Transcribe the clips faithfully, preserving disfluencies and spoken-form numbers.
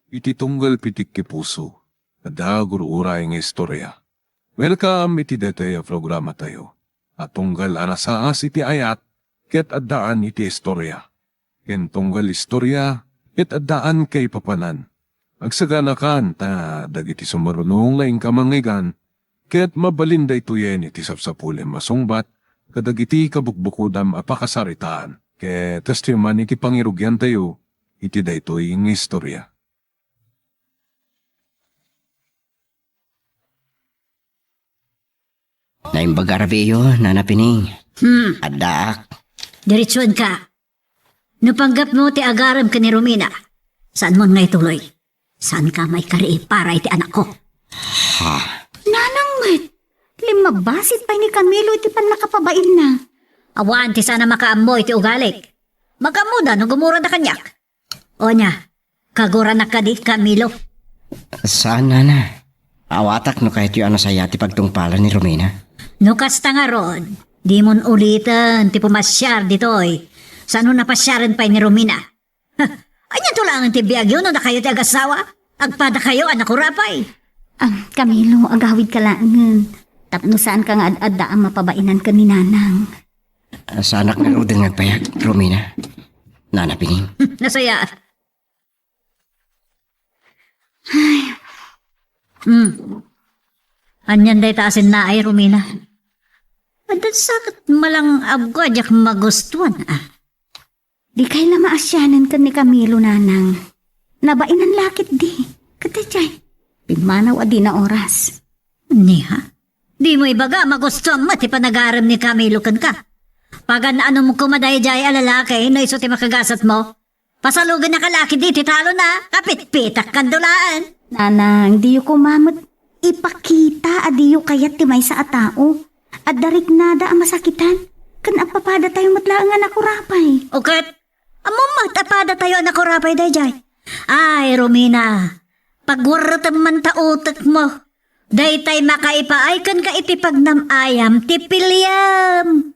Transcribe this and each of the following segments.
Iti tunggal pitik ti puso, adda gur-uray nga istorya. Welcome iti daytoy a programatayo a tunggal a nasaas iti ayat ket addaan iti istorya. Ken tunggal istorya ket addaan kaipapanan. Agsaganakan ta dagiti sumarunong nga inka mangngeggan ket mabalin daytoyen iti sapsapulem a sungbat kadagiti kabukbukodam a pakasaritaan. Ket kastoy man iti pangirugiantayo iti daytoy nga istorya. Naimbag a rabiiyo, Nana Pining. Hmm. Addaak. Diretsuenka. No panggepmo ti agarem ken ni Romina, saanmon nga ituloy. Saanka maikari para iti anakko. Ha? Nanang met, limmabassit pay ni Camilo iti pannakapabainna. Awan ti saan a makaammo iti ugalik. Makaammoda no gumurada kaniak. Ania, kaguranak kadi, Camilo? Saan, Nana. Awatak no kayatyo a nasayaat ti pagtungpalan ni Romina. No kasta ngarud, dimon uliten ti pumasiar ditoy. Saan no napasiaren pay ni Romina? Ha, anianto laengen ti biagyo no dakayo ti agasawa? Agpadakayo a nakurapay. Ah, Camilo, agawidka laengen. Tapno saanka nga ad-adda a mapabainan ken ni Nanang. Saanak ngaruden nga agbayag, Romina. Nana Pining. Nasaya. Ay. Hmm. Anian dayta a sennaay, Romina? Adda sa ket malangabko a diak magustuan, ah. Dikay la maasianen ken ni Camilo, Nanang. Nabainan la ketdi. Ket daydiay, pimmanaw a dina oras. Ania? Dimo ibaga a magustuam met ti panagarem ni Camilo kenka. Pagan-anom koma daydiay a lalaki no isu ti makagasatmo. Pasalugennaka la ketdi iti talon a kapitpitak kadulaen. Nanang, diyo koma met ipakita a diyo kayat ti maysa a tao. Adda riknada a masakitan, ken agpapadatayo met laeng a nakurapay. O ket, ammom met a padatayo a nakurapay daydiay. Ay, Romina, pagwerretem man ta utekmo. Daytay makaipaay kenka iti pagnam-ayam ti piliem.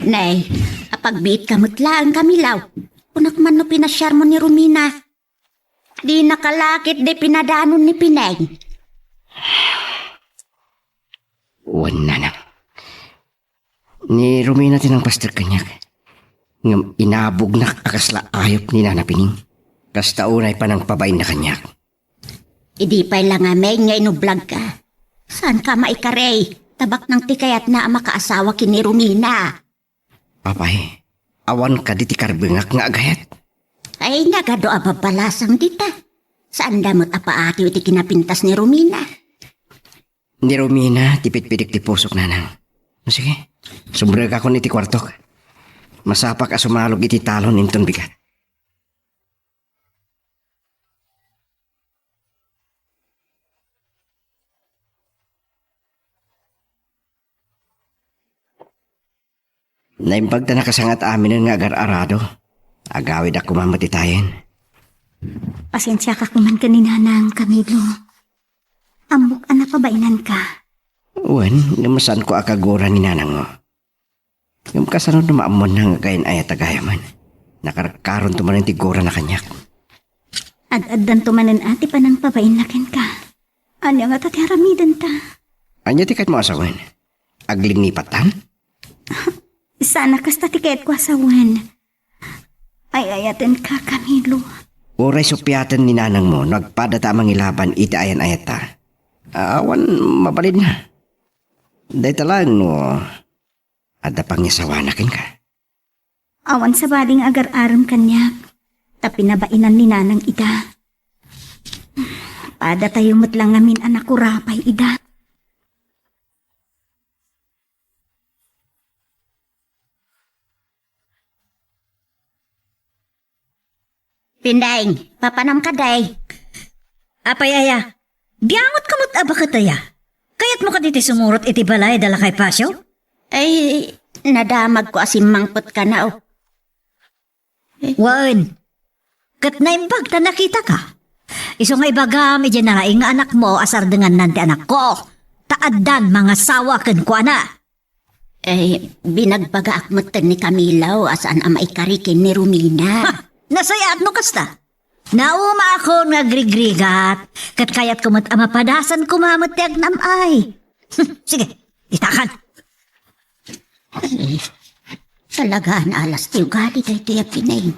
Nay, apagbiitka met laeng, Camilo. Kunak man no pinasiarmo ni Romina. Dinaka la ketdi pinadanon ni Pineng. Wen, Nanang. Ni Romina ti nangpaster kaniak. Ngem inabognak a kasla ayup ni Nana Pining. Kasta unay panangpabainna kaniak. Idi pay la ngamin nga inublagka, saanka maikari, ta baknang ti kayatna a makaasawa ken ni Romina. Apay, awan kadi ti karbengak nga agayat? Ay, nagadu a babbalasang dita. Saanda met a paatiw iti kinapintas ni Romina. Ni Romina ti pitpitik ti pusok, Nanang. O, sige, sumrekakon iti kuartok. Masapak a sumalog iti talon inton bigat. Naimbag ta nakasangat aminen nga agar-arado. Agawidak koma met itayen. Pasiensiaka koma ken ni Nanang, Camilo. Ammok a napabainanka. Wen, ngem saanko a kagura ni Nanangmo. Ngem kasano no maammoanna nga agayan-ayat a gayamen? Nakarkaronto manen ti gurana kaniak. Ad-addanto manen a ti panangpabainna kenka. Ania ngata ti aramidenta? Ania ti kayatmo a sawen? Aglinnipattan? Saan a kasta ti kayatko a sawen. Ay-ayatenka, Camilo. Uray suppiaten ni nanangmo no agpadata a mangilaban iti ayan-ayatta. Awan mabalinna. Dayta laeng no adda pangisawana kenka. Awan sabali nga agar-arem kaniak, ta pinabainan ni nanang ida. Padatayo met la ngamin a nakurapay ida. Pineng, papanam kadi? Apay aya? Biangot ka met a baket aya? Kayatmo kadi ti sumurot iti balay da lakay Pasio? Ay, nadamagko a simmangpet kano. Wen, ket naimbag ta nakitaka. Isu nga ibagam idiay naraing nga anakmo a sardengannan ti anakko, ta addan mangasawa kenkuana. Eh, binagbagaak metten ni Camilo a saan a maikari ken ni Romina. Ha! Nasayaat no kasta. Naumaakon nga agrigrigat, ket kayatko met a mapadasan koma met ti agnam-ay. Sige, ditakan. Ay, talaga nga alas ti ugali daytoy a pinay.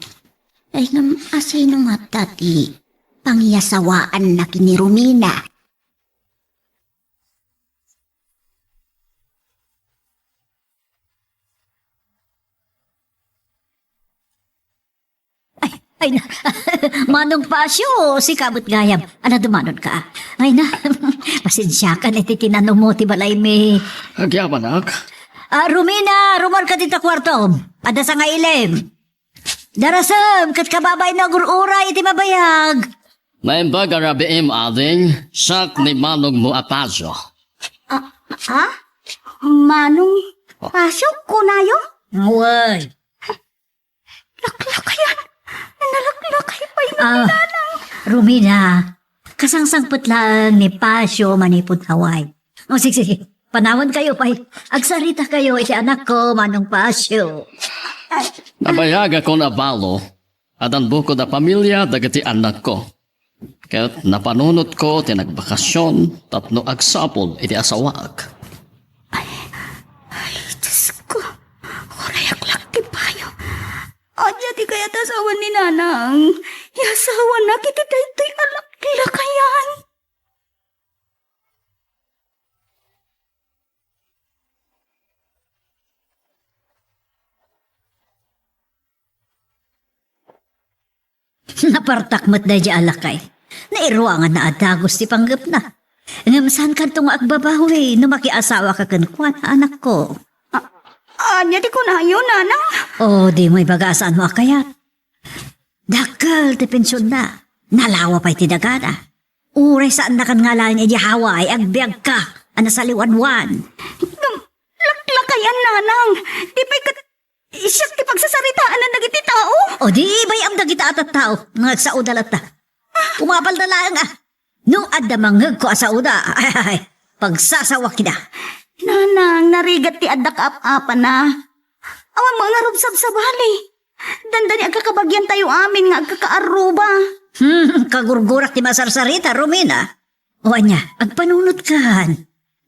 Ay, ngem asino ngata ti pangiyasawaanna ken ni Romina? Ay, ay na. Manong Pasio, sika met gayam. Ana, dumanon ka. Ay na. Pasensiakan iti tinanummo ti balaymi. Agyamanak. Ah, Romina, rummuarka dita kuartom. Adda sangailim. Darasem, ket kababain nga agur-uray iti mabayag. Naimbag a rabiim, ading, siak ni manongmo a Pasio. Ah, ah? Manong Pasio, kunayo? Wen. Laklakayan. Nalaklakay pay nga Ah, pinanang. Romina, kasangsangpet laeng ni Pasio manipud Hawaii. O, sige, sige. Panawankayo pay. Agsaritakayo iti anakko, Manong Pasio. Nabayagakon a balo, addan bukod a pamilia dagiti annakko. Ket napanunotko ti nagbakasyon tapno agsapul iti asawaak. Ay, ay, Diyos ko. Uray aklak ti payo. Ania ti kayat a asawan ni Nanang? Iyasawanak iti daytoy a laklakayan. Napartak met daydiay a lakay. Nairuanganna a dagus ti panggepna. Ngem saankanto nga agbabawi no makiasawaka kenkuana, anakko. A-, ania ti kunayo, Nanang? O, dimo ibaga a saanmo a kayat. Dakkel ti pensionna. Nalawa pay ti dagana. Uray saannakan nga alaen idiay Hawaii, agbiagka a nasaliwadwan. Ngem, laklakayan, Nanang. Di pay ket siak ti pagsasaritaanna dagiti tao. O di, bay-am dagita a tattao nga agsauda latta. Umapalda laeng a. No adda mangngegko a sauda, ay, ay, ay, pagsasawakida. Nanang, narigat ti adda kaap-apana. Awan mo nga rumsabsabali. Dandani agkakabagiantayo amin nga agkakaarruba. Hmm, kagurgurak ti masarsarita, Romina. O ania, agpanunotkan.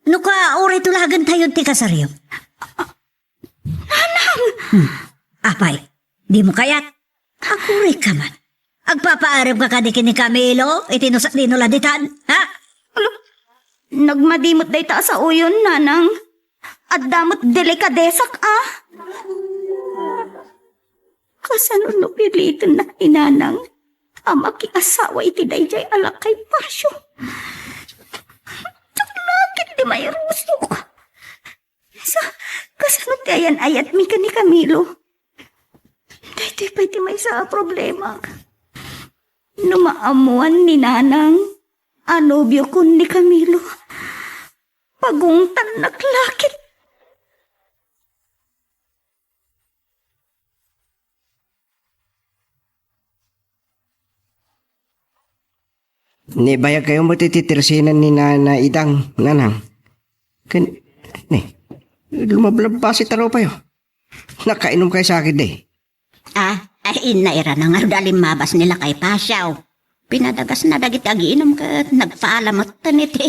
No ka, uray tulagentayo ti kasaryo. Nanang! Hmm. Apay, dimo kayat? Agurayka man. Agpapaaremka kadi ken ni Camilo, iti no sa-, dino la ditan, ha? Alo, nagmadi met dayta a saoyon, Nanang. Adda met delikadesak, a. Kasano no pilitennak ni Nanang a makiasawa iti daydiay a lakay Pasio? Diak la ketdi mairusok. Sa, kasano ti ayan-ayatmi ken ni Camilo? Daytoy pay ti maysa a problemak. No maammuan ni Nanang a nobiokon ni Camilo, pagungtannak la ket. Ni, bayagkayo met iti tersinan ni Nana Idang, Nanang. Ken, ni, lumablabbas ti tarupayo. Nakainom kay sakit, di? Ah, ay, inna ira na nga da limmabas ni Lakay Pasiaw. Pinadagasna dagiti agiinom ket nagpaalametten iti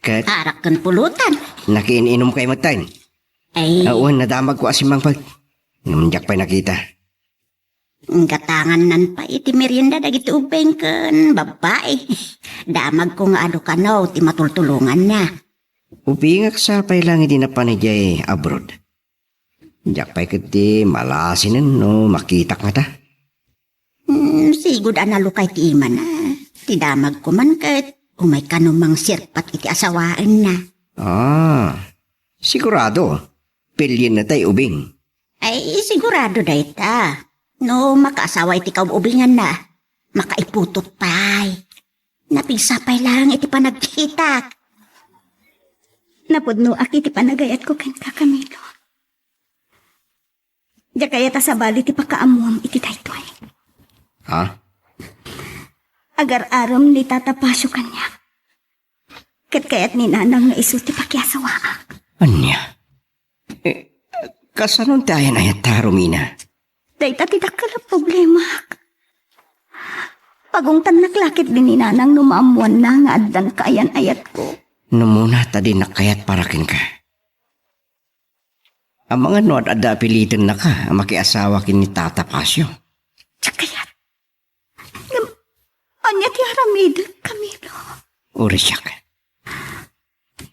Ket arak ken pulutan. Nakiin-inom kay metten. Ay. Awan, nadamagko a simmangpet. Ngem diak pay nakita. Gatangannan pay iti merienda dagiti ubing ken babbai. Damagko nga adu kano ti matultulonganna. Ubingak sa pay lang iti napan idiay abroad. Diak pay ket ti malasinen no makitak ngata. Hmm, sigud a nalukay ti imana. Ti damagko man ket umay kano mangsirpat iti asawaenna. Ah, sigurado. Pilienna tay ubing. Ay, sigurado dayta. No makaasawa iti kaub-ubinganna, makaiputot pay. Napigsa pay lang iti panagkitak. Napudnoak iti panagayatko kenka, Camilo. Diak kayat a sabali ti pakaammuam iti daytoy. Ha? Agar-arem ni Tata Pasio kaniak. Ket kayat ni Nanang nga isu ti pakiasawaak. Ania? Eh, kasano ti ayan-ayatta, Romina? Dayta ti dakkel a problemak. Pagungtannak la ketdi ni Nanang no maammoanna nga addan kaayan-ayatko. Numuna ta dinak kayat para kenka. Amangan no ad-adda a pilitennaka a makiasawa ken ni Tata Pasio. Diak kayat. Ngem, ania ti aramidek, Camilo? Uri siak.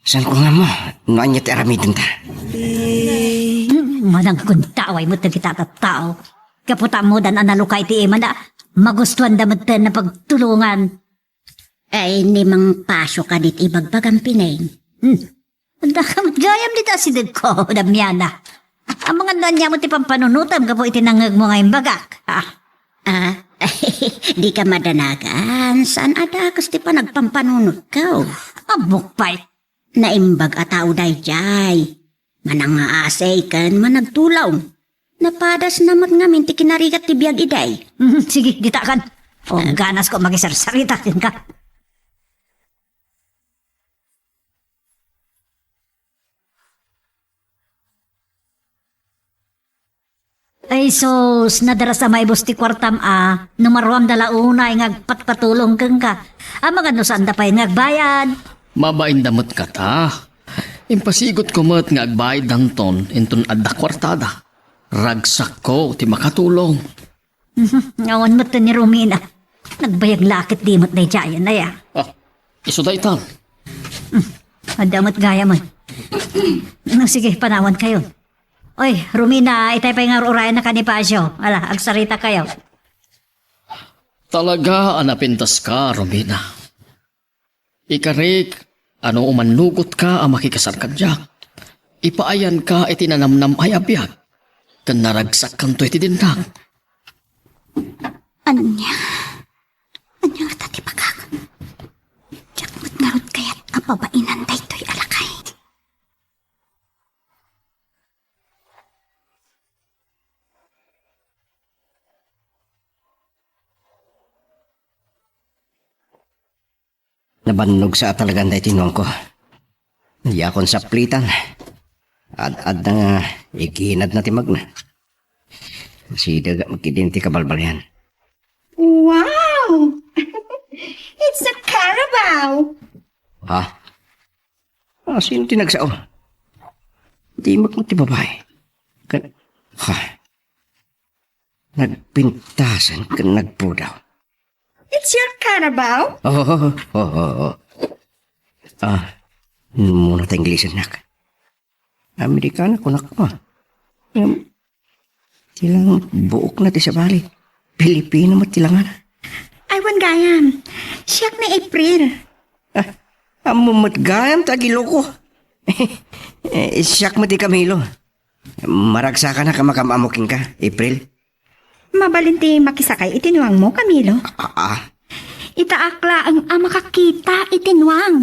Saan ko nga mo, no ania ti aramidenta? Hmm, managkuntawa met dagiti tattao. Gapu ta ammodan a nalukay ti imana, magustuanda metten a pagtulongan. Ay, ni Mang Pasio kadi ti ibagbagam, Pineng. Hmm. Adda ka met gayam dita asidegko, Damiana. Amangan no ania met ti pampanunotam gapu iti nangngegmo nga imbagak. Ah. Ah, di ka madanagan, saan a dakes ti panagpampanunotko. Ammok pay. Naimbag a tao daydiay. Manangngaasi ken managtulong. Napadasna met ngamin ti kinarigat ti biag idi. Mhm, sige, ditakan. O, ganasko a makisarsarita kenka. Ay sus, nadarasa maibus ti kuartam a, no maruamda la unay nga agpatpatulong kenka. Amangan no saanda pay nga agbayad. Mabainda met kata. Impasigutko met nga agbayaddanton inton adda kuartada. Ragsakko ti makatulong. Mhm, awan met ni Romina. Nagbayag la ket di met daydiay, aya. Ah, isu daytan. Hmm, adda met gayam. No, sige, panawankayo. Oy, Romina, itay pay nga ur-urayan na ka ni Pasio. Ala, agsarita kayo. Talaga a napintas ka, Romina. Ikarik, a no umannugot ka a makikasar kaniak, ipaayan ka iti nanamnam-ay a biag, ken naragsakkanto iti dinnak. Ania? Ania ngata ti bagak? Diak met ngarud kayat a pabainan daytoy a lakay. Nabannog sa a talagan daytoy nuangko. Diakon saplitan. Ad-adda nga iginadna ti magna. Sideg met ketdin ti kabalbalian. Wow! It's a carabao! Ha? Ah, sino ti nagsao? Di met ti babae. Kan-, ha? Nagpintasan ken nagpudaw. It's your carabao? Oo, oo, oo. Ah, muna ta Inglisennak. Amerikana kunak ko. Ngem, ti lang buokna ti sabali. Pilipino met ti langana. Ay, wen gayam. Siak ni April. Ah, ammo met gayam ta agiloko. Eh, siak met ti Camilo. Maragsakanak a makaam-ammo kenka, April. Mabalin ti makisakay iti nuangmo, Camilo? Ah, ah. Itaak laeng a makakita iti nuang.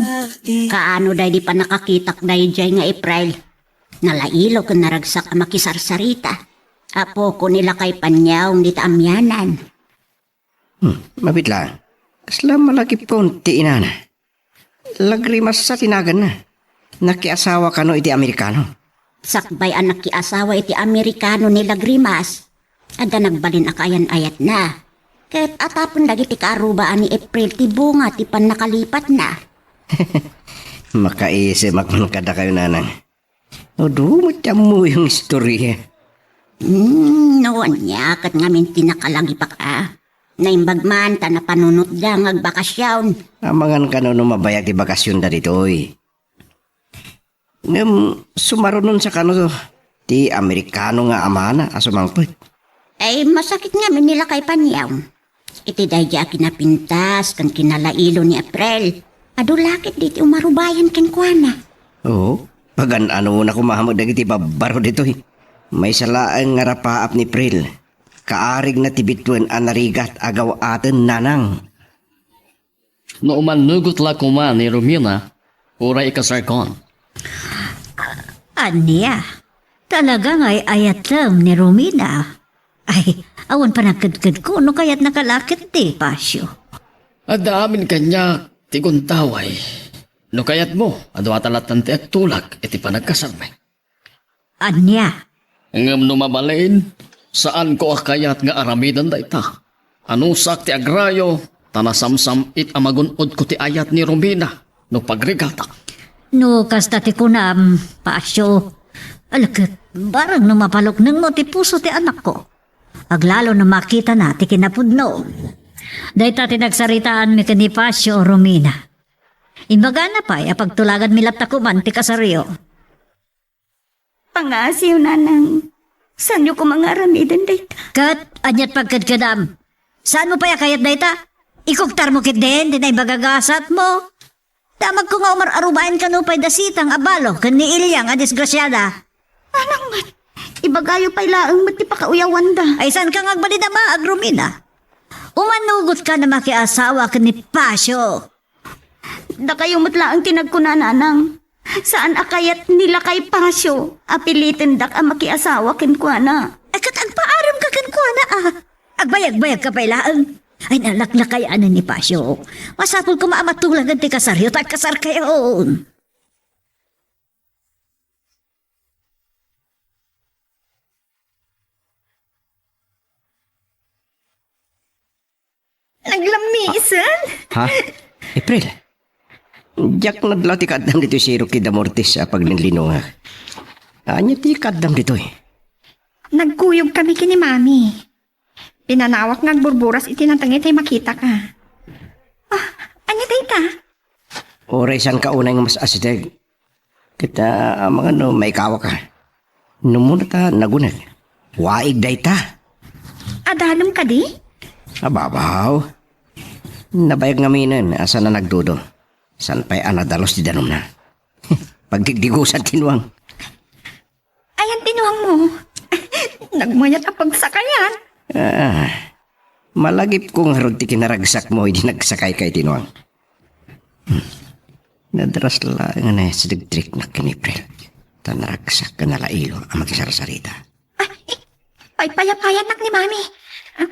Kaano daydi pannakakitak daydiay nga April? Nalailo ken naragsak a makisarsarita. Apokon ni lakay Paniaw dita amianan. Hmm, mabit laeng. Kasla malagipkon ti inana. Lagrimasa ti naganna. Nakiasawa kano iti Amerikano? Sakbay a nakiasawa iti Amerikano ni Lagrimas, adda nagbalin a kaayan-ayatna. Ket atapen dagiti kaarrubaan ni April ti bunga ti pannakalipatna. Makaisimak man kadakayo, nanang. Adu met ti ammoyo nga istoria. Hmm, no ania ket ngamin ti nakalagipak a. Naimbag man ta napanunotda nga agbakasyon. Amangan kano no mabayag ti bakasyonda ditoy. Ngem sumarunon sa kano ti Amerikano nga amana a sumangpet. Ay, masakit ngamin ni lakay Paniaw. Iti daydi a kinapintas ken kinalailo ni April, adu la ketdi ti umarubayan kenkuana. Oo, pagan-anona koma met dagiti babbaro ditoy. Maysa laeng nga rapaap ni April. Kaarigna ti bituen a narigat a gaw-aten, nanang. No umannugot la koma ni Romina, uray ikasarkon. Ania? Talaga nga ay-ayatem ni Romina? Ay, awan panagkedkedko no kayatnaka la ketdi, Pasio. Adda amin kaniak ti guntaway. No kayatmo, adu ta latta ti agtulak iti panagkasarmi. Ania? Ngem no mabalin, saanko a kayat nga aramiden dayta. Anusak ti agrayo, ta nasamsam-it a magun-odko ti ayat ni Romina no pagrigatak. No kasta ti kunam, Pasio, ala ket, bareng no mapaluknengmo ti puso ti anakko. Aglalo no makitana ti kinapudno. Dayta ti nagsaritaanmi ken ni Pasio, Romina. Imbagana pay a pagtulaganmi latta koman ti kasaryo. Pangaasiyo, Nanang. Saanyo koma nga aramiden dayta? Ket aniat pagkedkedam? Saanmo pay a kayat dayta? Ikuktarmo ketdin ti naimbag a gasatmo. Damagko nga umar-arubaen kano pay da Sitang a balo ken ni Ilyang a disgrasiada. Nanang met, ibagayo pay laeng met ti pakauyawanda. Ay, saanka nga agbalin a maag, Romina? Umanugotka a makiasawa ken ni Pasio. Dakayo met laeng ti nagkuna, Nanang. Saan a kayat ni lakay Pasio a pilitendak a makiasawa kenkuana. Ay, ket agpaaremka kenkuana, a. Agbayagbayagka pay laeng. Ay, nalaklakayan ni Pasio. Masapul koma a matulagan ti kasaryo ta agkasarkayon. Naglammisan? Ha? April? Diak nadlaw ti kaaddam ditoy sirok ken da Mortis a paglinlinungak. Ania ti kaaddam ditoy? Nagkuyogkami ken ni Mami. Pinanawak nga agburburas iti natengngay ta makitaka. Ah, ania dayta? Uray saanka unay nga mas asideg. Ket, ah, amangan no maikawaka. No umuna ta naguneg. Waig dayta. Adalem kadi? Ababaw. Nabayag ngaminen a saan a nagdudo. Saan pay a nadalus ti danumna. Pagdigdigusan ti nuang. Ayan ti nuangmo. Nagmayat a pagsakayan. Ah, malagipko ngarud ti kinaragsakmo idi nagsakayka iti nuang. Hmm. Nadras laeng a nasidegdegnak ken ni April. Ta naragsak ken nalailo a makisarsarita. Ay, eh, paypayapayanak ni Mami.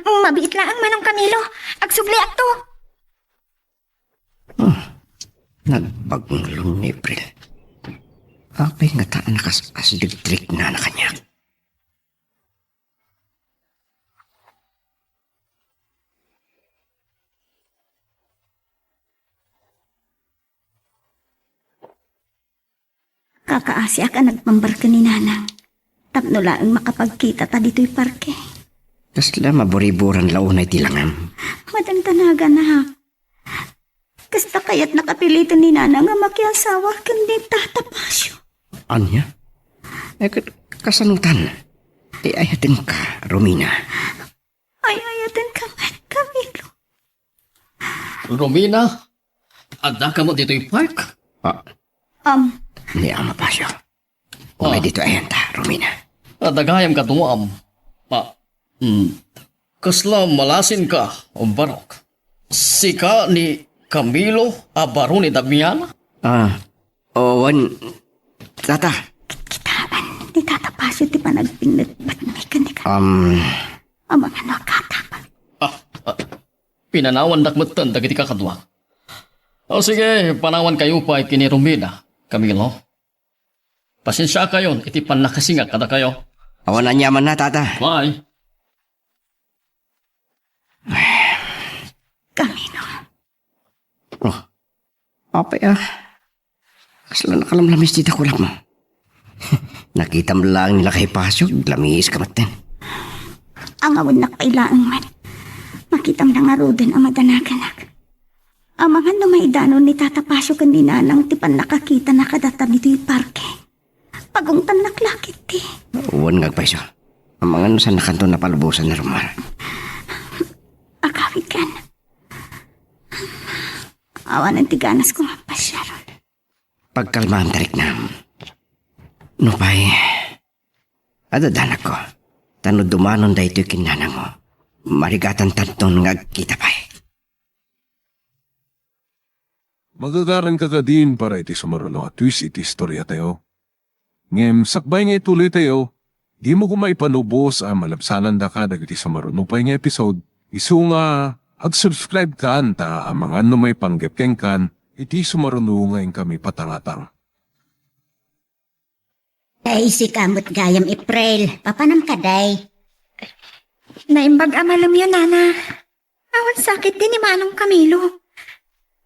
Mabiit laeng, Manong Camilo. Agsubliakto. Hmm. Nagbagulong ni April. Apay ngata a nakasidegdegna kaniak? Kakaasiak a nagpambarka ni Nanang tapno laeng makapagkitata ditoy parke. Kasla maburiburan la unay ti langam. Madandanaganak. Kasta kayatnak a piliten ni Nanang a makiasawa ken ni Tata Pasio. Ania? Eh, ket kasanotan? Ay-ayatenka, Romina. Ay-ayatenka met, Camilo. Romina, addaka met ditoy park? Ah. Am. Ni Ama Pasio. Umay ditoy ayanta, Romina. Adda gayam kano, Am. Ah, mm. Kasla malasinka, Barok? Sika ni Camilo a baro ni Damiana? Ah, o, wen, Tata. Kitkitaan ni Tata Pasio ti panagbinnetbetmi ken ni Ka-, Um. Amangan no agkatapang. Ah, ah, pinanawandak metten dagiti kakaduak. O sige, panawankayo pay ken ni Romina, Camilo. Pasensiakayon iti pannakasingak kadakayo. Awan aniamanna, Tata. Bye. Camilo. Oh, apay a. Kasla nakalamlamis ti dakulak mo. Nakitam laeng ni lakay Pasio, lamis ka metten. Angawennak pay laeng met. Makitam na ngaruden a madanaganak. Amangan no maidanon ni Tata Pasio ken ni Nanang ti pannakakitana kadata ditoy parke. Pagungtannak la ketdi. Wen nga agpayso. Amangan no saannakanto napalubosan ni Romuald. Agawidkan. Awanen ti ganasko nga pasiaron. Pagkalmaam, tariknam. Nupay, adda danagko. Ta no dumanon daytoy ken nanangmo, marigatantanton nga agkita pay. Magagaranka kadin para iti sumaruno a twist iti istoriatayo. Ngem sakbay nga ituloytayo, dimo koma ipalubos a malabsanandaka dagiti sumaruno pay nga episode. Isu nga, ag-subscribe kan ta amangan no maipanggep kenkan iti sumaruno nga inkami patangatang. Ay, sika met gayam, April. Papanam kadi? Naimbag a malemyo, Nana. Awan sakit di ni Manong Camilo.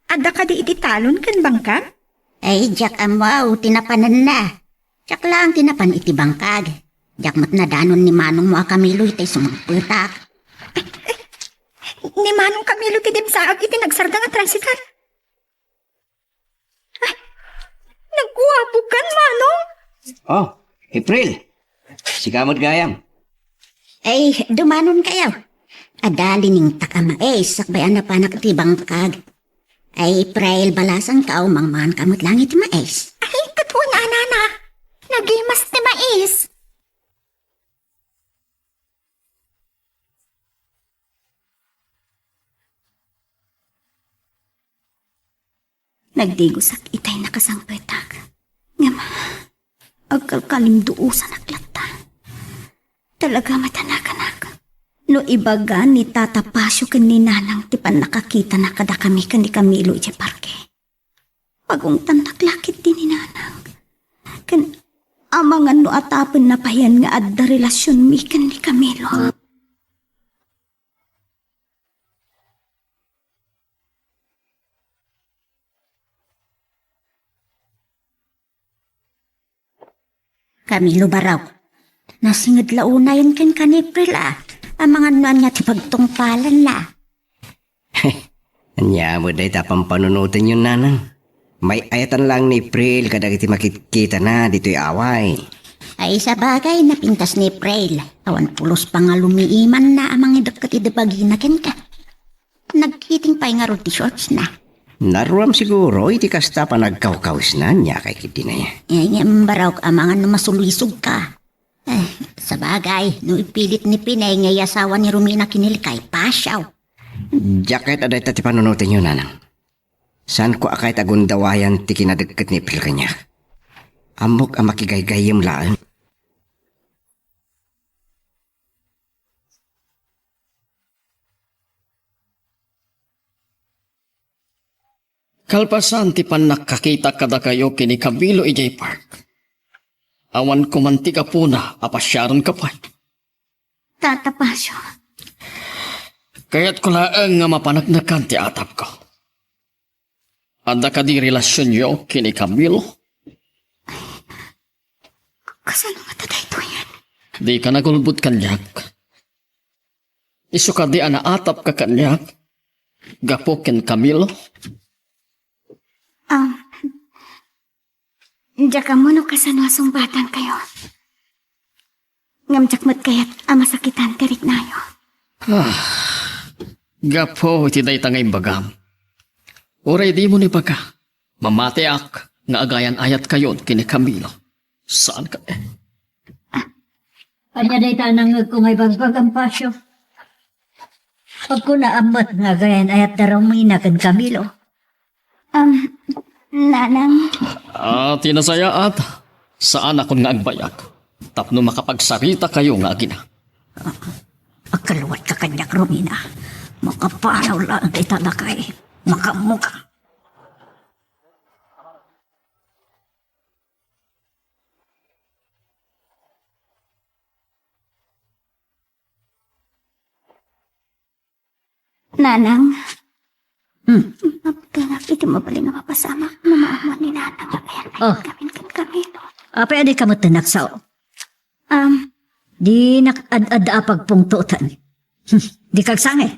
Adda kadi iti talon ken bangkag? Ay, diak ammo ti napananna. Diak laeng ti napan iti bangkag. Diak met nadanon ni manongmo a Camilo itay sumangpetak. Ni Manong Camilo ti dimsaag iti nagsarda nga tricycle. Ay, nagguapokan, Manong. Oh, April. Sika met gayam. Ay, dumanonkayo. Adda liningtak a mais, sakbay a napanak ti bangkag. Ay, April, balasangko, mangmanka met laeng iti mais. Ay, ket wen a, Nana. Nagimas ti mais. Nagdigosak itay nakasangpetak. Ngem, agkalkalimduosanak latta. Talaga met a nakanak. No ibaga ni Tata Pasio ken ni Nanang ti pannakakitana kadakami ken ni Camilo idiay parke. Pagungtannak la ketdi ni Nanang. Ken amangan no atapenna payen nga adda relasionmi ken ni Camilo. Camilo, Barok, nasinged la unayen kenka ni April a. Amangan no ania ti pagtungpalanna. Ania met dayta pampanunotenyo, Nanang? May-ayatan laeng ni April kadagiti makitkitana ditoy away. Ay, sabagay, napintas ni April. Awan pulos pangalumiimanna a mangidekket idi bagina kenka. Nagkiting pay ngarud ti shortsna. Naruam siguro iti kasta panagkawkawisna, ania kay ketdin aya? Ay, ngem, Barok, amangan no masulisogka. Eh, sabagay, no ipilit ni Pinay nga iasawa ni Romina ken ni Likay, pasiaw. Diak kayat a dayta ti panunotenyo, Nanang. Saanko a kayat a gundawayan ti kinadekket ni April kaniak. Ammok a makigaygayyem laeng. Kalpasan ti pannakakitak kadakayo ken ni Camilo idiay park, awan koma ti gapuna a pasiarenka pay. Tata Pasio. Kayatko laeng nga mapaneknekan ti atapko. Adda kadi relasionyo ken ni Camilo? Kasano ngata daytoyen? Dika nagulbod kaniak. Isu kadi a naatapka kaniak gapu ken Camilo? Um, Diak ammo no kasano a sungbatankayo. Ngem diak met kayat a masakitan ti riknayo. Ah, gapu iti dayta nga imbagam, uray dimo ibaga, mamatiak nga agayan-ayatkayon ken ni Camilo. Saan ka, eh? Ania dayta a nangngegko nga ibagbagam, Pasio? Agkunaam met nga agayan-ayat da Romina ken Camilo. Um, Nanang. Ah, ti nasayaat, saanakon nga agbayag tapno makapagsaritakayo nga agina. Agkaluatka kaniak, Romina. Makapanaw laeng dayta lakay. Makaammoka. Nanang. Hmm. Mabutengak iti mabalin a mapasamak no maammuan ni Nanang nga ayan. Oh. Kami ken Camilo. Apay a dika met nagsaw? Um, dinak ad-adda a pagpungtotan. Hmm. Dika agsangit.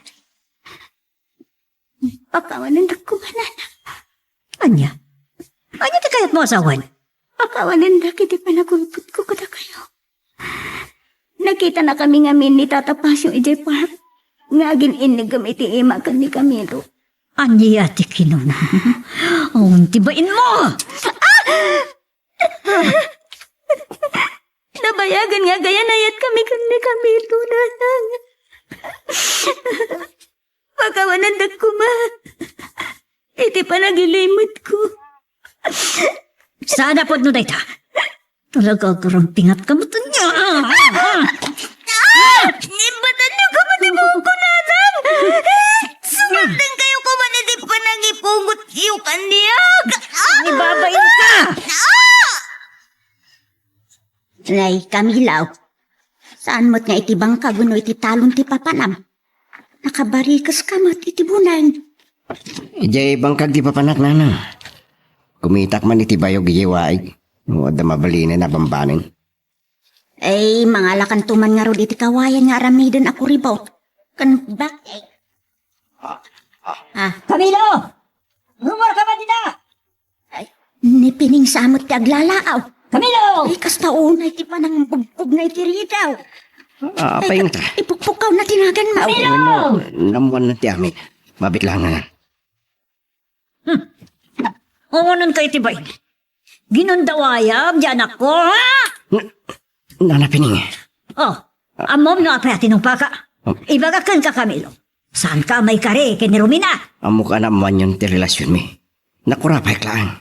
Pakawanendak koma, Nanang. Ania? Ania ti kayatmo a sawen? Pakawanendak iti panagulbodko kadakayo. Nakitanakami ngamin ni Tata Pasio idiay park nga agin-innigem iti ima ken ni Camilo. Ania ti kinunam? Awan ti bainmo! Nabayagan nga agayan-ayatkami ken ni Camilo, Nanang. Pakawanendak koma iti panagilimetko. Saan a pudno dayta? Talaga, agarampingatka met ania. Ah! Imbatanyo koma ti buokko, Nanang! Sumartengkayo koma iti panangipungotyo kaniak! Ah! Ibabainka! Ah! Nay, Camilo, saan met nga iti bangkag wenno iti talon ti papanam? Nakabarikeska met iti buneng. Idiay bangkag ti papanak, nanang. Kumitak man iti bayog idiay waig. No adda mabalinen a bambanen. Ay, mangalakanto man ngarud iti kawayan nga aramiden a kuribot. Ken bak-, ay. Ah. Camilo! Rumor ka ba dita? Ay, ni Pining sa met ti aglalaaw. Camilo! Ay, kasta unay ti panangbugbog na iti ridaw. Ah, ay, payong ta. Ipukpukaw na tinagan mo. Camilo! Namuan na ti amin. Mabit lang na. Hmm. Awanan kayo ti bain. Ginundawayam, di anakko, ha? N-, Nana Pining. Oh, ammom no apay a tinungpaka? Oh. Ibaga kenka, Camilo. Saan ka maikari ken ni Romina? Ammok a naammoanyon ti relasionmi. Nakurapay laeng.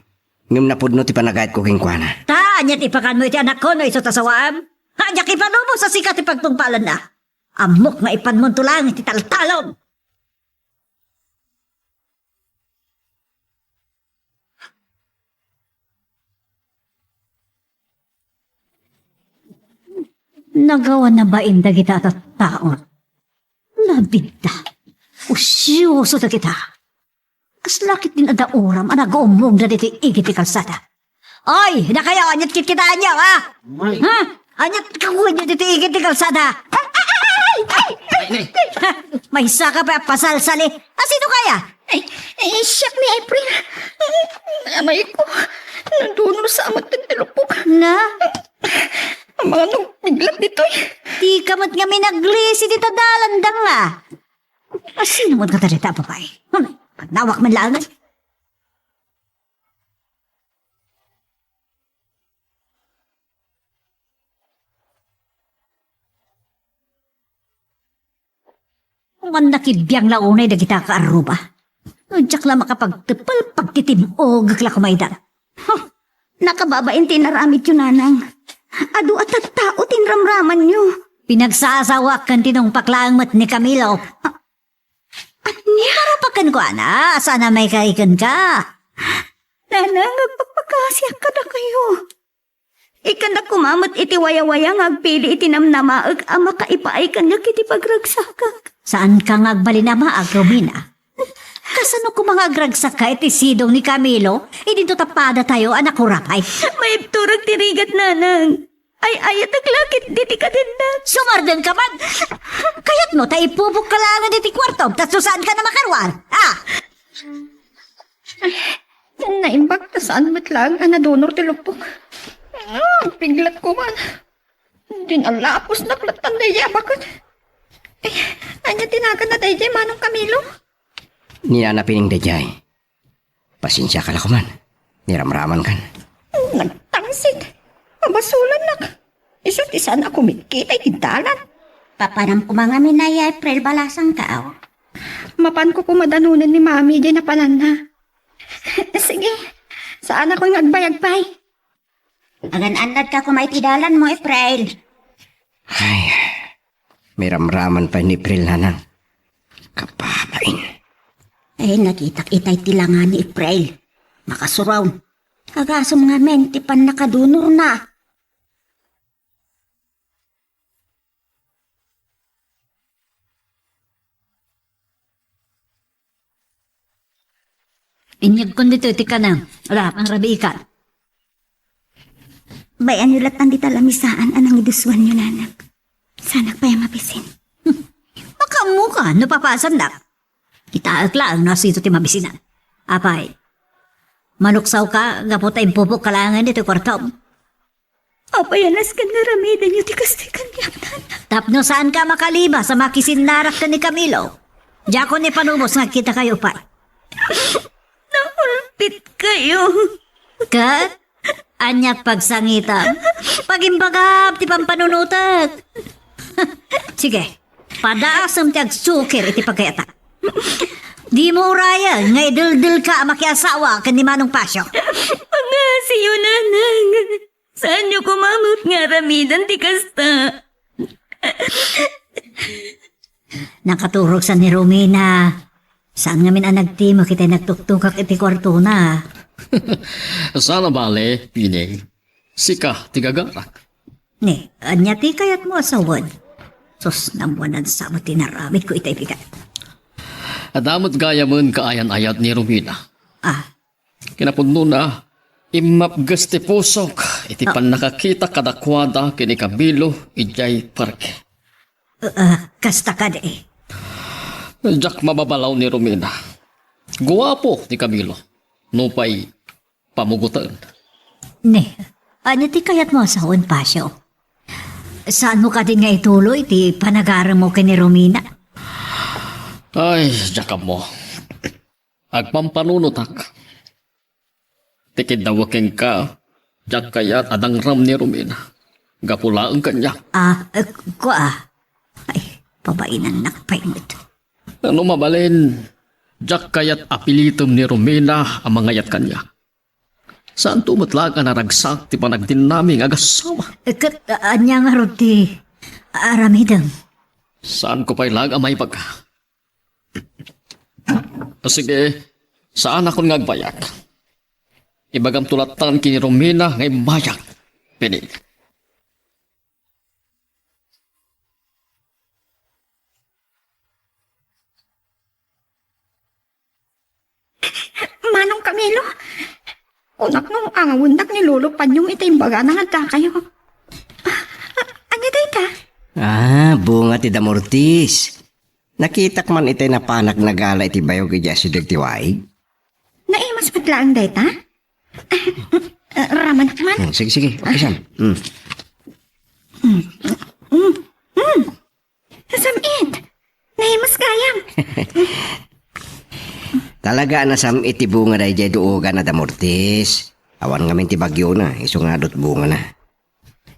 Ngem napudno ti panagayatko kenkuana. Ta, ania ti ipakanmo iti anakko no isu ta sawaem? Ha, diak ipanubos a sika ti pagtungpalenna. Ammok nga ipanmonto laeng iti taltalon. Nagawan na bain dagita a tattaon. Labidda. Usioso dagita. Kasla ket din adda uram a nagaummongda ditoy igid ti kalsada. Oy, dakayo, aniat kitkitaenyo, ha? Ha? Aniat kakuenyo ditoy igid ti kalsada? Ay, ay, ay, ay, ay, ay, ay. Ha? Maysa ka pay a pasalsali. A, sino kaya? Ay, ay, siak ni April. Ay, amayko. Nadunor sa amat ti lupok. Na? Amangan no, biglat ditoy. Di ka met nga minaglisi dita dalan, danga. A, sino met nga dayta a babai? Hmm, pagnawak man laeng. Human nakibiang la unay dagita a kaarruba. No diak la makapagtepel, pagtitim-ogek la koma ida. Huh! Nakababain ti inaramidyo, nanang. Adu a tattao ti inramramanyo. Pinagsasawaak ken tinungpak laeng met ni Camilo. Ah, ania? Marapak kenkuana, saan a maikari kenka? Nanang, agpakpakasiak kadakayo. Ikkannak koma met iti wayawaya nga agpili iti namnamaek a makaipaay kaniak iti pagragsakak. Saanka nga agbalin a maag, Romina? Kasano koma nga agragsakka iti sidong ni Camilo idinto ta padatayo a nakurapay? Maibturek ti rigat, nanang. Ay-ayatek la ketdi ti kadenna. Sumardengka man! Kayatmo ta ipupokka laengen iti kuartom tapno saanka a makaruar? Ah! Ay, naimbag ta saan met laeng a nadunor ti lupok. Ah, piglat koma. Din alaposnak latta daydiay a baket. Ay, ania ti naganna daydiay, Manong Camilo? Ni Nana Pining daydiay. Pasensiaka la koman. Niramramankan. Nagtangsit. Mabasolannak. Isu ti saan a kumitkita iti dalan. Papanam koma ngamin a, April, balasangka, aw. Mapanko koma danonen ni Mami diay napananna. Sige, saanak nga agbayag pay. Agan-annadka koma iti dalanmo, April. Ay, miramraman pay ni April, nanang. Kababain. Ay, nakitak itay ti langa ni April. Makasuraw. Agasem ngamin ti pannakadunorna. Inyegkon ditoy ti kanam. Ala, pangrabiikan. Bay-anyo latan dita lamisaan a nangidusuanyo, nanang. Saanak pay a mabisin. Hmm. Makaammoka no papasannak. Kitaek laeng no asito ti mabisinan. Apay, maluksawka gapu ta impupokka laengen ditoy kuartom. Apay a nasken nga aramidenyo ti kastoy kaniak, nanang? Tapno saanka a makalibas a makisinnarak ken ni Camilo. Diakon ipanubos nga agkitakayo pay. Naulpitkayo. Ket aniat pagsangitam? Pagimbagam ti pampanunotek. Sige, padaasem ti agsukir iti pagkayata. Dimo urayen nga ideldelka a makiasawa ken ni Manong Pasio. Pangngasiyo, nanang. Saanyo koma met nga aramiden ti kasta. Nakaturogsan ni Romina. Saan ngamin a nagtimok iti nagtuktukak iti kuartona. Saan a bale, Pining. Sika ti gagarak. Ne, ania ti kayatmo a sawen? Sus, nammuan, sa met ti inaramidko itay bigat. Adda met gayamen kaayan-ayat ni Romina. Ah. Kinapudnona, immapges ti pusok iti Ah. pannakakita kadakuada ken ni Camilo idiay parke. Ah, ah, kasta kadi. Diak mababalaw ni Romina. Guapo ni Camilo. Nupay pamugoten. Ne, ania ti kayatmo a sawen, Pasio? Saanmo kadin nga ituloy ti panagarammo ken ni Romina? Ay, diak ammo. Agpampanunotak. Ti kiddawek kenka, diak kayat a dangram ni Romina. Gapu laeng kaniak. Ah, eh, kua. Ay, pabainannak pay met. No mabalin, diak kayat a pilitem ni Romina a mangayat kaniak. Saanto met laeng a naragsak ti panagdinaming agassawa. Eh, ket, ah, ania ngarud ti aramidem? Saanko pay laeng a maibaga. Sige, saanakon nga agbayag. Ibagamto latta ken ni Romina nga imbayag. Pwede. Manong Camilo, kunak no angawendak ni Lolo Panyong iti imbagana nga addakayo. Ah, ah, ania dayta? Ah, bunga ti damortis. Nakitak man itay napanak nagala iti bayog idiay asideg ti waig. Naimas met laeng dayta? Ah, ramanak man. Hmm, sige, sige. Okay, Sam. Hmm. Sam-it! Naimas gayam! Talaga a nasam-it ti bunga daydiay duogan a damortis. Awan ngamin ti bagyona, isu nga adut bungana.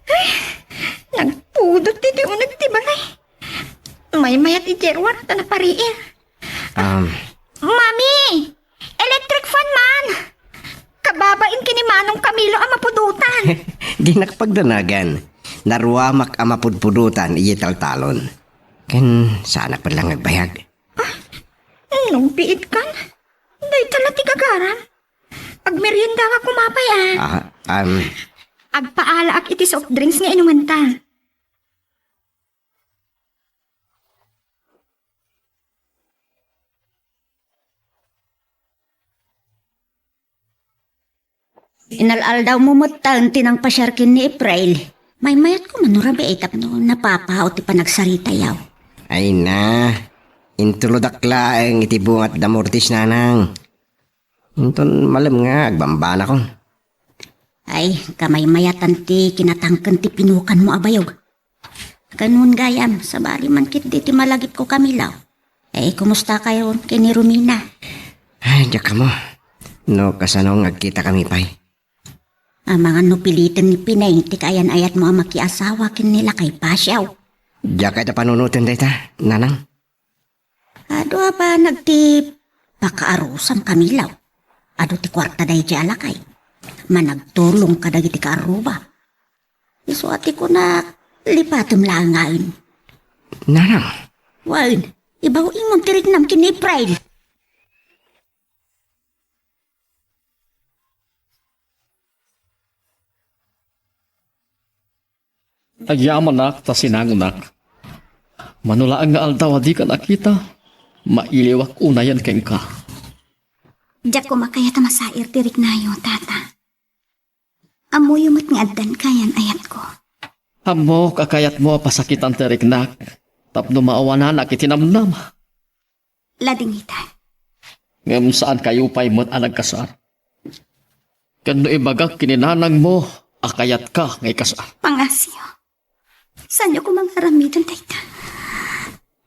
Ay, nagpudot ti uneg ti balay. Maymayat idiay ruar ta napariir. Um, Mami! Electric fan man! Kababain ken ni Manong Camilo a mapudotan. Dinak pagdanagan. Naruamak a mapudpudotan idiay taltalon. Ken saanak pay laeng agbayag. Ah, nagbiit kan? Dayta la ti gagaram. Agmerienda ka koma pay, ah. Ah, um, Agpaalaak iti soft drinks nga inumanta. Inal-aldawmo metten ti nangpasiar ken ni April. Maymayatko man no rabii tapno napapao ti panagsaritayo. Ay na, intulodak laeng iti bungat damortis, nanang. Inton malem nga agbambanakon. Ay, kamaymayatan ti kinatangken ti pinukanmo a bayog. Kanon gayam, sabali man ketdi ti malagipko, Camilo. Eh, kumusta kayo ken ni Romina? Ay, diak ammo. No kasano nga agkita kami pay. Amangan no piliten ni Pineng ti kaayan-ayatmo a makiasawa ken ni lakay Pasiaw. Diak kayat a panunoten dayta, nanang. Adu a banag ti pakaarusam, Camilo. Adu ti kuarta daydiay a lakay. Managtulong kadagiti kaarruba. Isu a ti kunak, lipatem laengen. Nanang. Wen, ibaw-im ti riknam ken ni April. Agyamanak ta sinangonak. Mano laeng nga aldaw a dika nakita, mailiwak unayen kenka. Diak koma kayat a masair ti riknayo, Tata. Ammoyo met nga addan kaayan-ayatko. Ammok a kayatmo a pasakitan ti riknak tapno maawananak iti namnama. Ladingita. Ngem saankayo pay met a nagkasar. Ken no ibagak ken ni nanangmo a kayatka nga ikasar. Pangasyo. Saanyo koma nga aramiden dayta?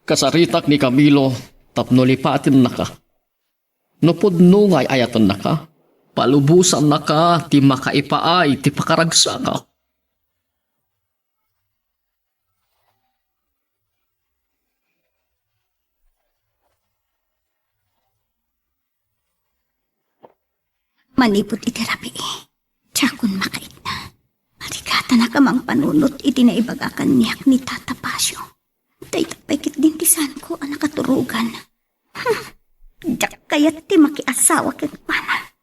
Kasaritak ni Camilo tapno lipatennaka. No pudno nga ay-ayatennaka, palubosannaka ti makaipaay ti pakaragsakak. Manipud iti rabii, diakon makaikna. Marigatanak a mangpanunot iti naibaga kaniak ni Tata Pasio. Dayta pay ketdin ti saanko a nakaturogan. Hmm, diak kayat ti makiasawa kenkuana.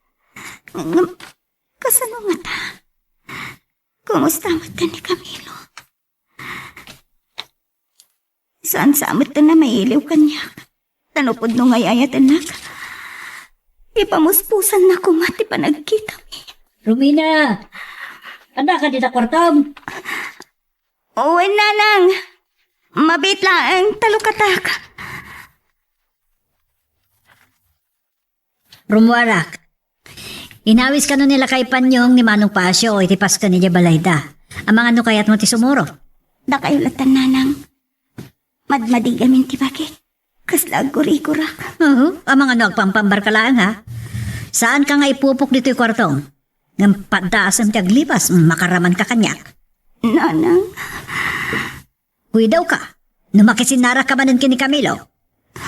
Ngem, kasano ngata? Kumusta met ni Camilo? Saan sa met na mailiw kaniak? Tan upod no nga ay-ayatennak, ipamuspusanna koma ti panagkitami. Romina! Adda ka dita kuartom? Wen, nanang. Mabiit laeng ta lukatak. Rummuarak. Inawis kano ni Lakay Panyong ni Manong Pasio iti pasken idiay balayda. Amangan no kayatmo ti sumurot. Dakayo latta, nanang. Madmadi gamin ti bagik. Kasla aggurigurak. Oo, amangan no agpampambarka laeng, ha? Saanka nga ipupok ditoy kuartom. Ngem paddaasem ti aglipas, makaramanka kaniak. Nanang. Kuidawka. No makisinnarak ka manen ken ni Camilo.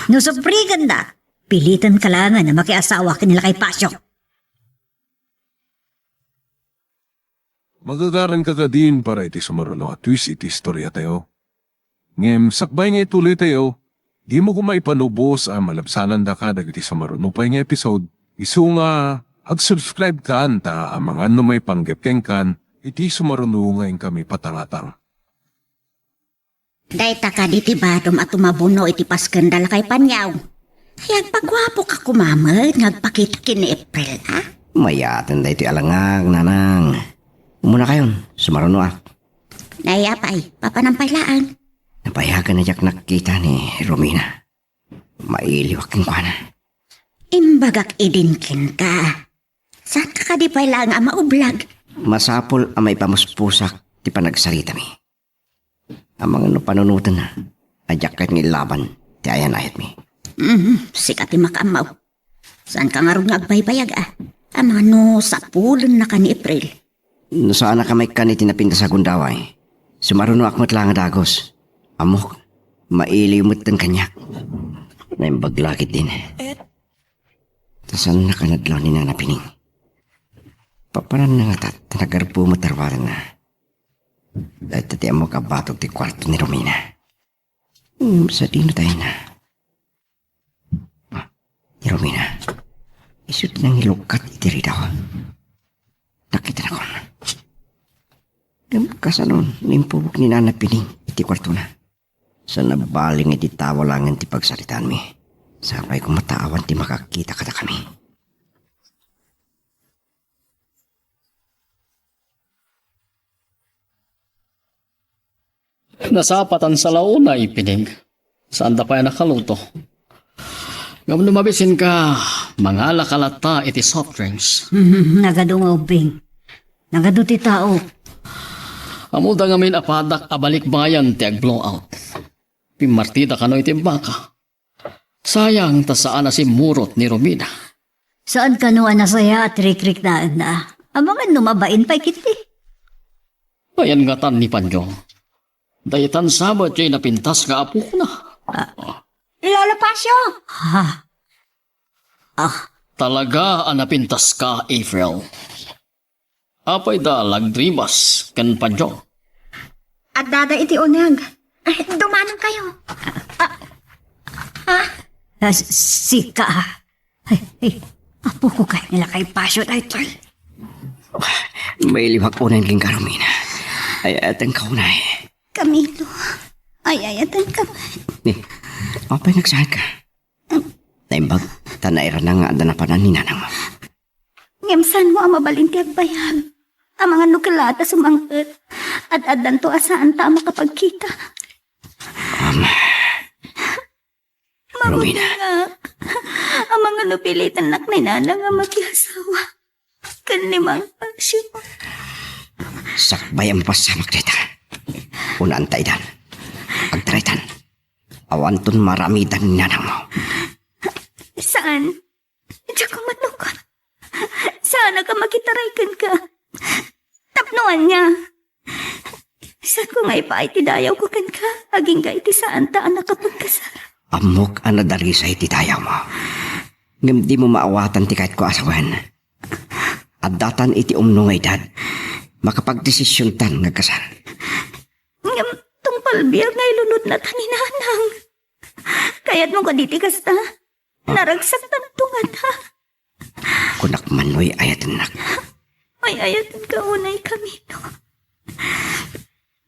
No suprigenda, pilitenka laengen a makiasawa ken ni Lakay Pasio. Magagaranka kadin para iti sumaruno a twist iti istoriatayo. Ngem sakbay nga ituloytayo, dimo koma ipanubos a malabsanandaka dagiti sumaruno pay nga episode. Isu nga, ag-subscribe kan ta amangan no maipanggep kenkan iti sumaruno nga inkami patangatang. Dayta kadi ti badom a tumabuno iti pasken da Lakay Panyong. Ay, agpaguapoka koma met nga agpakita ken ni April, a? Mayaten daytoy a langag, nanang. Umunakayon, sumarunoak. Nay, apay, papanam pay laeng. Napayagan a diak nakita ni Romina. Mailiwak kenkuana. Imbagak idin kenka. Saanka kadi pay laeng a maublag? Masapul a maipamuspusak ti panagsaritami. Amangan no panunotenna a diak ket nga illaban ti ayan-ayatmi. Mhm, sika ti makaammo. Saanka ngarud nga agbaybayag, a? Amangan no sapulennaka ni April. No saannak a maikkan iti napintas a gundaway, sumarunoak met laeng a dagus. Ammok, mailiw metten kaniak. Naimbag la ketdin. Ta saannak a nadlaw ni Nana Pining. Papananna ngata ta nagarbo met a ruarna. Dayta ti ammok a batog ti kuarto ni Romina. Hmm, sadino tayo na? Ah, ni Romina. Isu ti nangilukkat iti ridaw. Nakitanakon. Ngem kasano no impubok ni Nana Pining iti kuartona? Sa nabali nga iti tawa laengen ti pagsaritaanmi. Sapay koma ta awan ti makakita kadakami. Nasapatan sa launay, Pining. Saanda pay a nakaluto. Ngem no mabisinka, mangalaka latta iti soft drinks. Mhm, nagadu nga ubbing. Nagadu ti tao. Ammoda ngamin a padak a balikbayan ti agblowout. Pimmartida kano iti baka. Sayang ta saan a simmurot ni Romina. Saan kano a nasayaat ti rikriknaenna. Amangan no mabain pay ketdi. Ayan ngatan ni Panyo. Daytan sa met ti napintas nga apokna. Ah. Lolo Pasio! Ha? Ah. Talaga a napintaska, April. Apay da lagrimas ken Panyo? Addada iti uneg. Ay, dumanonkayo. Ah, ah. Ah, s-, sika. Ay, ay, apoko kay ni Lakay Pasio daytoy. Mailiwak unay ken Carmina. Ay, ayatenka unay. Camilo, ay, ayatenka. Ni, apay nagsaanka? Naimbag, ta nairana nga adda napanan ni nanangmo. Ngem saanmo a mabalin ti agbayag? Amangan no kellaat a sumangpet. Ad-addanto a saanta a makapagkita. Ama. Romina. Mabutengak. Amangan no pilitennak ni nanang a makiasawa ken ni Mang Pasio. Sakbay a mapasamak dayta. Unaanta idan. Agtaraytan. Awanton maaramidan ni nanangmo. Saan? Diak manugot. Saanak a makitaray kenka. Tapno ania? Saanko nga ipaay ti dayawko kenka agingga iti saanta a nakapagkasar. Ammok a nadarisay ti dayawmo. Ngem dimo maawatan ti kayatko a sawen. Addatan iti umno nga edad. Makapagdesisiontan nga agkasar. Ngem tungpal biag nga ilunodna ta ni nanang. Kayatmo kadi ti kasta? Naragsak tanto ngata. Kunak man no ay-ayatennak. Ay-ayatenka unay, Camilo.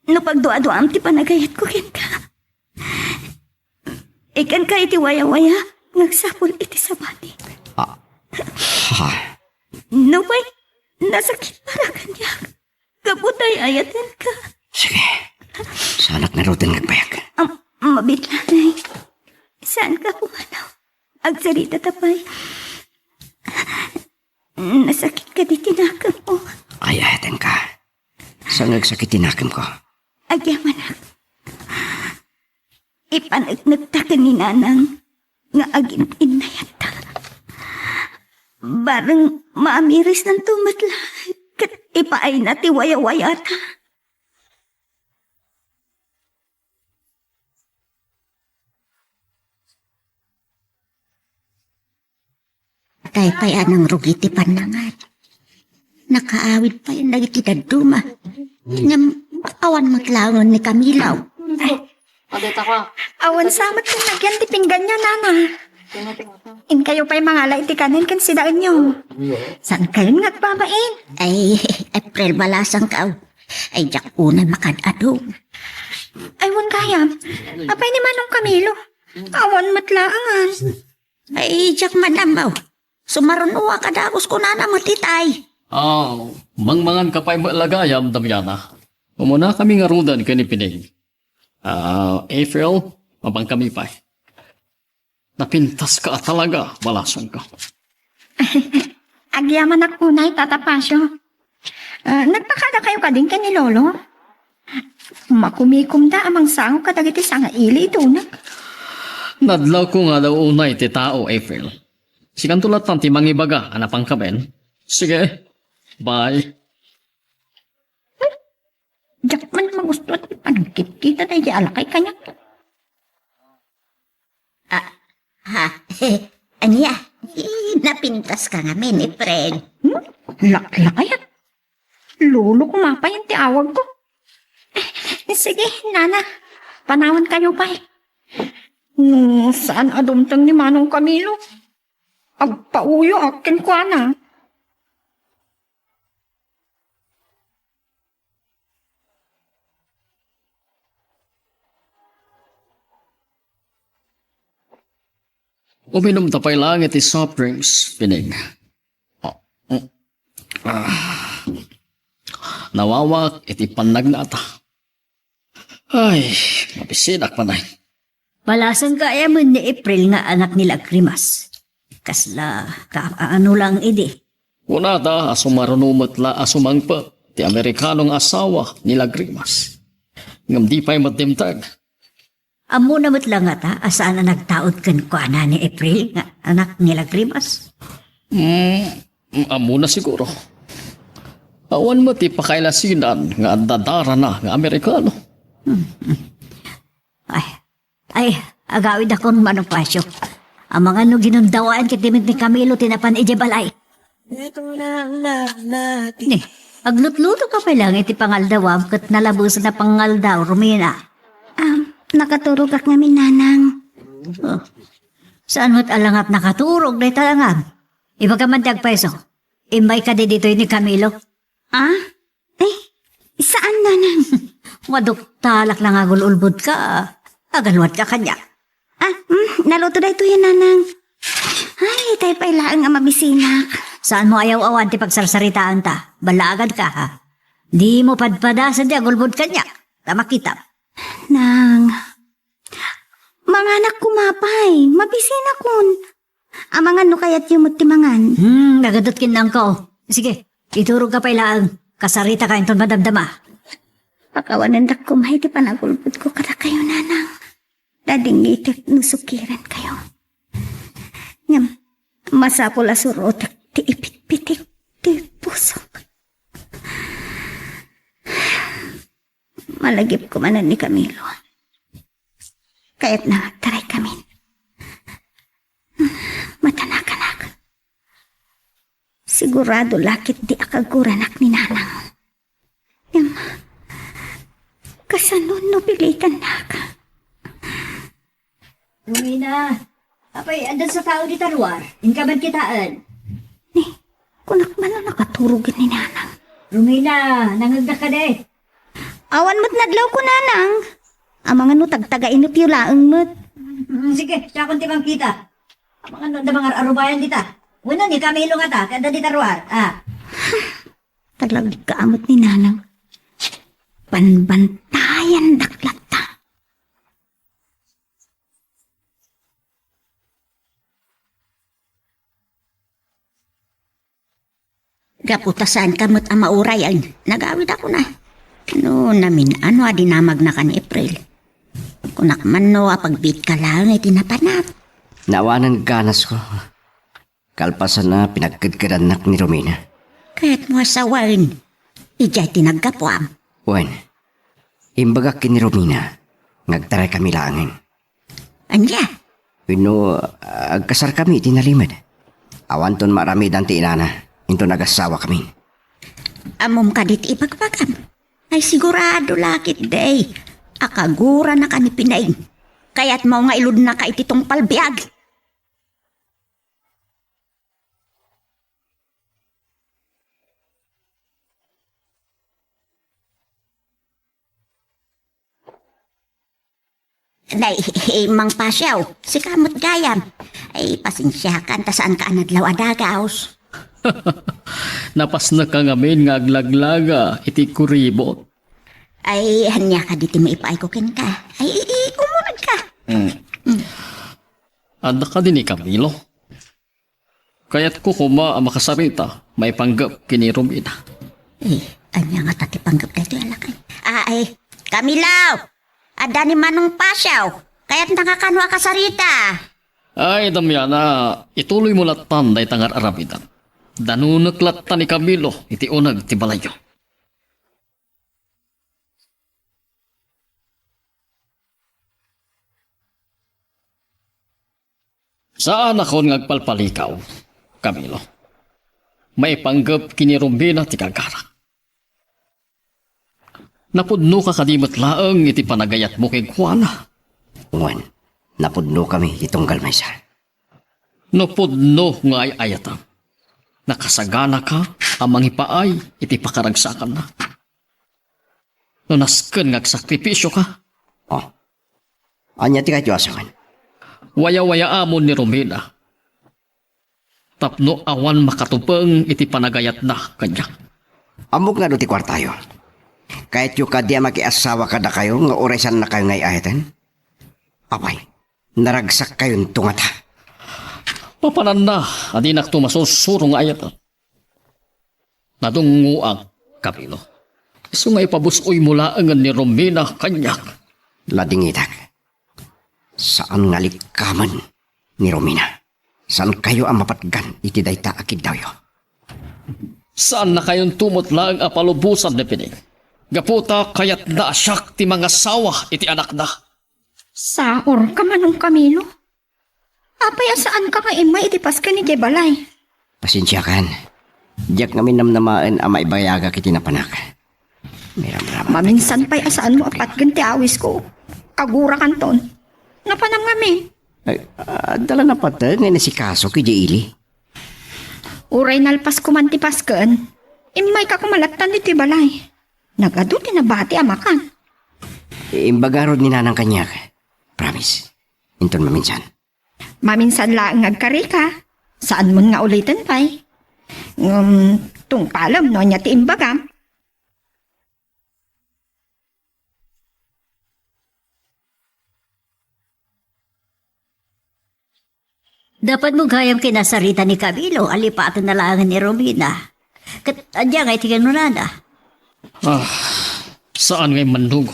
No pagduaduam ti panagayatko kenka, ikkanka iti wayawaya nga agsapul iti sabali. Ah, ha. Nupay nasakit para kaniak, gapu ta ay-ayatenka. Sige. Saanak ngaruden nga agbayag. Am, mabitlanay. Saanka pumanaw. Agsarita ta pay. Nasakit kadi ti nakemmo. Ay-ayatenka. Saan nga agsakit ti nakemko? Agyamanak. Ipaneknekta ken ni Nanang nga agin-innayatta. Bareng maamirisnanto met laeng ket ipaayna ti wayawayata. Tay pay a nangrugi ti pannangan. Nakaawid pay dagiti dadduma. Ngem awan met laengen ni Camilo. Ay, awan sa met ti nagyan ti pingganyo, Nana. Inkayo pay mangala iti kanen ken sidaenyo. Saankayon nga agbabain? Ay, April, balasangka. Ay, diak unay makad-adu. Ay, wen gayam. Apay ni Manong Camilo? Awan met laengen. Ay, diak man ammo. Sumarunoak a dagus kunana met itay. Ah, mangmanganka pay met la gayam, Damiana. Umunakami ngaruden ken ni Pining. Ah, April, mapankami pay. Napintaska a talaga, balasangka. Agyamanak unay, Tata Pasio. Ah, nagpakadakayo kadin ken ni Lolo? Makumikomda a mangsango kadagiti sangaili iti uneg. Nadlawko nga daw unay ti tao, April. Sikanto latta ti mangibaga a napankamin. Sige. Bye. Diak man magustuhan ti panagkitkita daydi a lakay kaniak. Ah, ha? Ania? Eh, napintaska ngamin, April. Hmm? Laklakayat. Lolo ko mapayan ti awagko. Sige, Nana. Panawankayo pay. No saan a dumteng ni Manong Camilo, agpauyoak kenkuana. Uminumta pay laeng iti soft drinks, Pining. Ah, mm. Ah. Nawawak iti pannagnata. Ay, mabisinak man ay. Balasangka aya met ni April nga anak ni Lagrimas? Kasla kaano lang idi? Kunata a sumaruno met la a sumangpet ti Amerikano nga asawa ni Lagrimas. Ngem di pay met dimteng. Ammona met la ngata a saan a nagtaud kenkuana ni April nga anak ni Lagrimas? Mm, ammona siguro. Awan met ti pakailasinan nga adda darana nga Amerikano. Hmm. Ay, ay, agawidakon, Manong Pasio. Amangan no ginundawaen ket ni Camilo ti napan idiay balay. Ni, aglutlutoka pay laeng iti pangaldawam ket nalabesen a pangaldaw, Romina. Ah, nakaturogak ngamin, Nanang. Oh. Saan met a langat nakaturog dayta langam? Ibagam man ti agpayso. Immay kadi ditoy ni Camilo? Ah? Eh, saan, Nanang? Maduktalak la nga agul-ulbodka. Agaluatka kaniak. Ah, mm, naluto daytoy, Nanang. Ay, tay pay laeng a mabisinak. Saanmo ayaw-awan ti pagsarsaritaanta. Ballaaganka, ha? Dimo padpadasen ti agulbod kaniak. Ta makitam. Nang, manganak koma pay. Mabisinakon. Amangan no kayatyo met ti mangan. Hmm, nagaddut kinnanko. Sige, iturogka pay laeng. Kasaritaka inton madamdama. Pakawanendak koma iti panagulbodko kadakayo, Nanang. Dadingitek no sukirenkayo. Ngem, masapul a surotek ti ipitpitik ti pusok. Malagipko manen ni Camilo. Kayatna nga agtaraykamin. Matanakanak. Sigurado la ketdi a kaguranak ni Nanang. Em, kasano no pilitannak? Romina, apay, adda sa tao dita ruar? Inka man kitaen. Ni, kunak man no nakaturog ni Nanang. Romina, nangegda kadi. Awan met nadlawko, nanang. Amangan no tagtagainepyo laeng met. Mm, sige, siakon ti mangkita. Amangan no adda mangar-arubayan dita. Wenno ni Camilo ngata, ti adda dita ruar. Ah. Talagka met ni nanang. Banbantayandak latta. Gapu ta saanka met a mauray, ay, nagawidakon. No namin-ano a dinamagna ken ni April. Kunak man no apagbiitka laeng iti napanak. Naawanan ganasko. Kalpasanna, pinagkedkedannak ni Romina. Kayatmo a sawen, idiay ti naggapuam? Wen, imbagak ken ni Romina nga agtaraykami laengen. Ania? Wenno, agkasarkami iti nalimed. Awanton maaramidan ti inana, inton agasawakami. Ammom kadi ti ibagbagam? Ay, sigurado la ketdi a kaguranaka ni Pineng. Kayatmo nga iludnaka iti tungpal biag? Nay, Mang Pasio, sika met gayam. Ay, pasensiakan ta saanka a nadlaw a dagaus. Napasneka ngamin nga aglaglaga iti kuribot. Ay, ania kadi ti maipaayko kenka? Ay, i-, i-, umuna ka. Mm. Mm. Adda kadi ni Camilo? Kayatko koma a makasarita maipanggep ken ni Romina. Eh, ania ngata ti panggep daytoy a laki? Ah, ay, Camilo! Adda ni Manong Pasio. Kayatna nga kano a kasarita. Ay, Damiana, ituloymo lattan dayta nga ar-aramidan. Danunek latta ni Camilo iti uneg ti balayyo. Saanakon nga agpalpalikaw, Camilo. Maipanggep ken ni Romina ti kagarak. Napudnoka kadi met laeng iti panagayatmo kenkuana? Wen, napudnokami iti tunggal maysa. No pudno nga ay-ayatam, nakasaganaka a mangipaay iti pakaragsakanna. No nasken nga agsakripisio ka. Oh. Ania ti kayatyo a sawen? Wayawayaamon ni Romina tapno awan makatupeng iti panagayatna kaniak. Ammok nga adu ti kuartayo. Kayatyo kadi a makiasawa kadakayo nga uray saannakayo nga ay-ayaten? Apay, naragsakkayonto ngata. Mapananna a dinakto masusuro nga ayaten. Nadungngoak, Camilo. Isu nga ipabus-oymo laengen ni Romina kaniak. Ladingitak. Saan nga likkamen ni Romina. Saankayo a mapatgan iti dayta a kiddawyo. Saannakayonto met laeng a palubosan ni Pineng. Gapu ta kayatna a siak ti mangasawa iti anakna. Saorka, Manong Camilo. Apay a saanka nga immay iti pasken idiay balay? Pasensiakan. Diak ngamin namnamaen a maibayagak iti napanak. Miramram. Maminsan pay a saanmo a patgen ti awisko. Kagurakanton. Napanam ngamin. Ay, adda la napateg nga inasikaso ken ni Ili. Uray nalpas koman ti pasken, immayka koma lattan ditoy balay. Nagadu ti nabati a makan. Imbaga ngarud ni Nanang kaniak. Promise. Inton maminsan. Maminsan laeng nga agkarika. Saanmon nga uliten pay. Ngem, tungpalem no ania ti imbagam. Dapatmo gayam kinasarita ni Camilo a lipatenna laengen ni Romina. Ket ania ngay ti kinunana? Ah, saan ngay mannugot?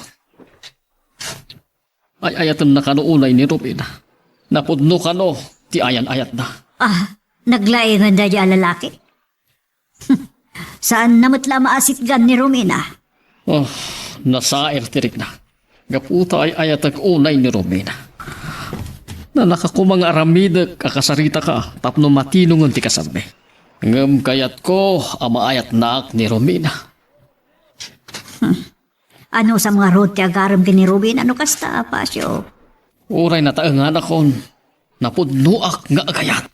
Ay-ayatenna kano unay ni Romina. Napudno kano ti ayan-ayatna. Ah, naglaengen daydi a lalaki? Saanna met la a maasitgan ni Romina. Oh, nasair ti rikna. Gapu ta ay-ayatek unay ni Romina. Nalaka koma nga aramidek a kasaritaka tapno matinongen ti kasarmi. Ngem kayatko a maayatnaak ni Romina. Hmm. Anusam ngarud ti agarem ken ni Romina no kasta, Pasio? Uray nataenganakon, napudnoak nga agayat.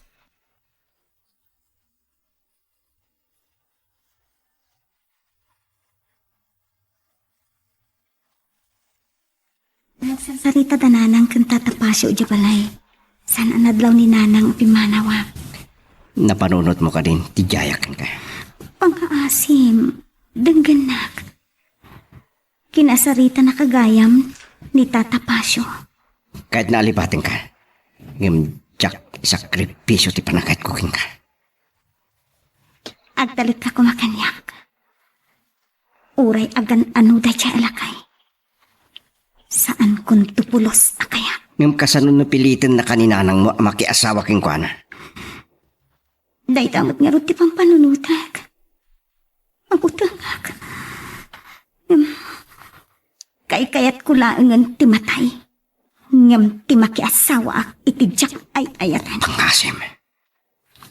Sarsarita da Nanang ken Tata Pasio idiay balay. Saan a nadlaw ni Nanang a pimmanawak. Napanunotmo kadin ti diayak kenka? Pangngaasim, denggennak. Kinasaritanaka gayam ni Tata Pasio. Kayatna a libatenka, ngem diak isakripisio ti panagkayatko kenka. Agtalekka koma kaniak. Uray agan-ano daydiay a lakay. Saankonto pulos a kayat. Ngem kasano no pilitennaka ni nanangmo a makiasawa kenkuana? Dayta met ngarud ti pampanunotek. Mabutengak. Ngem, kaykayatko laengen ti matay. Ngem ti makiasawaak iti diak ay-ayaten. Pangngaasim.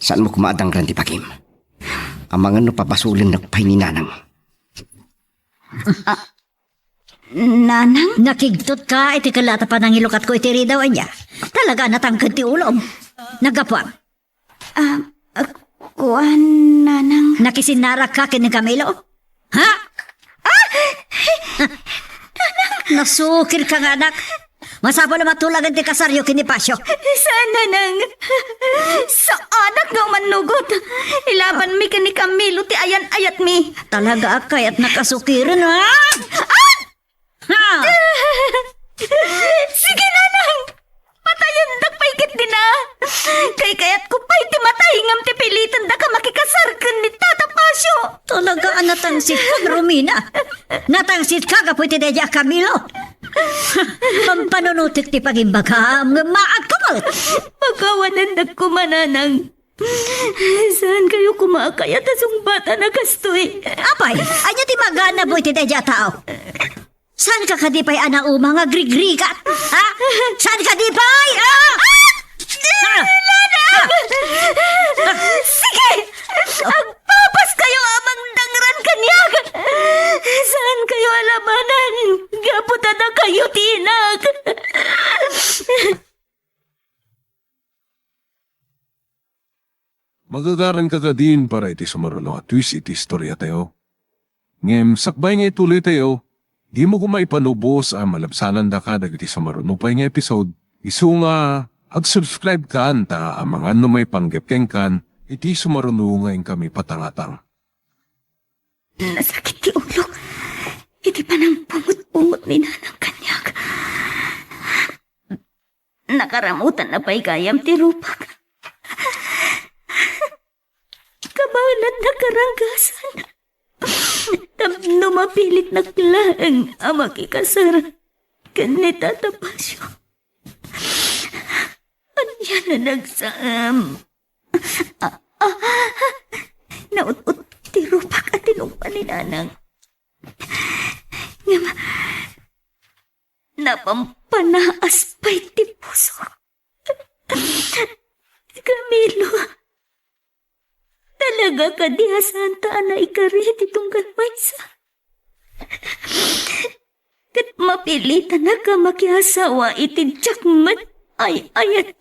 Saanmo koma a dangran ti bagim. Amangan no pabasolennak pay ni nanang. Ah, Nanang? Nakigtotka iti kellat a panangilukatko iti ridaw, ania? Talaga a natangked ti ulom. Naggapuam. Ah, ah, kuan, Nanang. Nakisinnarakka ken ni Camilo? Ha? Ah! Nasukirka nga anak. Masapul a matulagen ti kasaryo ken ni Pasio. Saan, Nanang. Saanak nga umannugot. Ilabanmi ken ni Camilo ti ayan-ayatmi. Talaga a kayatnak a sukiren, ha? Ah! Ha! Sige, Nanang! Patayendak pay ketdin a! Kaykayatko pay ti matay ngem ti pilitendaka makikasar ken ni Tata Pasio! Talaga a natangsitka, Romina! Natangsitka gapu iti daydi a Camilo! Pampanunotek ti pangimbagam, ngem maagko met! Pakawanendak koma, Nanang. Saankayo koma a kayat a sungbatan a kastoy. Apay, ania ti maganabo iti daydi a tao? Saanka kadi pay a nauma nga agrigrigat? Ha? Saanka kadi pay? Ah! Ah! Sige! Agpapaskayo a mangdangran kaniak! Saankayo a labanan gapu ta dakayo ti inak! Magagaranka kadin para iti sumaruno a twist iti istoriatayo. Ngem sakbay nga ituloytayo, dimo koma ipanubos a malabsanandaka dagiti sumaruno pay nga episode, isu nga ag-subscribe kan ta amangan no maipanggep kenkan iti sumaruno nga inkami patangatang. Nasakit ti ulok iti panangpungot-pungot ni Nanang kaniak. Nakaramutan na pay gayam ti rupak. Kabaelan na karanggasan. Tapno mapilitnak laeng a makikasar ken ni Tata Pasio. Ania a nagsam? Ah, ah, naut-ot ti rupak a tinungpa ni Nanang. Ngem, napampanaas pay ti pusok. Camilo, talaga kadi a saanta a naikari ti tunggal maysa? Ket mapilitanak a makiasawa iti diak met ay-ayat.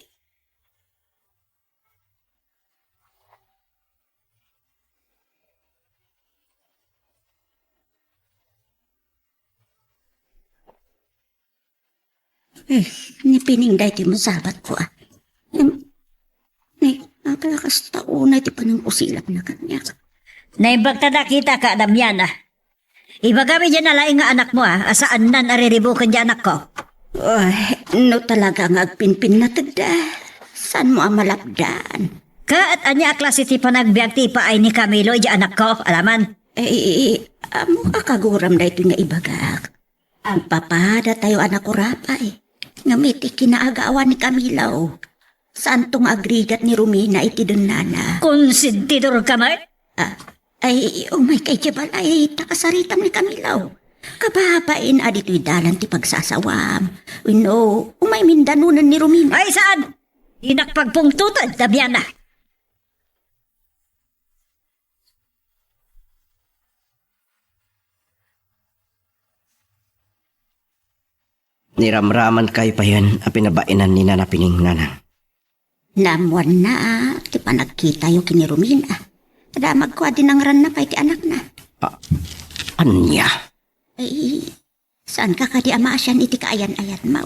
Eh, ni Pining daytoy met sabatko, ah. Em, ni, nakalakas ta unay ti panangkusilak na kaniak. Naimbag ta nakitaka, Damiana. Ibagam idiay nalaing nga anakmo, ah, a saannan a riribuken diay anakko. Ay, no talaga nga agpinpinnategda, saanmo a malapdan? Ket ania a klase ti panagbiag ti ipaay ni Camilo idiay anakko, alaman? Eh, ammok a kaguram daytoy nga ibagak. Agpapadatayo a nakurapay. Ngem iti kinaagawan ni Camilo, saanto nga agrigat ni Romina iti dennana. Konsentidorka met? Ah, ay, umayka idiay balay ta kasaritam ni Camilo. Kababain a ditoy dalan ti pagsasawam. Wenno, umaymin danonen ni Romina. Ay, saan? Dinak pagpungtoten, Damiana. Niramramankayo payen a pinabainan ni Nana Pining, Nanang? Naammoanna ti panagkitayo ken ni Romina. Damagko a dinangranna pay ti anakna. Ah, ania? Ay, Saanka kadi a maasian iti kaayan-ayanmo?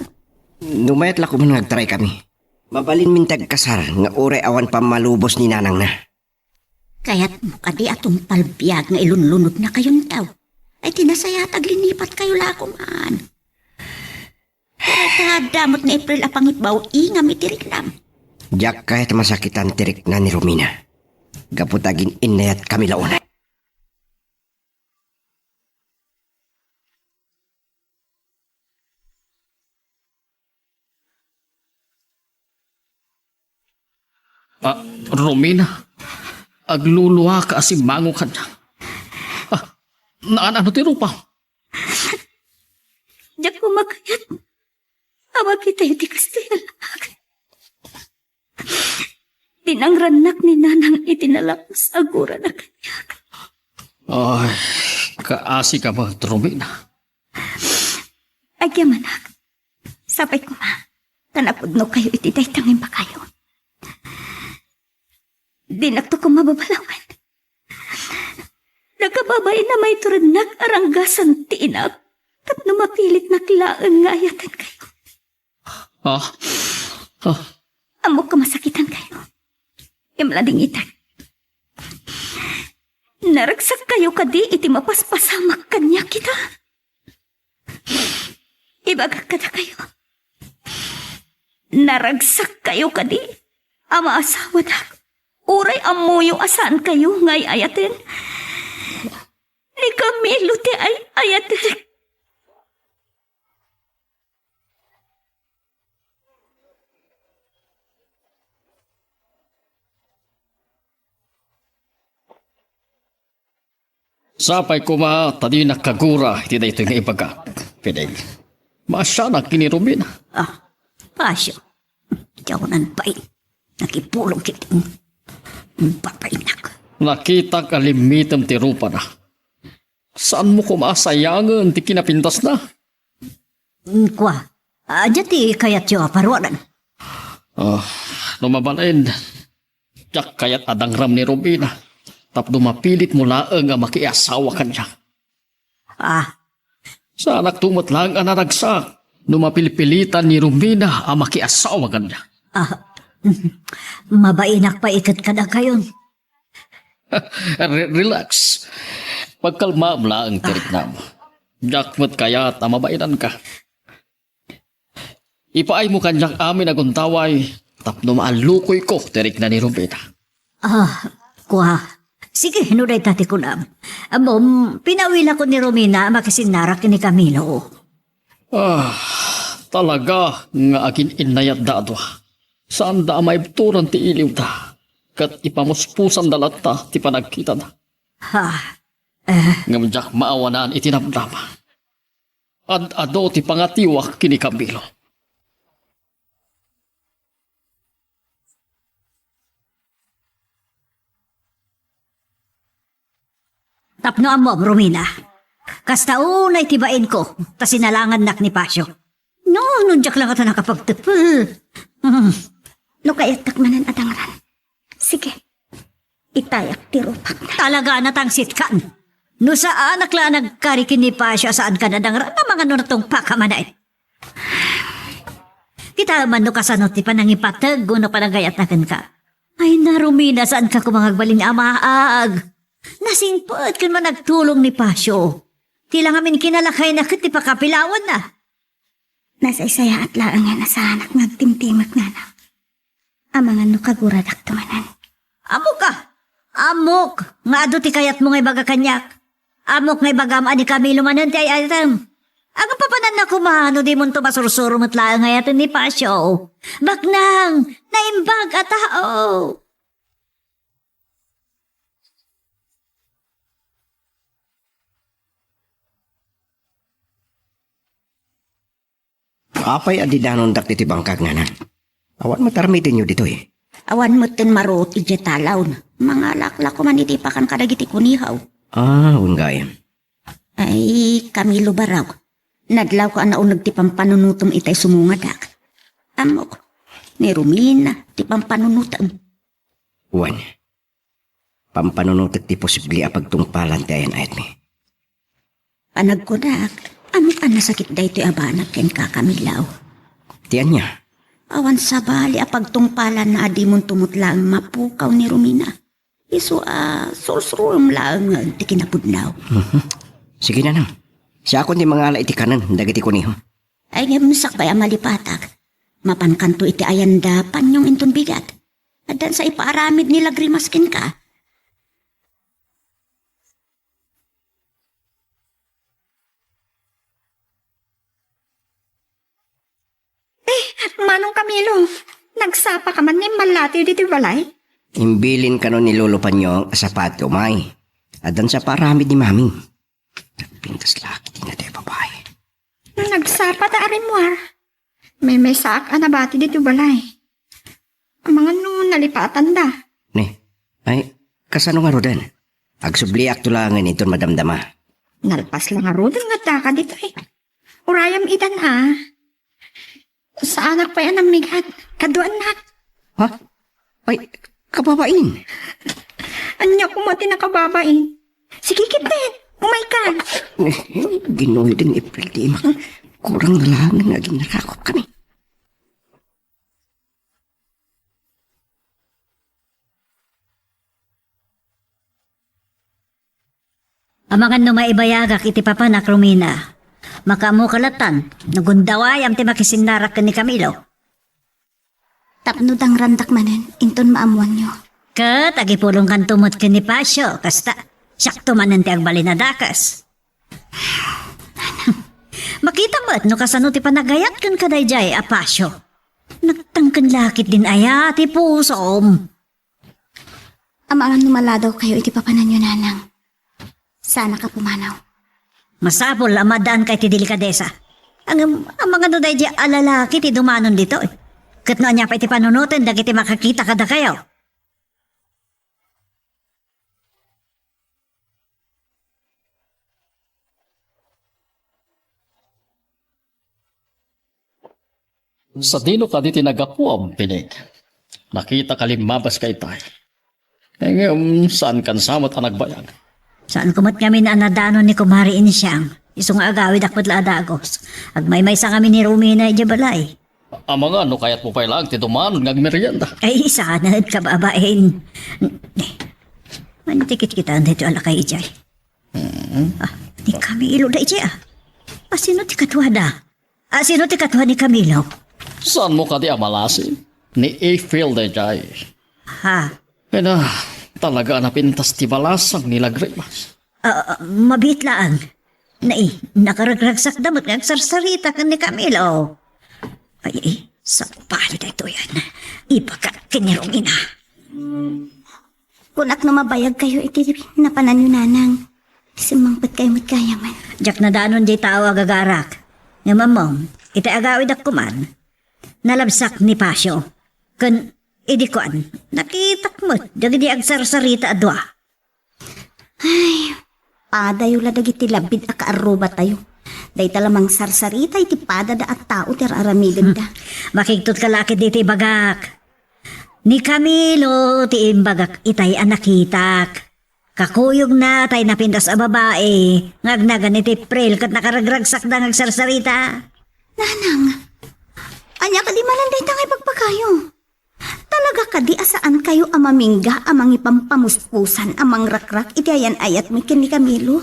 No mayat la koman nga agtaraykami. Mabalinmin ti agkasar nga uray awan pammalubos ni nanangna. Kayatmo kadi a tungpal biag nga ilunlunodnakayonto? Ay, ti nasayaat, aglinipat kayo la koman. Pero ta adda met nga April a pangibbaw, ingam iti riknam. Diak kayat masakitan ti rikna ni Romina. Gapu ta agin-innayatkami la unay. Ah, Romina, agluluaka a simmango kaniak. Ah, naan-ano ti rupa? Diak koma kayat a makitayo ti kasta a laak. Dinangrannak ni Nanang iti nalapus a gurana kaniak. Ay, kaasika met, Romina. Agyamanak, sapay koma ta napudnokayo iti dayta nga imbagayo. Dinakto koma babalawen. Nakababain a maiturednak a ranggasan ti inap tapno mapilitnak laeng nga ayatenkayo. Ah, ah. Ammok a masakitankayo. Imladingitan. Naragsakkayo kadi iti mapaspasamak kaniak ita? Ibagak kadakayo. Naragsakkayo kadi a maasawadak? Uray ammoyo a saankayo nga ay-ayaten? Ni Camilo ti ay-ayatek. Sapay koma ta dinak kagura iti daytoy nga ibagak, Fidel. Maasianak ken ni Romina. Ah, Pasio. Diak unay bain. Nakipulong ket, mm, babainak. Nakitak a limmitem ti rupana. Saanmo koma a sayangen ti kinapintasna? Mm, kua, ania ti kayatyo a paruanan? Ah, no mabalin, diak kayat a dangram ni Romina tapno mapilitmo laeng a makiasawa kaniak. Ah. Saanakto met laeng a naragsak no mapilpilitan ni Romina a makiasawa kaniak. Ah, mabainak pay ket kadakayon. Re-, relax. Pagkalmaem laeng ti riknam. Diak met kayat a mabainanka. Ipaaymo kaniak amin a gundaway tapno maallukoyko ti rikna ni Romina. Ah, kua. Sige, no dayta ti kunam. Ammom, pinawilakon ni Romina a makisinnara ken ni Camilo. Ah, talaga nga agin-innayatda a dua. Saanda a maibturan ti iliwda, ket ipamuspusanda latta ti panagkitada. Ha? Eh. Ngem diak maawanan iti namnama. Ad-adu ti pangatiwak ken ni Camilo. Tapno ammom, Romina, kasta unay ti bainko, ta sinalangannak ni Pasio. No, no, diak la ngata nakapagtepel. Hmm. No kayattak manen a dangran, sige, itayak ti rupak. Talaga a natangsitkan. No saanak la a nagkari ken ni Pasio a saankan a dangran, amangan no natungpaka manen. Kitaem man no kasano ti panangipateg wenno panagayatna kenka. Ay, Romina, saanka koma nga agbalin a maag. Nasingpet ken managtulong ni Pasio. Ti la ngamin kinalakayna ket ti pakapilawanna. Nasaysayaat laeng nga nasaanak nga agtimtimek, nanang. Amangan no kaguradakto manen. Ammok a! Ammok nga adu ti kayatmo nga ibaga kaniak. Ammok nga ibagam a ni Camilo manen ti ay-ayatem. Agpapananna koma no dimonto masursuro met laeng nga ayaten ni Pasio. Baknang, naimbag a tao. Apay a didanondak ditoy bangkag, nanang? Awan met aramidenyo ditoy. Awan metten maruot idiay talawna. Mangalak la koman iti pakan kadagiti kunihaw. Ah, wen gayam. Ay, Camilo Barao, nadlawka a nauneg ti pampanunotem itay sumungadak. Ammok, ni Romina ti pampanunotem. Wen, pampanunotek ti posible a pagtungpalan ti ayan-ayatmi. Panagkunak, Ania a nasakit daytoy a banag kenka, Camilo? Ti ania? Awan sabali a pagtungpalanna a dimonto met laeng mapukaw ni Romina. Isu a sursuruem laeng ti kinapudno. Mhm. Sige, nanang. Siakon ti mangala iti kanen dagiti kuneho. Ay, ngem sakbay a malipatak, mapankanto iti ayanda panyong inton bigat. Addan sa ipaaramid ni Lagrimas kenka. Eh, Manong Camilo, nagsapa ka man nga immallatiw ditoy balay? Imbilin kano ni Lolo Panyong a sapati umay. Addan sa paaramid ni Mami. Nagpintas la ketdi dayta a babai. Nagsapa ta a rimmuar. Maymaysaak a nabati ditoy balay. Amangan no nalipatanda. Ne, ay, kasano ngaruden? Agsubliakto laengen inton madamdama. Nalpas la ngaruden nga addaka ditoy. Urayam itan a. Saanak pay a nammigat. Kaduaannak. Ha? Ay, kababain. Ania koma ti nakababain? Sige, kipet. Umayka. Eh, Ginoo, deng April, di ma-, kurang na lang nga agin-, nakakup kami. Amangan no maibayagak iti papanak, Romina, makaammoka lattan no gundawayam ti makisinnarak ken ni Camilo. Tapno dangrandak manen inton maammoanyo. Ket agipulongkanto met ken ni Pasio, kasta, siakto manen ti agbalin a dakes. Makita met no kasano ti panagayat kenka daydiay a Pasio. Nagtangken la ketdin aya ti pusom. Amangan no maladawkayo iti papananyo, nanang. Saannak a pumanaw. Masapul a maaddaanka iti delikadesa. Ngem, amangan no daydiay a lalaki ti dumanon ditoy. Ket no ania pay ti panunoten dagiti makakita kadakayo. Sadino kadi ti naggapuam, Pinig? Nakitaka limmabas ka itay. Ngem, saankan sa met a nagbayag? Saanko met ngamin a nadanon ni Kumare Insiang. Isu nga agawidak met la a dagos. Agmaymaysa ngamin ni Romina idiay balay. Amangan no kayatmo pay laeng ti dumanon nga agmerienda. Ay, saan, kababain. Mano ti kitkitaen daytoy a lakay idiay? Hmm. Ah, ni Camilo daydiay, ah. Asino ti kaduada? Asino ti kaduada ni Camilo? Saanmo kadi a malasi? Ni April daydiay. Ha? Ken, talaga a napintas ti balasang ni Lagrimas. Ah, ah, mabiit laeng. Nai, nakaragragsakda met nga agsarsarita ken ni Camilo. Ay, ay, sabali daytoyen. Ibagak ken ni Romina. Kunak no mabayagkayo iti napananyo, nanang. Simmangpetkayo met gayamen. Diak nadanon diay tao a gagarak. Ngem ammom, iti agawidak koman, nalabsak ni Pasio. Ken idi kuan, nakitak met dagidi agsarsarita a dua. Ay, padayo la dagiti labid a kaarrubatayo. Dayta la mangsarsarita iti padada a tao ti ar-aramidenda. Hmm. Makigtot ka la ketdi iti ibagak. Ni Camilo ti imbagak itay a nakitak. Kakuyogna tay napintas a babai nga agnagan iti April ket nakaragragsakda nga agsarsarita. Nanang, ania kadi manen dayta nga ibagbagayo? Talaga kadi a saankayo a mamingga a mangipampamuspusan a mangrakrak iti ayan-ayatmi ken ni Camilo?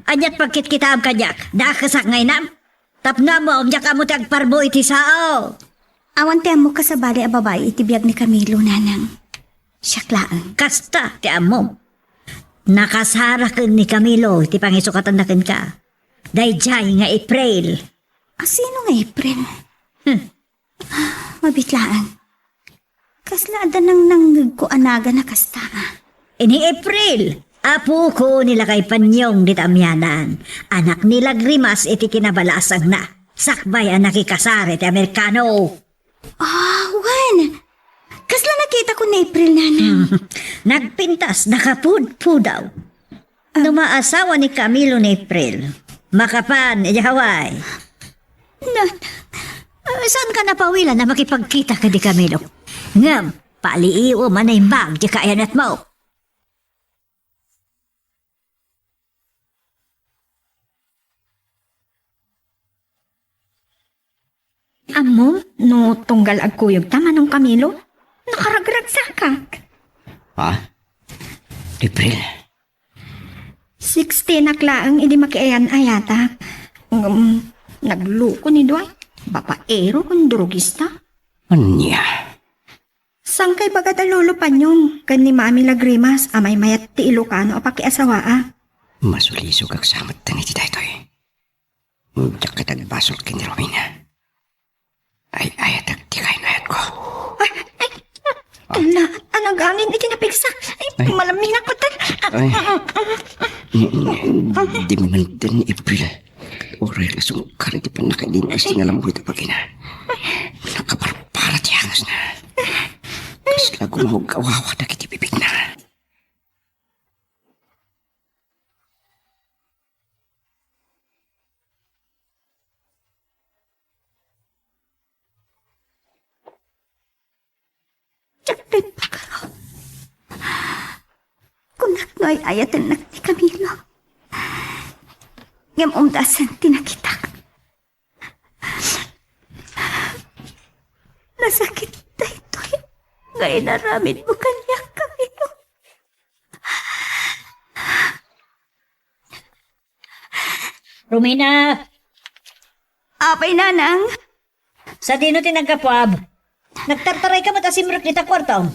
Aniat pagkitkitaem kaniak? Dakesak nga inam? Tapno ammom, diak ammo ti agparbo iti sao. Awan ti ammok a sabali a babai iti biag ni Camilo, nanang. Siak laeng. Kasta ti ammom. Nakasaraken ni Camilo iti pangisukatanna kenka. Daydiay nga April. Asino nga April? Hmm. Mabiit laeng. Kasla adda nangnangngegko a nagan a kasta, a. Ni April, apoko ni lakay Panyong dita amianan. Anak ni Lagrimas iti kinabalasangna. Sakbay a nakikasar iti Amerikano. Ah, wen. Kasla nakitako ni April, nanang. Hmm. Nagpintas, nakapudpudaw. No maasawa ni Camilo ni April, makapan idiay Hawaii. Na, ah, saanka napawilan a makipagkita ken ni Camilo? Ngem, paliiwem a naimbag ti kaayanatmo. Ammom no tunggal agkuyogta, Manong Camilo? Nakaragragsakak. Ha? April? Sixteenak laeng idi makiayan-ayatak. Ngem, nagloko ni Dwight. Babaero ken drogista. Ania? Saan ka ibaga da Lolo Panyong ken ni Mami Lagrimas a maymayat ti Ilocano a pakiasawaa? Masulisogak sa met iti daytoy. Diak ket agbasol ken ni Romina. Ay-ayatek ti kainayatko. Ay, ay, ala, anagangin iti napigsa. Ay, ay. Malaminak ko tan. Ay. Di man din, April. Uray la sungkar iti pannakailinas ti nalamuhi ta bagina. Nakaparpara ti hangasna. Kasla gumawgaw dagiti bibigna. Diak pay pagaro. Kunak no ay-ayatennak ni Camilo. Ngem umdasen ti nakitak. Nasakit daytoy nga inaramidmo kaniak, Camilo. Romina! Apay, Nanang? Sadino ti naggapuam? Nagtartaray ka met a simrek dita kuartom.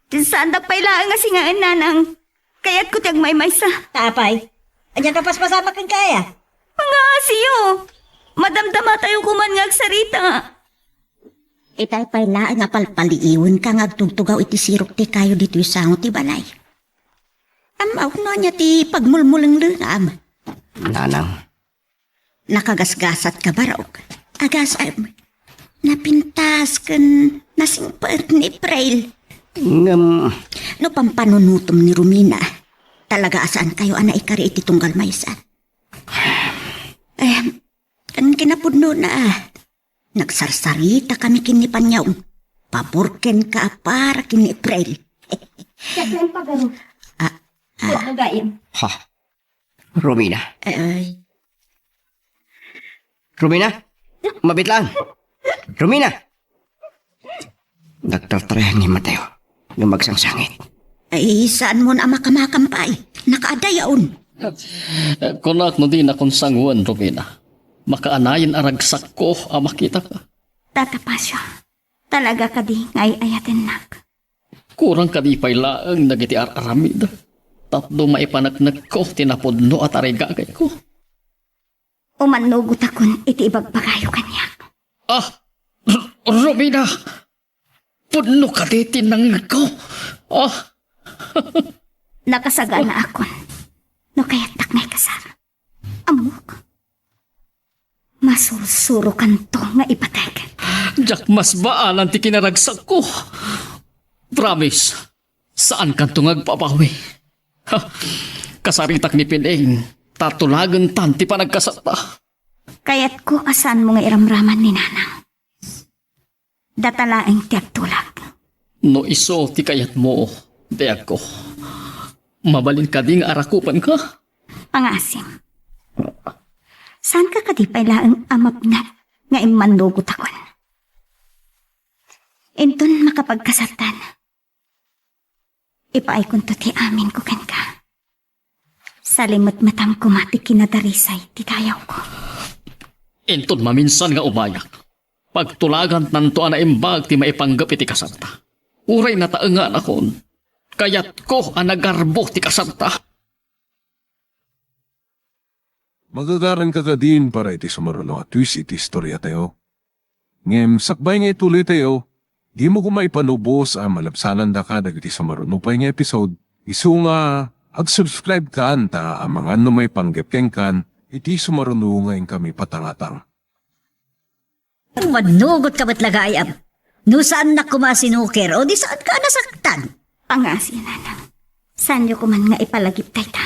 Saandak pay laeng a singaen, Nanang. Kayatko ti agmaymaysa. Ta apay? Ania ta paspasamak kenka aya? Pangaasiyo! Madamdamatayo koman nga agsarita. Itay pay laeng a palpaliiwenka nga agtugtugaw iti sirok ti kayo ditoy sango ti balay. Ammok no ania ti pagmulmulenglengam. Nanang. Nakagasgasatka, barok. Agasem. Napintas ken nasingpet ni April. Ngem. No pampanunotem ni Romina, talaga a saankayo a naikari iti tunggal maysa. Eh, ken kinapudnona, nagsarsarita kami ken ni Panyong. Pabor kenka a para ken ni April. Ket wen pagaro. Ah, ah. Pudno gain. Ha? Romina? Ay. Romina? Mabit lang. Romina! Nagtartarayan ni Mateo nga magsangsangit. Ay, saanmon a makamakam pay? Nakaadayaon. Kunak no dinakon sangoen, Romina. Makaanayen a ragsakko a makitaka. Tata Pasio, talaga kadi nga ay-ayatennak? Kurang kadi pay laeng dagiti ar-aramid tapno maipaneknekko ti napudno a tarigagayko. Umannugotakon iti ibagbagayo kaniak. Ah, R-, Romina! Pudno kadi ti nangngegko. Ah! Nakasaganaakon no kayattak nga ikasar. Ammok, masursurokanto nga ipatek. Diak masbaalan ti kinaragsakko. Promise, saankanto nga agbabawi. Ha, kasaritak ni Pineng, ta tulagentan ti panagkasatta. Kayatko a saanmo nga iramraman ni Nanang. Data laeng ti agtulag. No isu ti kayatmo, biagko, mabalin kadi nga arakupanka? Pangaasim. Saanka kadi pay laeng a mapnag nga immannugotakon? Inton makapagkasartan, ipaaykonto ti aminko kenka. Salimetmetam koma ti kinadarisay ti dayawko. Inton maminsan nga umayak, pagtulagantanto a naimbag ti maipanggep iti kasarta. Uray nataenganakon, kayatko a nagarbo ti kasarta. Magagaranka kadin para iti sumaruno a twist iti istoriatayo. Ngem sakbay nga ituloytayo, dimo koma ipanubos a malabsanandaka dagiti sumaruno pay nga episode, isu nga ag-subscribe kan ta amangan no maipanggep kenkan iti sumaruno nga inkami patangatang. Mannugot ka met la gayam. No saannak koma a sinuker, o di saanka a nasaktan. Pangaasim, Nanang. Saanyo koman nga ipalagip dayta.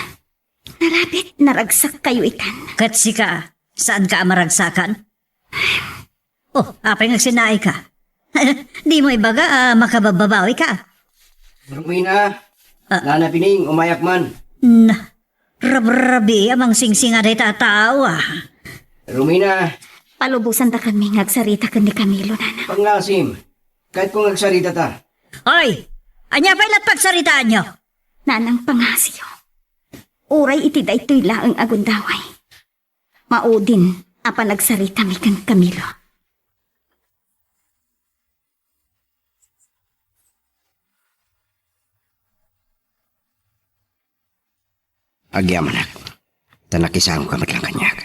Narabit, naragsakkayo itan. Ket sika, saanka a maragsakan? Oh, apay nga agsinaika? Dimo ibaga a makababbabawika? Romina, ah. Nana Pining, umayak man. Na, rabrabi a mangsingsing a dayta a tao, ah. Romina, Palubosandakanmi nga agsarita ken ni Camilo, Nanang. Pangasim, kayatko nga agsaritata. Oy! Ania pay la pagsaritaanyo? Nanang, pangasio. Uray iti daytoy laeng a gundaway, maudin a panagsaritami ken Camilo. Agyamanak, ta nakisangoka met laeng kaniak.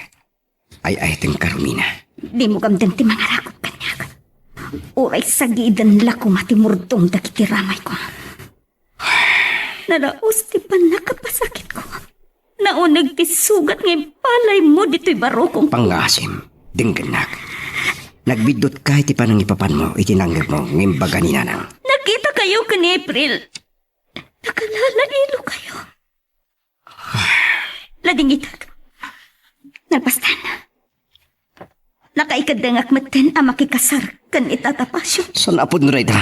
Ay-ayatenka, Romina. Dimo gamdeng ti mangarakop kaniak. Uray sagiden la koma ti murdong dagiti ramayko. Nalaus ti pannakapasakitko. Nauneg ti sugat nga impalaymo ditoy barukongko. Pangasim, denggennak. Nagbiddutka iti panangipapanmo iti nangngegmo nga imbaga ni Nanang. Nakitakayo ken ni April. Nakalalailokayo. Ladingitak. Nalpastan. Nakaikeddengak metten a makikasar ken ni Tata Pasio. Saan a pudno dayta?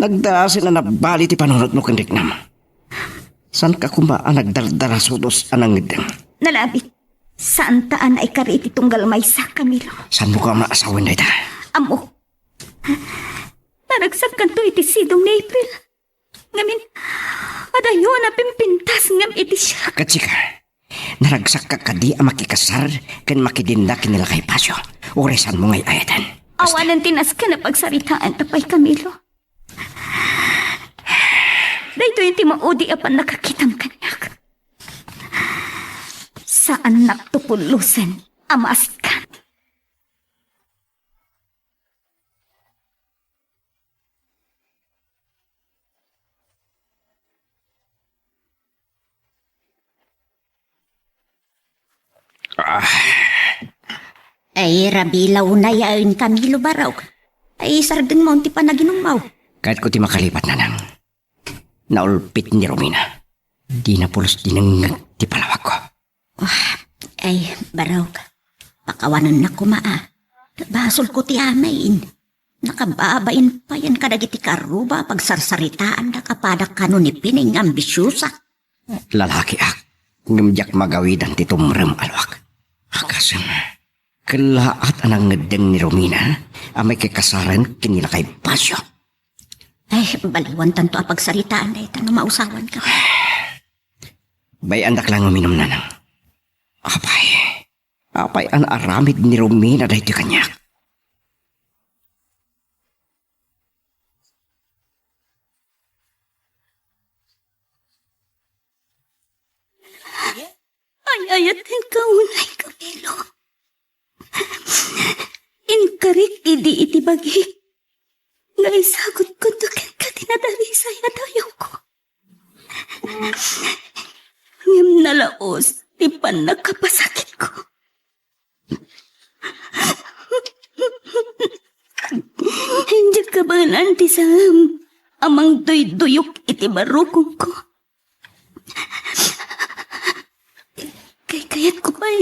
Nagdaasen a nabali ti panunotmo ken riknam. Saanka koma a nagdardarasudos a nangngeddeng? Nalabit. Saanta a naikari iti tunggal maysa, Camilo. Saanmo koma a sawen dayta? Ammok. Naragsakkanto iti sidong ni April. Ngamin, adayo a napimpintas ngem iti siak. Ket sika, naragsakka kadi a makikasar ken makidinna ken ni lakay Pasio, uray saanmo nga ay-ayaten? Basta. Awanen ti nasken a pagsaritaanta pay, Camilo. Daytoy ti maudi a pannakakitam kaniak. Saannak tupulosen a maaskan. Ah. Ay, rabilaw na yaen, Camilo, barok. Ay, sardengmo ti panaginummo. Kayatko ti makalipat, Nanang. Naulpit ni Romina. Dina pulos dinengngeg ti palawagko. Ah, ay, barok. Pakawanennak koma a. Basolko ti amin. Nakababain payen kadagiti karuba a pagsarsaritaandak a padak kano ni Pineng nga ambisiosa. Lalakiak, ngem diak magawidan ti tumrem a luak. Akasem, kellaat a nangngeddeng ni Romina a makikasaren ken ni lakay Pasio. Ay, baliwantanto a pagsaritaan dayta no mausawanka. Bay-andak la nga uminum, Nanang. Apay, apay a naaramid ni Romina daytoy kaniak? Ay-ayatenka unay, Camilo. Inkarik idi iti bagik nga isagutko kenka ti nadarisay a dayawko. Ngem nalaus ti pannakapasakitko. Diak kabaelan ti saan a mangduyduyok iti barukongko. Kaykayatko pay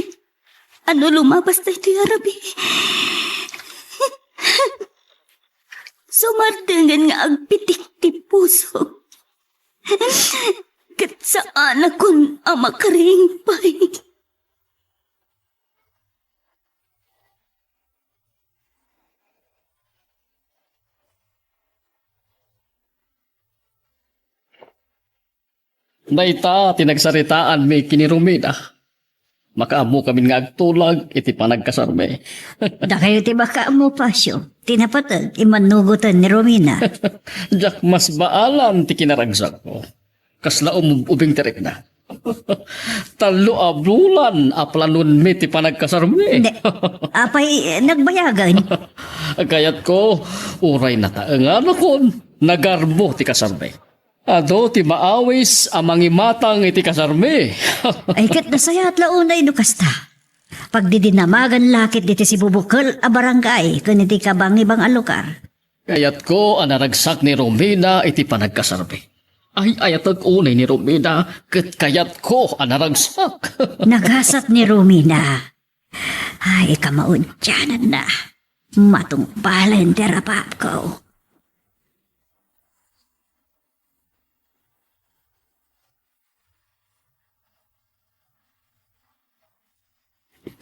a no lumabas daytoy a rabii, sumardengen nga agpitik ti pusok. Ket saanakon a makariing pay. Dayta ti nagsaritaanmi ken ni Romina. Makaammokamin nga agtulag iti panagkasarmi. Dakayo ti makaammo, Pasio. Ti napateg, immannugoten ni Romina. Diak masbaalan ti kinaragsakko. Kasla umub-ubing ti rikna. Tallo a bulan a planonmi ti panagkasarmi. Ne, apay, nagbayagen? Kayatko, uray nataenganakon, nagarbo ti kasarmi. Adu ti maawis a mangimatang iti kasarmi. Ay, ket nasayaat la unay no kasta. Pagdidinamagan la ket diti sibubukel a barangay ken iti kabangibang a lugar. Kayatko a naragsak ni Romina iti panagkasarmi. Ay-ayatek unay ni Romina, ket kayatko a naragsak. Nagasat ni Romina. Ay, kamaudiananna. Matungpalen ti arababko.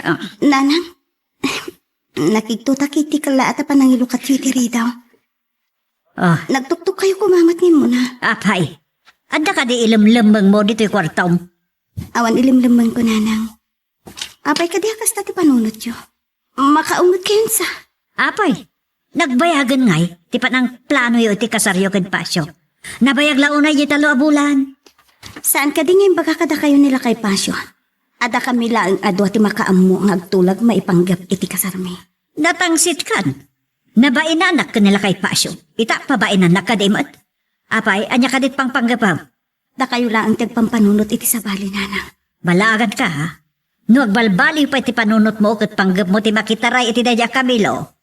Ah, Nanang, Nakigtotak iti kellaat a panangilukatyo iti ridaw. Ah. Nagtuktok kayo kumamat nga immuna. Apay, adda kadi ilemlemmengmo ditoy kuartom? Awan ilemlemmengko, nanang. Apay kadi a kasta ti panunotyo? Makaungot kayon sa. Apay, nagbayagen ngay ti panangplanoyo iti kasaryo ken Pasio? Nabayag la unay diay tallo a bulan. Saan kadi nga imbaga kadakayo ni Lakay Pasio? Adda kami laeng a dua ti makaammo nga agtulag maipanggep iti kasarmi. Natangsit kan. Nabainanak ken ni Lakay Pasio. Ita, pabainannak kadi met. Apay, ania kadit pangpanggepem? Dakayo laeng ti agpampanunot iti sabali, nanang. Balagan ka, ha? No agbalbaliw pay ti panunotmo ket panggepmo ti makitaray iti daydi a Camilo.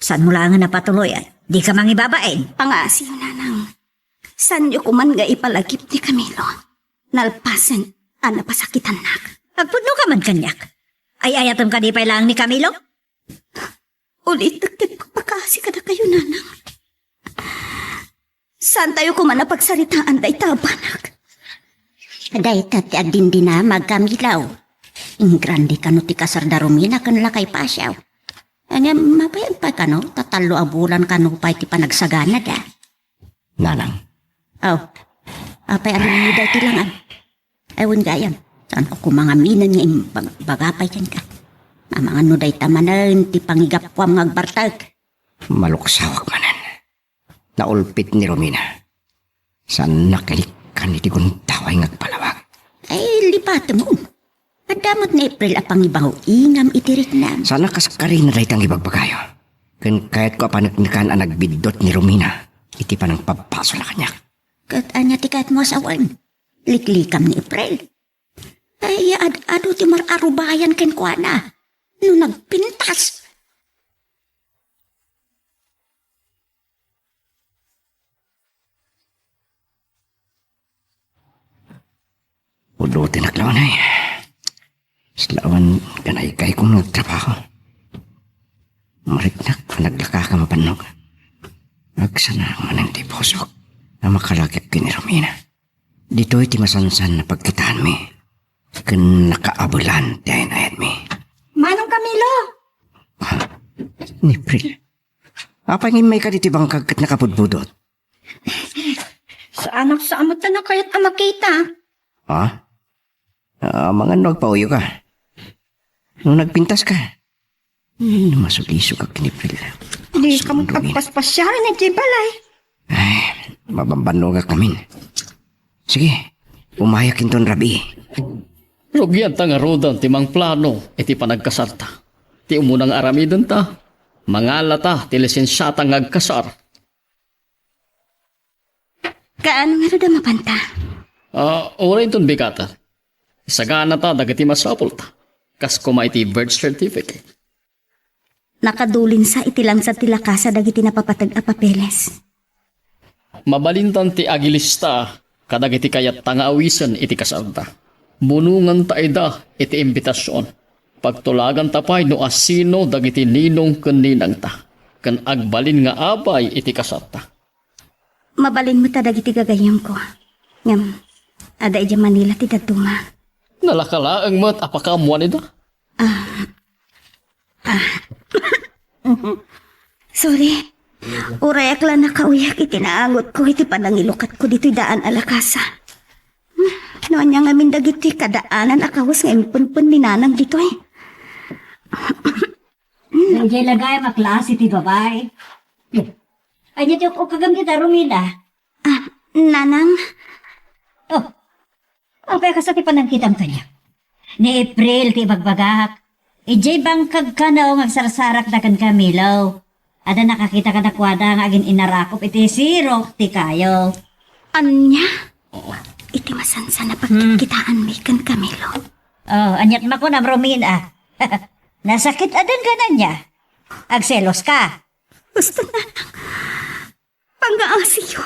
Saanmo laeng a napatuloyan? Dika mangibabain. Pangaasiyo, nanang. Saanyo koman nga ipalagip ni Camilo. Nalpasen a napasakitannak. Agpudno ka man kaniak. Ay-ayatem kadi pay laeng ni Camilo? Ulitek ti pagpakaasi kadakayo, nanang. Saantayo koman a pagsaritaan dayta a banag. Dayta ti agdindinamag, Camilo. Ingrande kano ti kasar da Romina ken Lakay Pasio. Ania, mabayag pay kano, ta tallo a bulan kano pay ti panagsaganada. Nanang. Aw, apay a rinno daytoy langan? Ay, wen gayam, saanko koma nga aminen nga imbagbaga pay kenka. Amangan no dayta manen ti pangigapuam nga agbartek. Maluksawak manen. Naulpit ni Romina. Saannak inikkan iti gundaway nga agpalawag. Ay, lipatemon. Adda met ni April a pangibango-ingam iti riknam. Saannak a sakkarina dayta nga ibagbagayo. Ken kayatko a paneknekan a nagbiddut ni Romina iti panangpabpasolna kaniak. Ket ania ti kayatmo a sawen? Liklikam ni April. Ay, ad-adu ti mar-arubayan kenkuana no nagpintas. Udo ti naklawanay. Islawan kanaykay kong nagtrabaho. Mariknak a naglakaka mapannog. Agsana manen ti pusok a makalagip ken ni Romina. Ditoy ti masansan a pagkitaanmi ken nakaabelan ti ay-ayatmi. Manong Camilo! Ha? Ni April. Apay nga immayka ditoy bangkag ket nakapudpudot? Saanak sa amot ta nakayat a makita. Ha? Ah, amangan no agpauyo ka. No nagpintas ka. Hmm, masulisog ka ken ni April. Di ka mo pagpaspasyaran iti balay. Ay, mabambannog a kamin. Sige, umayak inton rabii. Rugianta ngaruden ti mangplano iti panagkasarta. Ti umuna nga aramidenta, mangalata ti lisensiata nga agkasar. Kaano ngarud a mapanta? Ah, uray inton bikater. Isaganata dagiti masapulta. Kas koma iti birth certificate. Nakadulinsa iti lansad ti lakasa dagiti napapateg a papeles. Mabalintan ti agilista kadagiti kayatta nga awisen iti kasarda. Bunonganta ida iti imbitasion. Pagtulaganta pay no asino dagiti ninong ken ninangta, ken agbalin nga abay iti kasarta. Mabalin met a dagiti gagayyemko. Ngem, adda idiay Manila ti dadduma. Nalaka laeng met a pakaammoan ida. Ah. Ah. Sorry. Uray ak la nakauyak iti naangotko iti panangilukatko ditoy daan a lakasa. No ania ngamin dagiti kadaanan a kawes nga impenpen ni Nanang ditoy? Idiay lagayem a klase ti babai. Ania ti uk-ukagem dita, Romina? Ah, Nanang? Oh, apay a kasta ti panangkitam kaniak? Ni April ti ibagbagak. Idiay bangkag kano nga agsarsarakda ken Camilo. Adda nakakita kadakuada nga agin-inarakop iti sirok ti kayo. Ania? Oo. Iti masansan a pagkitkitaanmi ken Camilo. Oh, aniat makunam, Romina? Nasakit-aden ka, Nanang? Agselos ka? Basta, Nanang, pangaasiyo.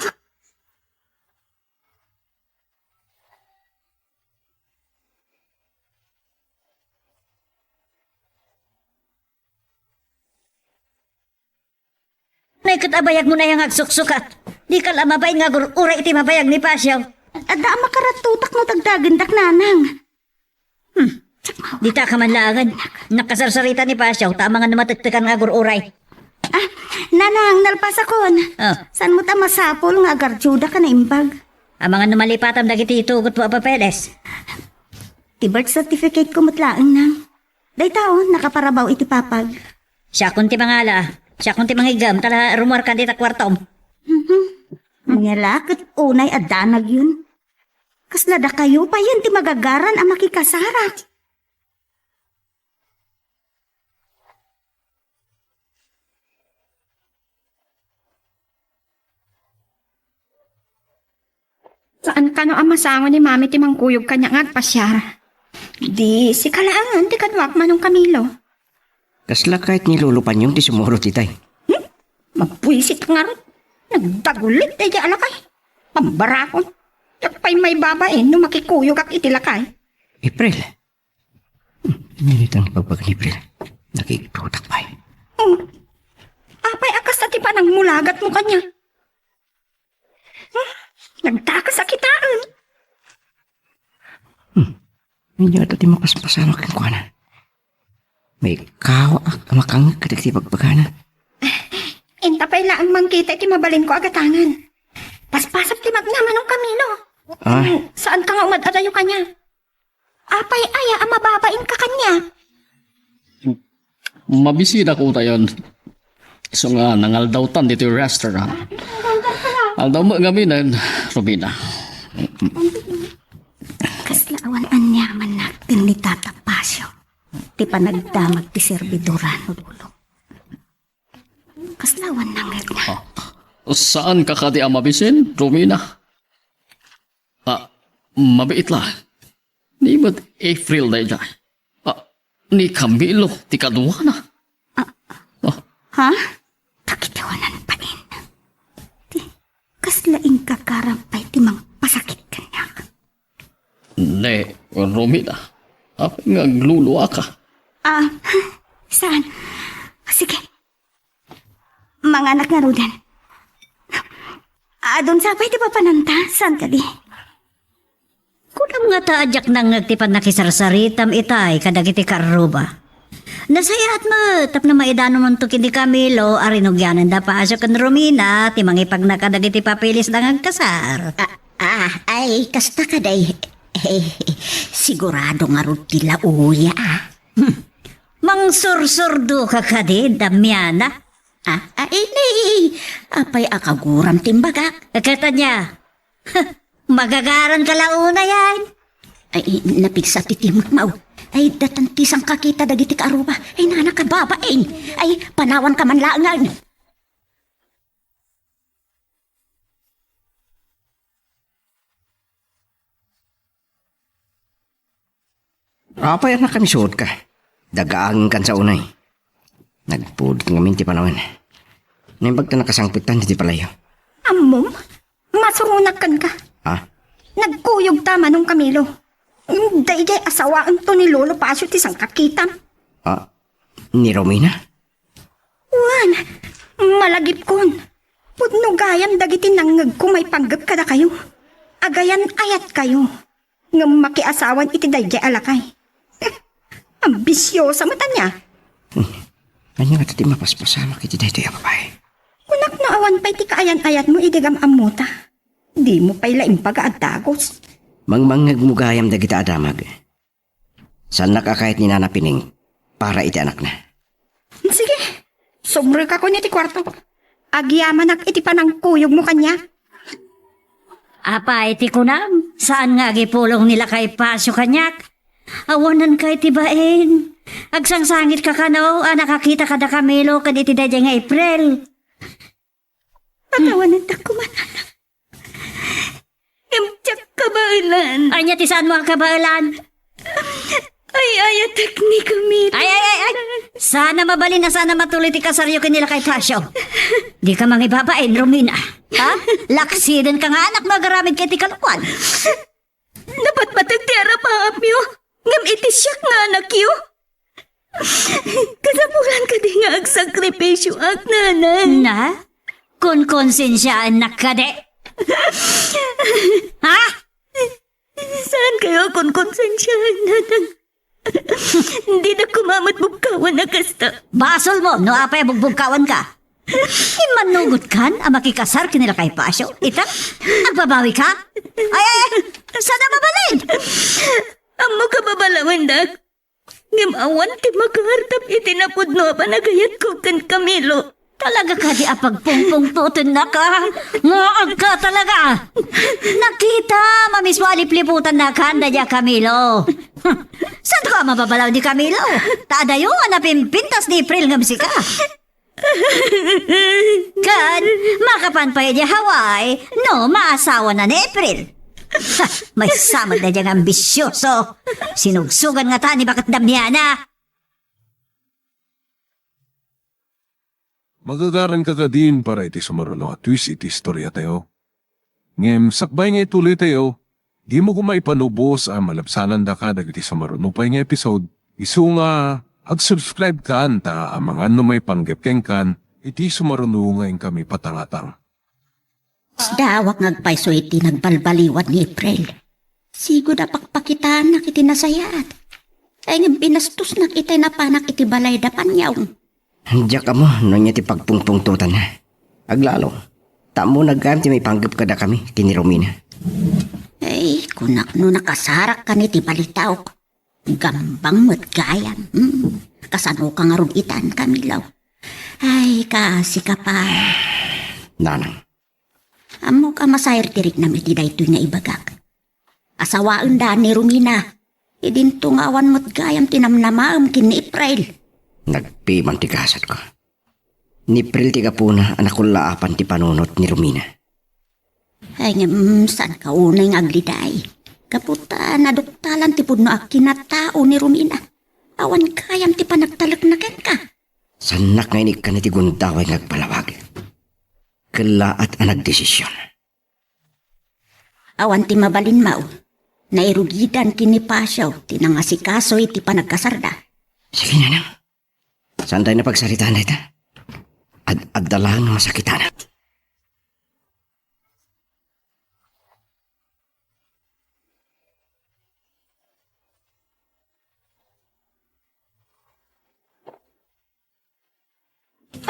Nay, ket abayagmo aya nga agsuksukat. Dika la mabain nga agur-uray iti mabayag ni Pasio. Adda a makarattotak no dagdagendak, Nanang. Hmm. Dita ka man laengen. Nakasarsarita ni Pasio, ta amangan no matektekan nga agur-uray. Ah, Nanang, nalpasakon. Ah. Saan mo ta masapul nga agardiuda ka naimbag? Amangan no malipatam dagiti itugotmo a papeles. Ti birth certificate ko met laeng, Nang. Dayta, o, nakaparabaw iti papag. Siakon ti mangala. Siakon ti mangiggem, ta la rumuarkan dita kuartom. Mhm. Ania la, ket unay a danag yun. Kasla dakayo payen ti magagaran a makikasarak. Saan kano a masango ni Mami ti mangkuyog kaniak nga agpasiar? Di sika laengen ti kaduak, Manong Camilo. Kasla kayat ni Lolo Panyong ti sumurot itay? Hmm? Mabwisit ngarud. Nagdagulit daydiay a lakay. Pambarakon. Diak pay maibabain no makikuyogak iti lakay. April. Hmm, ania dayta nga ibagbaga ni April? Nakigdudak pay. Hmm. Apay a kasta ti panangmulagatmo kaniak? Hmm? Nagdakes a kitaen. Hmm. Ania dayta ti mapaspasamak kenkuana? Maikkawaak a makangngeg kadagiti ibagbagana. Inta pay laeng mangkita iti mabalinko a gatangen. Paspasam ti magna, Manong Camilo. Ah. Hmm, saan ka nga umad-adayo kaniak? Apay aya a mababainka kaniak? Mabisidak utayon. Isu nga nangaldawtan ditoy restaurant. Aldaw met ngaminen, Robina. Kasla awan aniamannak ken ni Tata Pasio ti panagdamag ti serbiduran, Lolo. Kasla awan nangngegna. Ah, saanka kadi a mabisin, Romina? Ah, mabiit la. Ni met April daydiay. Ah, ni Camilo ti kaduana. Ah. Ah. Ha? Dagiti awanan pain. Ti, kasla inkagaram pay ti mangpasakit kaniak. Ne, Romina, apay nga agluluaka? Ah, saan? Sige. Manganak ngaruden. Adun sa pay ti papananta? Saan kadi? Kunam nga ta a diak nangngeg ti pannakisarsaritam itay kadagiti karruba. Nasayaat met tapno maidanumonto ken ni Camilo a rinugiananda Pasio ken Romina ti mangipagna kadagiti papeles da nga agkasar. Ah, ah, ay, kasta kadi. Eh, sigurado ngarud ti lauya, ah. Hmm. Mangsursurdo ka kadi, Damiana? Ah, ah, eh, nay, apay a kaguram ti imbagak? Eh, ket ania? Magagaran ka la unay, ay. Ay, napigsa ti timek, maw. Ay, datan ti sangkakita dagiti kaaruba. Ay, nana ka babain. Ay, panawan ka man laengen. Apay a nakamisuot ka? Dagaangen kan sa unay. Nagpudot ngamin ti panawen. Naimbag ta nakasangpetan ti palayo. Ammom, masuronak kenka. Ha? Nagkuyog ta, Manong Camilo. Daydiay asawaento ni Lolo Pasio ti sangkakitam. Ah, ni Romina? Wen, malagipkon. Pudno gayam dagiti nangngegko maipanggep kadakayo. Agayan-ayatkayo. Ngem makiasawan iti daydiay a lakay. Ambisiosa met ania? Hmm. Ania ngata ti mapaspasamak iti daytoy a babai? Kunak no awan pay ti kaayan-ayatmo idi gam-ammota. Dimo pay la imbag a dagus. Mangmangngegmo gayam dagita a damag. Saannak a kayat ni Nana Pining para iti anakna. Sige, sumrekakon iti kuarto. Agyamanak iti panangkuyogmo kaniak. Apay ti kunam, saan nga agipulong ni Lakay Pasio kaniak? Awananka iti bain. Agsangsangitka kano a nakakita kada Camilo ken iti daydiay nga April. Patawanantak koma, Nana. Ngem diak kabaelan. Ania ti saanmo a kabaelan? Ay-ayatek ni Camilo. Ay, ay, ay, ay! Saan a mabalin a saan a matuloy ti kasaryo ken ni Lakay Pasio. Dika mangibabain, Romina. Ha? Laksidenka nga anak no agaramidka iti kalokuan. Napatpateg ti arapaapyo, ngem iti siak nga anakyo. Kasapulan kadi nga agsakripisioak, Nanang? Na? Konkonsensiaannak kadi? Ha? Saankayo a konkonsensiaan, Nanang? Dinak koma met bugkawan a kasta. Basolmo no apay a bugbugkawanka. Immannugotkan a makikasar ken ni Lakay Pasio. Ita, agbabawika? Ay, ay, ay, saan a mabalin? Ammok a babalawendak. Ngem awan ti makaartap iti napudno a panagayatko ken Camilo. Talaga kadi a pagpungpungtotennaka? Nga agka talaga! Nakita, mamismo a lipliputannaka daydiay a Camilo. Saanka a mababalaw ni Camilo? Ta adayo a napimpintas ni April ngem sika. Ken makapan pay idiay Hawaii no maasawana ni April. Ha, maysa met daydiay nga ambisioso. Sinugsogan ngata ni Baket Damiana. Magagaranka kadin para iti sumaruno a twist iti istoriatayo. Ngem sakbay nga ituloytayo, dimo koma ipanubos a malabsanandaka dagiti sumaruno pay nga episode. Isu nga, ag-subscribe kan ta amangan no maipanggep kenkan iti sumaruno nga inkami patangatang. Sdaawak nga agpayso iti nagbalbaliwad ni April. Sigud a pakpakitaannak iti nasayaat. Ay ngem binastosnak itay napanak iti balay da Panyong. Diak ammo no ania ti pagpungpungtotanna. Aglalo, ta ammonak gayam ti maipanggep kadakami ken ni Romina. Ay, kunak no nakasarak kan iti balitaok. Gambang met gayam. Hmm. Kasanoka ngarud itan, Camilo? Ay, kaasika pay. Nanang. Ammok a masair ti riknam iti daytoy nga ibagak. Asawaenda ni Romina. Idinto nga awan met gayam ti namnamaem ken ni April. Nagpiman ti gasatko. Ni April ti gapuna a nakullaapan ti panunot ni Romina. Ay, ngem, saanka unay nga agliday? Gapu ta naduktalan ti pudno a kinatao ni Romina. Awan gayam ti panagtalekna kenka. Saannak nga inikkan iti gundaway nga agpalawag. Kellaat a nagdesision. Awan ti mabalin, Mao. Nairugidan ken ni Pasio ti nangasikaso iti panagkasarda. Sige, Nanang. Saantayo a pagsaritaan dayta? Ad-, adda laeng nga masakitanak.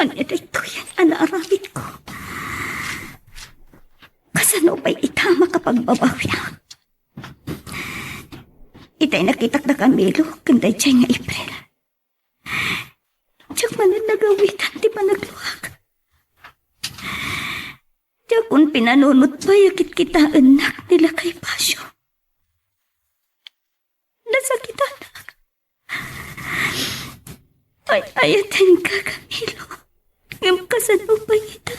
Ania daytoy a naaramidko? Kasano pay ita makapagbabawiak? Itay nakitak da Camilo ken daydiay nga April. Diak manen nagawitan ti panagluak. Diakon pinanunot pay a kitkitaennak ni Lakay Pasio. Nasakitanak. Ay-ayatenka, Camilo. Ngem kasano pay ita?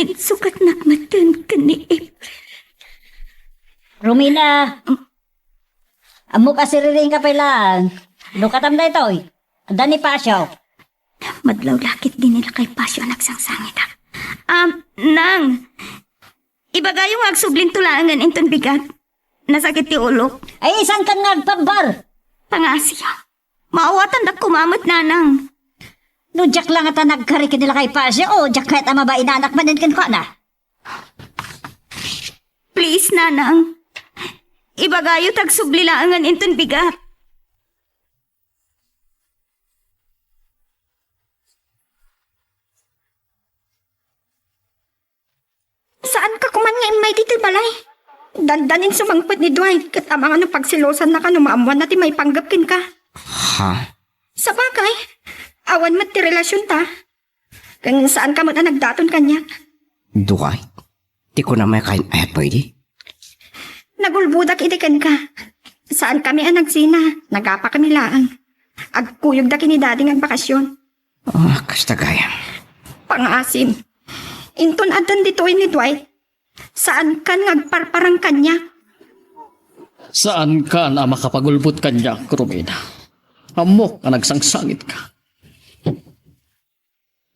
Insukatnak metten ken ni April. Romina! Ammok a siriringka pay laeng. Lukatam daytoy. Adda ni Pasio. Madlaw la ketdi ni Lakay Pasio a nagsangsangitak. Um, Nang, ibagayo nga agsublinto laengen inton bigat. Nasakit ti ulok. Ay, saankan nga agpabbar? Pangasim. Maawatandak koma met, Nanang. No diak la ngata nagkari ken ni Lakay Pasio, o diak kayat a mabainanak manen kenkuana. Please, Nanang. Ibagayo ta agsubli laengen inton bigat. Saanka koman nga immay ditoy balay? Dandanin sumangpet ni Dwight, ket amangan no pagselosannaka no maammoanna ti maipanggep kenka. Ha? Sabagay, awan met ti relasionta. Ken saanka met a nagdaton kaniak. Dwight? Ti kunam a kain-ayatmo idi? Nagulbodak idi kenka. Saankami a nagsina, nagapakami laeng. Agkuyogda ken ni Daddy nga agbakasyon. Ah, kasta gayam. Pangasim. Inton addan ditoy ni Dwight, saankan nga agparparang kaniak? Saankan a makapagulbod kaniak, Romina. Ammok a nagsangsangitka.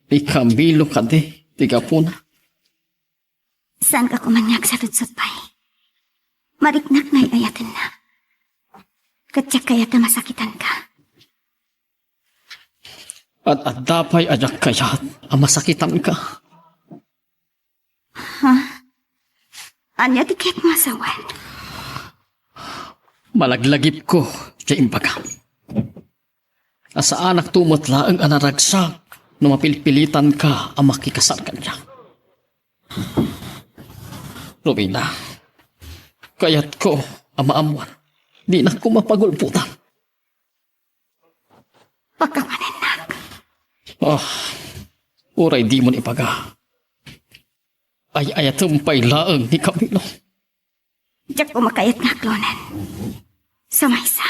Ni Camilo kadi ti gapuna. Saanka koman nga agsaludsod pay. Mariknak nga ay-ayatenna. Ket diak kayat a masakitanka. Ad-adda pay a diak kayat a masakitanka. Ha? Ania ti kayatmo a sawen? Malaglagipko ti imbagam. A saanakto met laeng a naragsak no mapilpilitanka a makikasar kaniak. Romina, kayatko a maammuan. Dinak koma pagulbotan. Pakawanennak. Ah, uray dimo ibaga. Ay-ayatem pay laeng ni Camilo. Diak koma kayat nga aklonen. Sa maysa,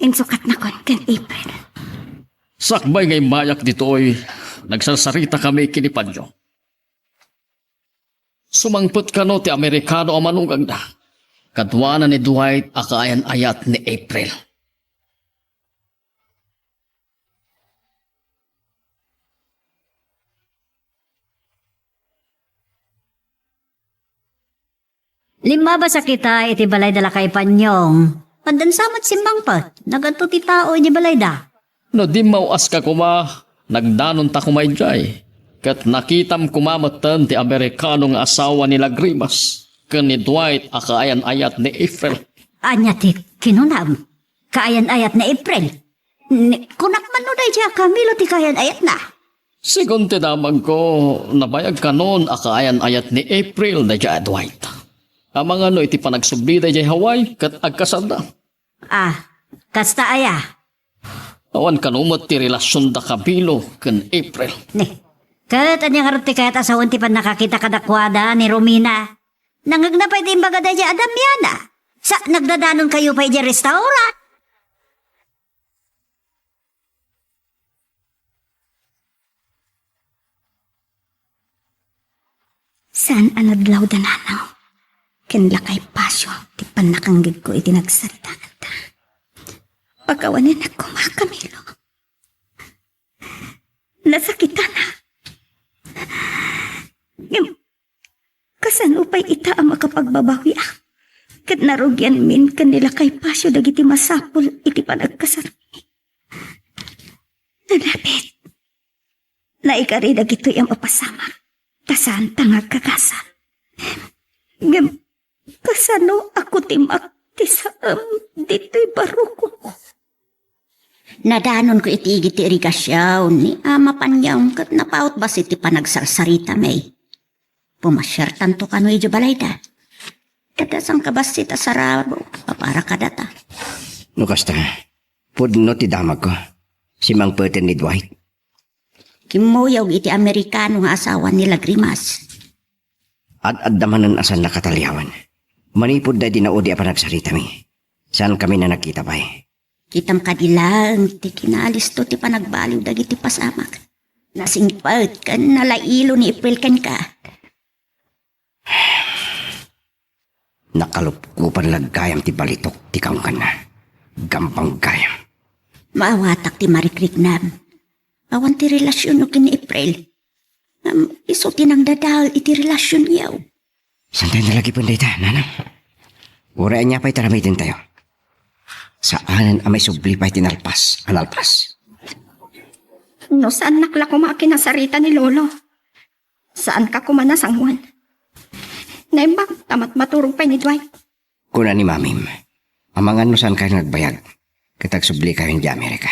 insukatnakon ken April. Sakbay nga immayak ditoy, nagsarsaritakami ken ni Panyo. Sumangpet kano ti Amerikano a manugangda. Kaduana ni Dwight a kaayan-ayat ni April. Limmabasa kita iti balayda lakay Panyong. Addan sa met simmangpet, nagadto ti tao iti balayda. No dimmaw-aska koma, nagdanonta koma idiay. Ket nakitam koma metten ti Amerikano nga asawa ni Lagrimas ken ni Dwight a kaayan-ayat ni April. Ania ti kinunam? Kaayan-ayat ni April? Ni, kunak man no daydiay a Camilo ti kaayan-ayatna? Segun ti damagko, nabayag kanon a kaayan-ayat ni April daydiay a Dwight. Amangan no iti panagsubli daydiay Hawaii ket agkasarda. Ah, kasta aya? Awan kano met ti relasionda Camilo ken April. Ni, ket ania ngarud ti kayat a sawen ti pannakakita kadakuada ni Romina? Nangngegna pay ti imbaga daydiay a Damiana. Sa, nagdadanonkayo pay idiay restaurant? Saan a nadlawda, nanang, ken lakay Pasio ti pannakanggegko iti nagsaritanta. Pakawanennak koma, Camilo. Nasakitana. Ngem, kasano pay ita a makapagbabawiak? Ket narugianmin ken ni lakay Pasio dagiti masapul iti panagkasarmi. Nanapit. Naikari dagitoy a mapasamak, ta saanta nga agkagasat. Ngem, kasano a kutimak ti saem ditoy barukok? Nadanonko iti igid ti irigasion ni Ama Panyong ket napaut bassit ti panagsarsaritamin. Pumasiartanto kano idiay balayda. Adda sangkabassit a sarabo a para kadata. No kasta, pudno ti damagko. Simmangpeten ni Dwight. Kimmuyog iti Amerikano nga asawa ni Lagrimas. Ad-adda manen a saanna kataliawen. Manipud daydi naudi a panagsaritami, saankami a nagkita pay. Kitam kadi laeng ti kinalisto ti panagbaliw dagiti pasamak. Nasingpet ken nalailo ni April kenka. Nakalupkopan la gayam ti balitok ti kaungganna. Gampang gayam. Maawatak ti marikriknam. Awan ti relasionyo ken ni April. Ngem isu ti nangdadael iti relasionyo. Saantayo nalagipen dayta, nanang? Uray ania pay ti aramidentayo. Saanen a maisubli pay ti nalpas a nalpas. No saannak la koma a kinasarita ni Lolo, saanka koma a nasanguan. Naimbag ta matmaturog pay ni Dwight. Kuna ni Mamim, amangan no saankayo nga agbayag ket agsublikayo idiay Amerika.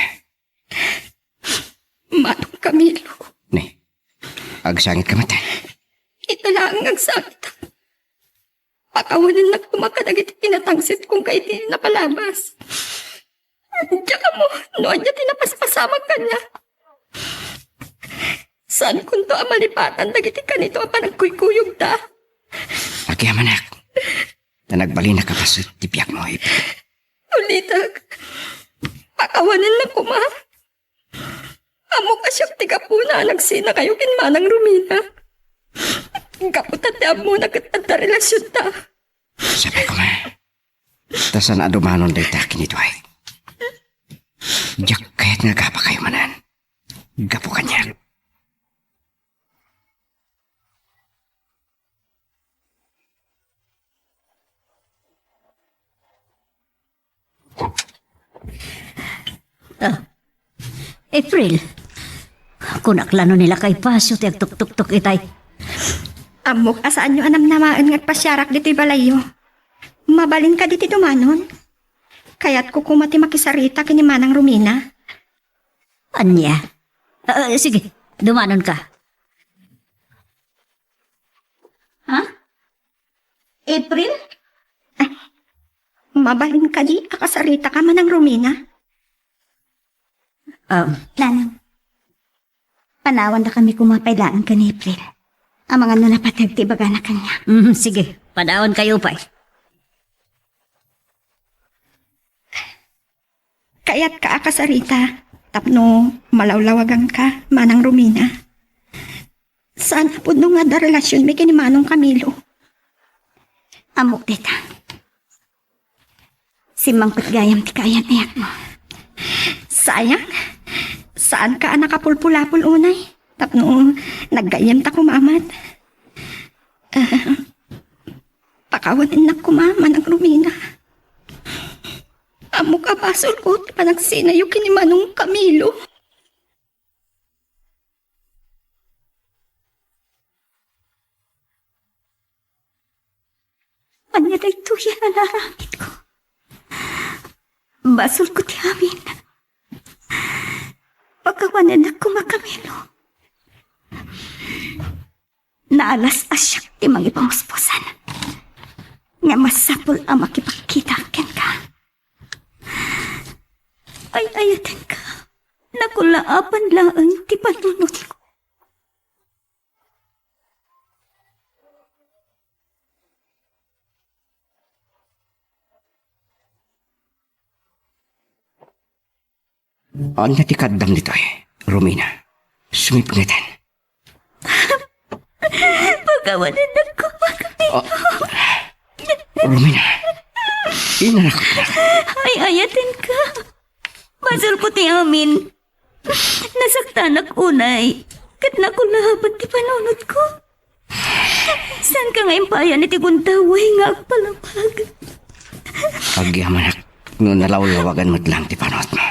Manong Camilo. Ne, agsangitka met. Ita laeng nga agsangitak. Pakawanennak koma kadagiti kinatangsit kong kaiti napalabas. Diak ammo no ania ti napaspasamak kaniak. Saankonto a malipatan dagiti kanito a panagkuykuyogda. Agyamanak. Ta nagbalinak a paset ti biagmo, April. Ulitek, pakawanennak koma. Ammok a siak ti gapuna a nagsinakayo ken Manang Romina. Gapu ta ti ammona ket adda relasionta. Sabi ko nga, ta saan a dumanon dayta ken ni Dwight. Diak kayat nga agapakayo manen. Gapu kaniak. Ah, April, kunak la no ni lakay Pasio ti agtuktuktok itay. Ammok a saanyo a namnamaen nga agpasiarak ditoy balayyo. Mabalin kadi ti dumanon? Kayatko koma ti makisarita ken ni Manang Romina. Ania? Ah, ah, sige, dumanonka. Ha? April? Mabalin kadi a kasaritaka, Manang Romina? Um, Nanang, panawandakami koma pay laeng ken ni April. Amangan no napateg ti ibagana kaniak. Mm, sige, panawankayo pay. Kayatka a kasarita tapno malawlawaganka, Manang Romina. Saan a pudno nga adda relasionmi ken ni Manong Camilo. Ammok dayta. Simmangpet gayam ti kaayan-ayatmo. Sayang, saanka a nakapulpulapol unay tapno naggayyemta koma met. Ah, pakawanennak koma, Manang Romina. Ammok a basolko ti panagsinayo ken ni Manong Camilo. Ania daytoy a naaramidko? Basolko ti amin. Pakawanennak koma, Camilo. Naalas a siak ti mangipamuspusan. Nga masapul a makipagkita kenka. Ay-ayatenka. Nakulaapan laeng ti panunotko. Ania ti kaddam ditoy, Romina? Sumipngeten. Pakawanennak koma, Camilo. Ah, Romina, inarakunak. Ay-ayatenka. Basolko ti amin. Nasaktanak unay, ket nakulaapan ti panunotko. Saanka nga impayan iti gundaway nga agpalawag? Agyamanak no nalawlawagan met laeng ti panunotmo.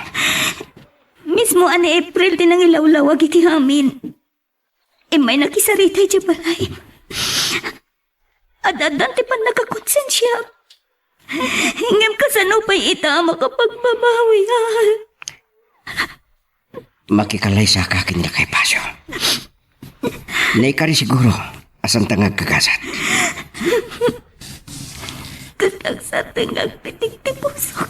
Mismo a ni April ti nangilawlawag iti amin. Immay nakisarita idiay balay. Ad-addan ti pannakakonsensia. Ngem kasano pay ita a makapagbabawi? Makikalaysaka ken ni Lakay Pasio. Naikari siguro a saanta nga agkagasat. Ket agsat nga agpitik ti pusok.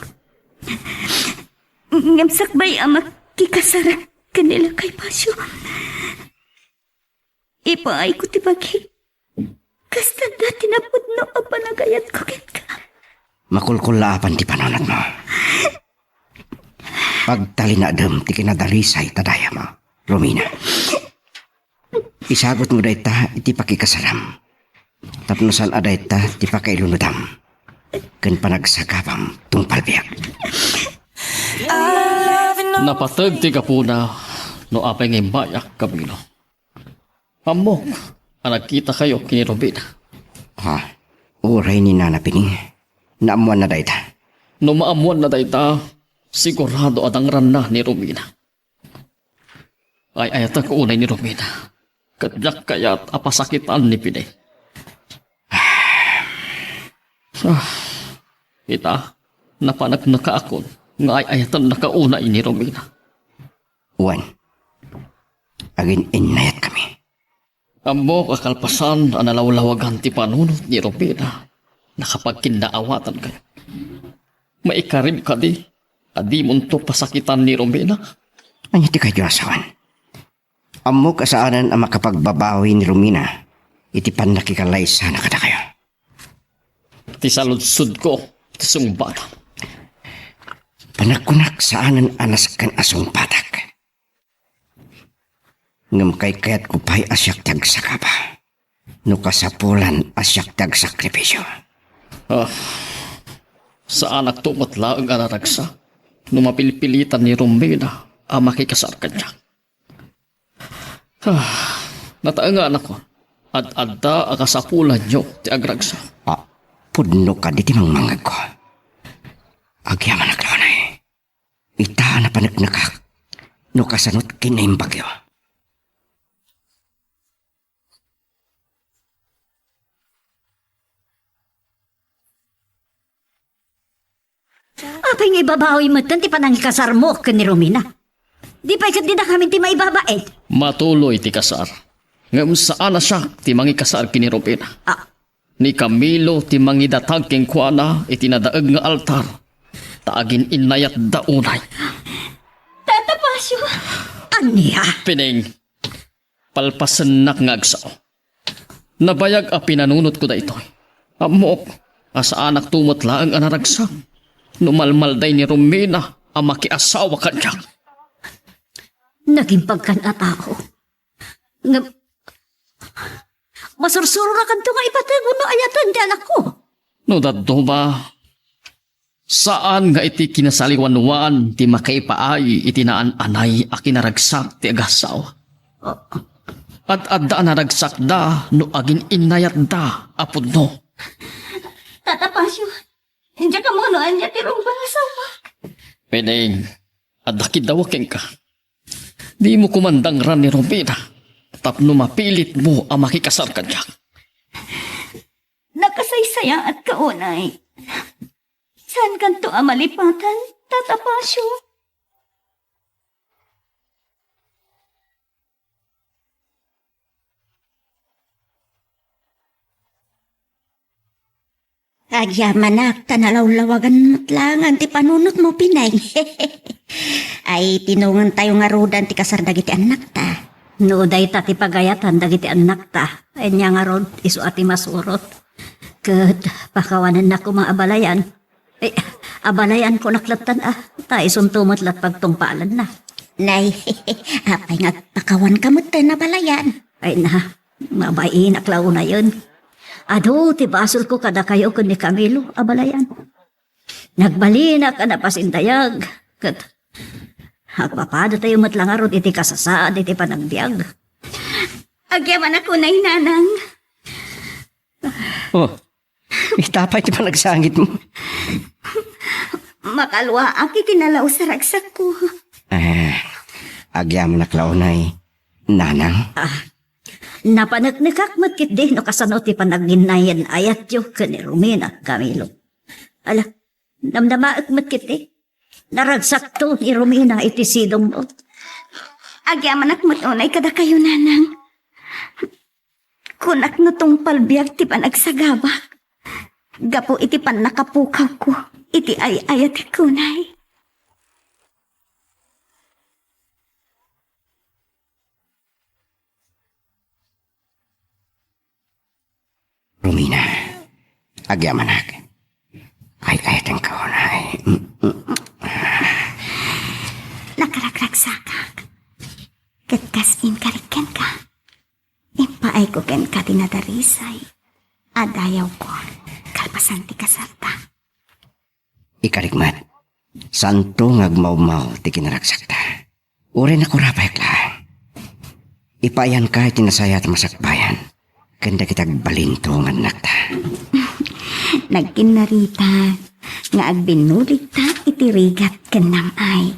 Ngem sakbay a makikasarak ken ni Lakay Pasio, ipaayko ti bagik. Kasta dati napudno a panagayatko kenka. Makulkulaapan ti panunotmo. Pagtalinaedem ti kinadarisay ta dayam, Romina. Isagutmo dayta iti pakikasaram. Tapno saan a dayta ti pakailunodam ken panagsagabam tungpal biag. Napateg ti gapuna no apay nga imbayak, Camilo. Ammok a nagkitakayo ken ni Romina. Ha? Uray ni Nana Pining? Naammoanna dayta? No maammoanna dayta, sigurado a dangranna ni Romina. Ay-ayatek unay ni Romina. Ket diak kayat a pasakitan ni Pining. Ah, ita, napaneknekaakon nga ay-ayatennaka unay ni Romina. Wen, agin-innayatkami. Ammok a kalpasan a nalawlawagan ti panunot ni Romina, nakapagkinnaawatankayo. Maikarib kadi a dimonto pasakitan ni Romina? Ania ti kayatyo a sawen? Ammok a saanen a makapagbabawi ni Romina iti pannakikalaysana kadakayo. Ti saludsodko ti sungbatam. Panagkunak saanen a nasken a sungbatak. Ngem kaykayatko pay a siak ti agsakaba no kasapulan a siak ti agsakripisio. Ah, saanakto met laeng a naragsak no mapilpilitan ni Romina a makikasar kaniak. Ah, nataenganakon. Ad-adda a kasapulanyo ti agragsak. Ah, pudno kadi ti mangmangngegko. Agyamanak la unay. Ita a napaneknekak no kasano ti kinaimbagyo. Apay nga ibabawi metten ti panangikasarmo ken ni Romina? Di pay ket dinakami ti maibabain. Matuloy ti kasar. Ngem saan a siak ti mangikasar ken ni Romina. Ah. Ni Camilo ti mangidatag kenkuana iti nadaeg nga altar. Ta agin-innayatda unay. Tata Pasio! Ania? Pining, palpasennak nga agsao. Nabayag a pinanunotko daytoy. Ammok a saanakto met laeng a naragsak no malmalday ni Romina a makiasawa kaniak. Naging pagkan a tao. Ngem, masursurorakanto nga ipateg wenno ayaten ti anakko. No dadduma, saan nga iti kinasaliwanwan ti makaipaay iti naan-anay a kinaragsak ti agassawa. Ad-adda a naragsakda no agin-innayatda a pudno. Tata Pasio, diak ammo no ania ti rumbeng a saomak. Pining, adda kiddawek kenka. Dimo koma dangran ni Romina tapno mapilitmo a makikasar kaniak. Nakasaysayaatka unay. Saankanto a malipatan, Tata Pasio? Agyamanak ta nalawlawagan met laengen ti panunotmo, Pining. Ay, tinongentayo ngaruden ti kasar dagiti annakta. No dayta ti pagayatan dagiti annakta, ania ngarud isu a ti masurot? Ket pakawanennak koma abalayan. Eh, abalayan kunak lattan a, ta isunto met lat pagtungpalenna. Nay, apay nga agpakawanka metten abalayan? Ay na, mabainak la unayen. Adu ti basolko kadakayo ken ni Camilo, abalayan. Nagbalinak a napasindayag, ket agpapadatayo met la ngarud iti kasasaad iti panagbiag. Agyamanak unay, Nanang. Oh, ita pay ti panagsangitmo. Makaluaak iti nalaus a ragsakko. Eh, agyamanak la unay, Nanang. Ah, napaneknekak met ketdi no kasano ti panagin-ayatyo ken ni Romina, Camilo. Ala, namnamaek met ketdi. Naragsakto ni Romina iti sidongmo. Agyamanak met unay kadakayo, Nanang. Kunak no tungpal biag ti panagsagabak gapu iti pannakapukawko iti ay-ayatek unay. Romina, agyamanak. Ay-ayatenka unay. Nakaragragsakak. Ket kas inkarik kenka, impaayko kenka ti nadarisay a dayawko kalpasan ti kasarta. Ikarik met, saanto nga agmawmaw ti kinaragsakta. Uray nakurapayek laeng. Ipaayanka iti nasayaat a masakbayan ken dagiti agbalinto nga annakta. Nagkinnarita nga agbinnuligta iti rigat ken nam-ay.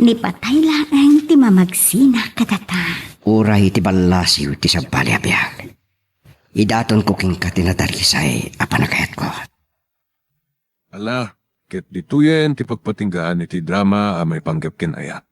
Ni patay laeng ti mamagsina kadata. Uray iti ballasiw ti sabali a biag, idatonko kenka ti nadarisay a panagayatko. Ala, ket ditoyen ti pagpatinggaan iti drama a maipanggep ken ayat.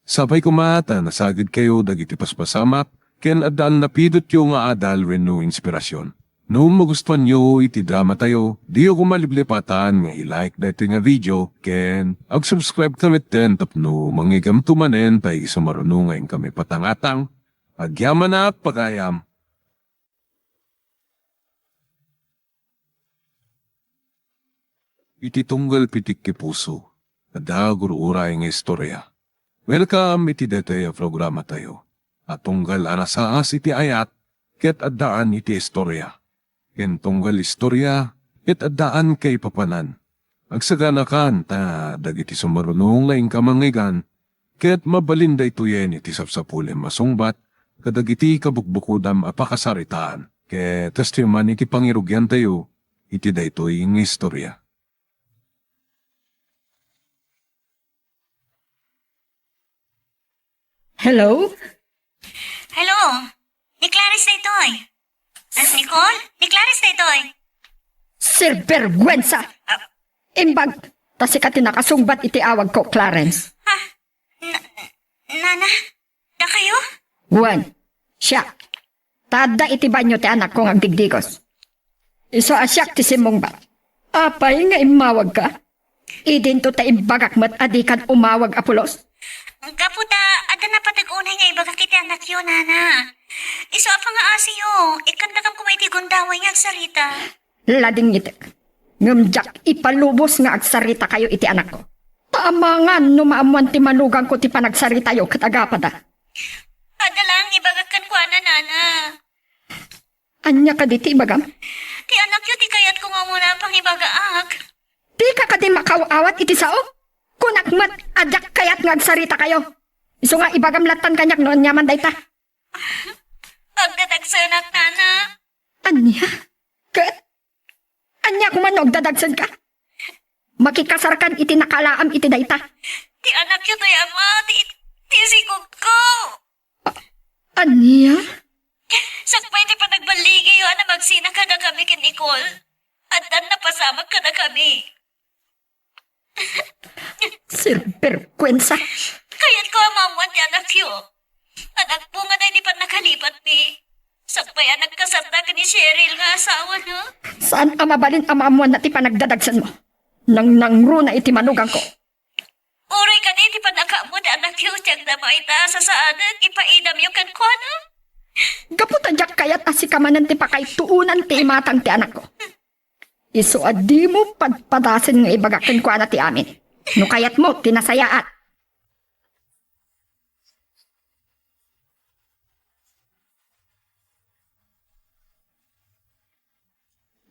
Sapay koma ta nasagidkayo dagiti paspasamak ken addaan napidotyo nga adal wenno inspirasyon. No magustuanyo iti dramatayo, diyo koma liplipatan nga i-like daytoy nga video ken ag-subscribe ka metten tapno mangigamto manen ta isumaruno nga inkami patangatang. Agyamanak pagayam. Iti tunggal pitikki puso, adda gur-uray nga istorya. Welcome iti daytoy a programatayo a tunggal a nasaas iti ayat ket addaan iti istorya. Ken tunggal istorya ket addaan kaipapanan. Agsaganakan ta dagiti sumaruno nga inka mangngeggan, ket mabalin daytoyen iti sapsapulem a sungbat kadagiti kabukbukodam a pakasaritaan. Ket kastoy man iti pangirugiantayo iti daytoy nga istorya. Hello? Hello? Ni Clarice daytoy. Ah, Nicole? Ni Clarice daytoy. Sinvergwensa! Ah. Imbag, Ta sika ti nakasungbat iti awagko, Clarence. Ha? Na-, Nana? Dakayo? Wen, siak. Ta adda iti banio ti anakko nga agdigdigos. Isu a siak ti simmungbat. Apay nga immawagka? Idinto ta imbagak met a dikan umawag a pulos? Gapu ta adda napateg unay nga ibagak iti anakyo, Nana. Isu a pangaasiyo, ikkandakam koma iti gundaway nga agsarita. Ladingitek. Ngem diak ipalubos nga agsaritakayo iti anakko. Ta amangan no maammoan ti manugangko ti panagsaritayo ket agapada. Adda laeng ibagak kenkuana, Nana. Ania kadi ti ibagam? Ti anakyo ti kayatko nga umuna pangibagaak. Dika kadi makaw-awat iti sao? Kunak met a diak kayat nga agsaritakayo. Isu nga ibagam lattan kaniak no aniaman dayta. Agdadagsenak, Nana. Ania? Ket? Ania koma no agdadagsenka? Makikasarkan iti nakalaam iti dayta. Ti anakyo toy ama, ti, ti sigudko. Ania? Sakbay ti panagballigiyo a namagsina kadakami ken Nicole, addan napasamak kadakami. Sinvergwensa. Kayatko a maammoan ti anakyo. Anak, bunga daydi pannakalibatmi. Sakbay a nagkasarda ken ni Cheryl nga asawana. Saan a mabalin a maammoanna ti panagdadagsenmo? Nangnangruna iti manugangko. Uray kadi ti pannakaammo ti anakyo ti agdama ita a sasaanen, ipaidamyo kenkuana. Gapu ta diak kayat a sika manen ti pakaituonan ti imatang ti anakko. Isu a dimo padpadasen nga ibagak kenkuana ti amin. No kayatmo, ti nasayaat.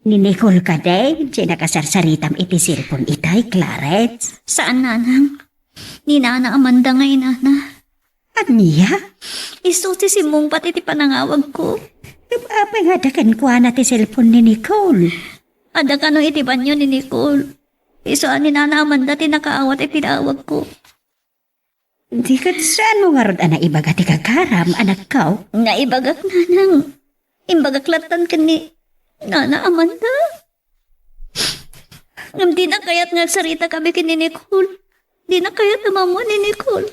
Ni Nicole kadi, diay nakasarsaritam iti cellphone itay, Clarence? Saan, Nanang. Ni Nana Amanda nga inana. Ania? Isu ti simmungbat iti panangawagko. Ngem apay nga adda kenkuana ti cellphone ni Nicole? Adda kano iti banio ni Nicole. Isu a ni Nana Amanda ti nakaawat iti awagko. Di ket saanmo ngarud a naibaga ti gagaram, anakko? Naibagak, Nanang. Imbagak lattan ken ni Nana Amanda. Ngem dina kayat nga agsarita kami ken ni Nicole. Dina kayat a maammoan ni Nicole.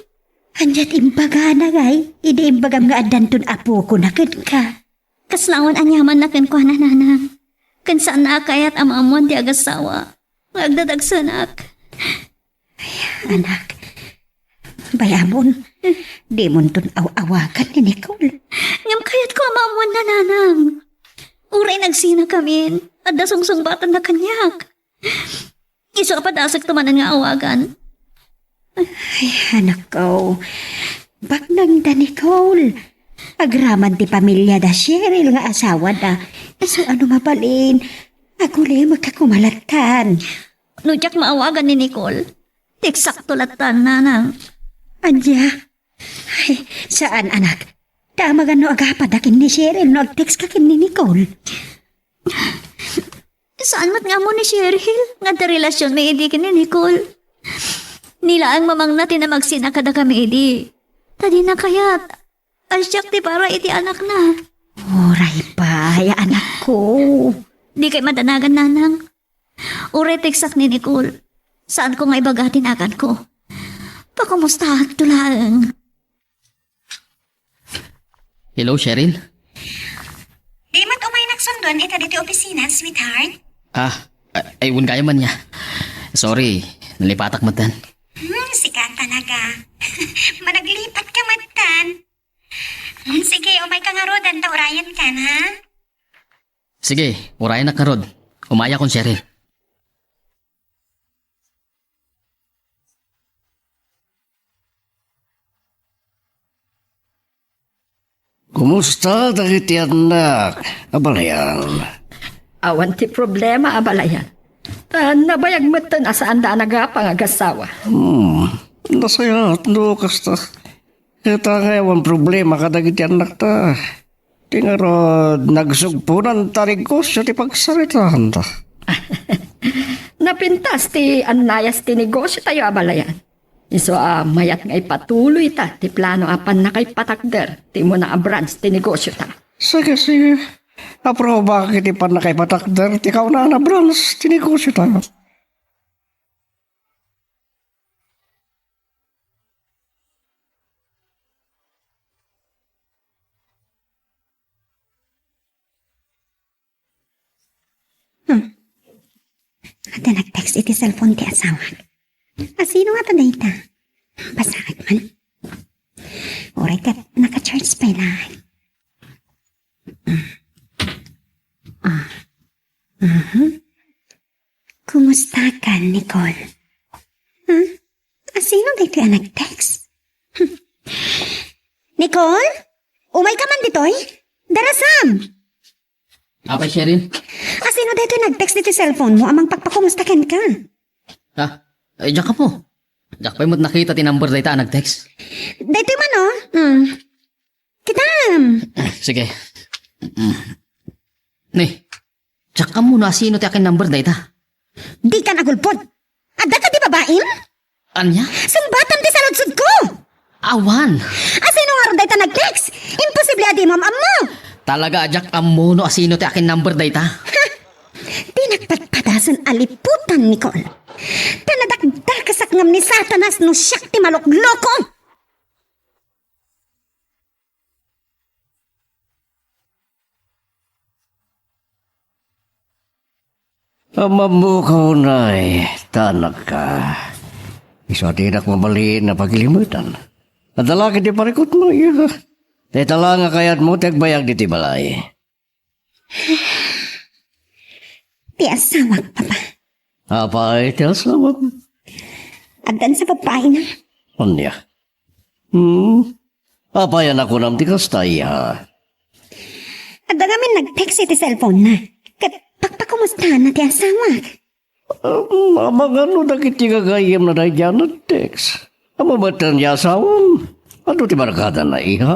Ania ti imbagana, ngay? Idi imbagam nga addanton apokona kenka. Kasla awan aniamanna kenkuana, Nanang. Ken saanna a kayat a maammoan ti agassawa nga agdadagsenak. Ay, anak, bayamon, dimonton aw-awagan ni Nicole. Ngem kayatko a maammoanna, Nanang. Uray nagsinakamin, adda sungsungbatanna kaniak. Isu a padasek to manen nga awagan. Ay, anakko, baknangda, Nicole. Agraman ti pamiliada Cheryl nga asawada. Isu a no mabalin, agulimekka koma lattan. No diak maawagan ni Nicole, tekstakto lattan, Nanang. Ania? Ay, saan, anak. Damagan no agapada ken ni Cheryl no agtekska ken ni Nicole. Saan met nga ammo ni Cheryl nga adda relasionmi idi ken ni Nicole. Ni laeng mamangna ti namagsina kadakami idi. Ta dina kayat a siak ti para iti anakna. Uray pay, anakko. Dikay madanagan, Nanang. Uray teksak ni Nicole, saanko nga ibaga ti naganko. Pakumustaanto laeng. Hello, Cheryl? Di met umaynak sundon ita ditoy opisina, sweetheart? Ah, ay, ay, wen gayam ania. Sorry, nalipatak metten. Hmm, sika talaga. Managlipat ka metten. Hmm, sige, umayka ngaruden ta urayenkan, ha? Sige, urayenak ngarud. Umayakon, Cheryl. Kumusta dagiti annak, abalayan? Awan ti problema, abalayan. Ta nabayag metten a saanda a nagapa nga agassawa. Hmm, nasayaat no kasta. Ket nga awan problema kadagiti annakta. Ti ngarud, nagsugponanta a negosio ti pagsaritaanta. Napintas ti annayas ti negosio tayo, abalayan. Isu a mayat nga ipatuloy ta ti plano a pannakaipatakder ti umuna a branch ti negosio ta. Sige, sige. Aprobak iti pannakaipatakder ti kaunaan a branch ti negosio ta. Adda nag-text iti cellphone ti asawak. Asino nga to dayta? Basaek man. Uray ket naka-charge pay laeng. Ah. Aha. Kumusta ka, Nicole? Hmm? Asino daytoy a nag-text? Nicole? Umay ka man ditoy? Darasam! Apay, Cheryl? Asino daytoy nag-text ditoy cellphone mo a mangpakpakumusta kenka? Ha? Ay, diak ammo. Diak pay met nakita ti number dayta a nag-text. Daytoy man, oh. Hmm. Kitam! Sige. Mm. Ni, diak ammo no asino ti akin number dayta. Dika nagulpod. Adda kadi babaim? Ania? Sungbatam ti saludsodko! Awan. Asino ngarud dayta nag-text? Imposible a dimo am-ammo. Talaga a diak ammo no asino ti akin number dayta. Ha? Ti nagpadpadasen a liputan, Nicole. Ta nadakdakasak ngem ni Satanas no siak ti malukloko. Ammammoka unay, ta anakka. Isu a dinak mabalin a pagilimetan. Adda la ket ti parikutmo, iha. Dayta la nga kayatmo ti agbayag ditoy balay. Ti asawak, Papa. Apay ti asawak? Addan sa babaina. Ania? Hmm? Apay a nakunam ti kasta, iha? Adda ngamin nag-text iti cellphone na. Ket pakpakumustana ti asawak. Um, amangan no dagiti gagayyemna daydiay a nag-text. Ammom met ti asawam? Adu ti barkadana, iha?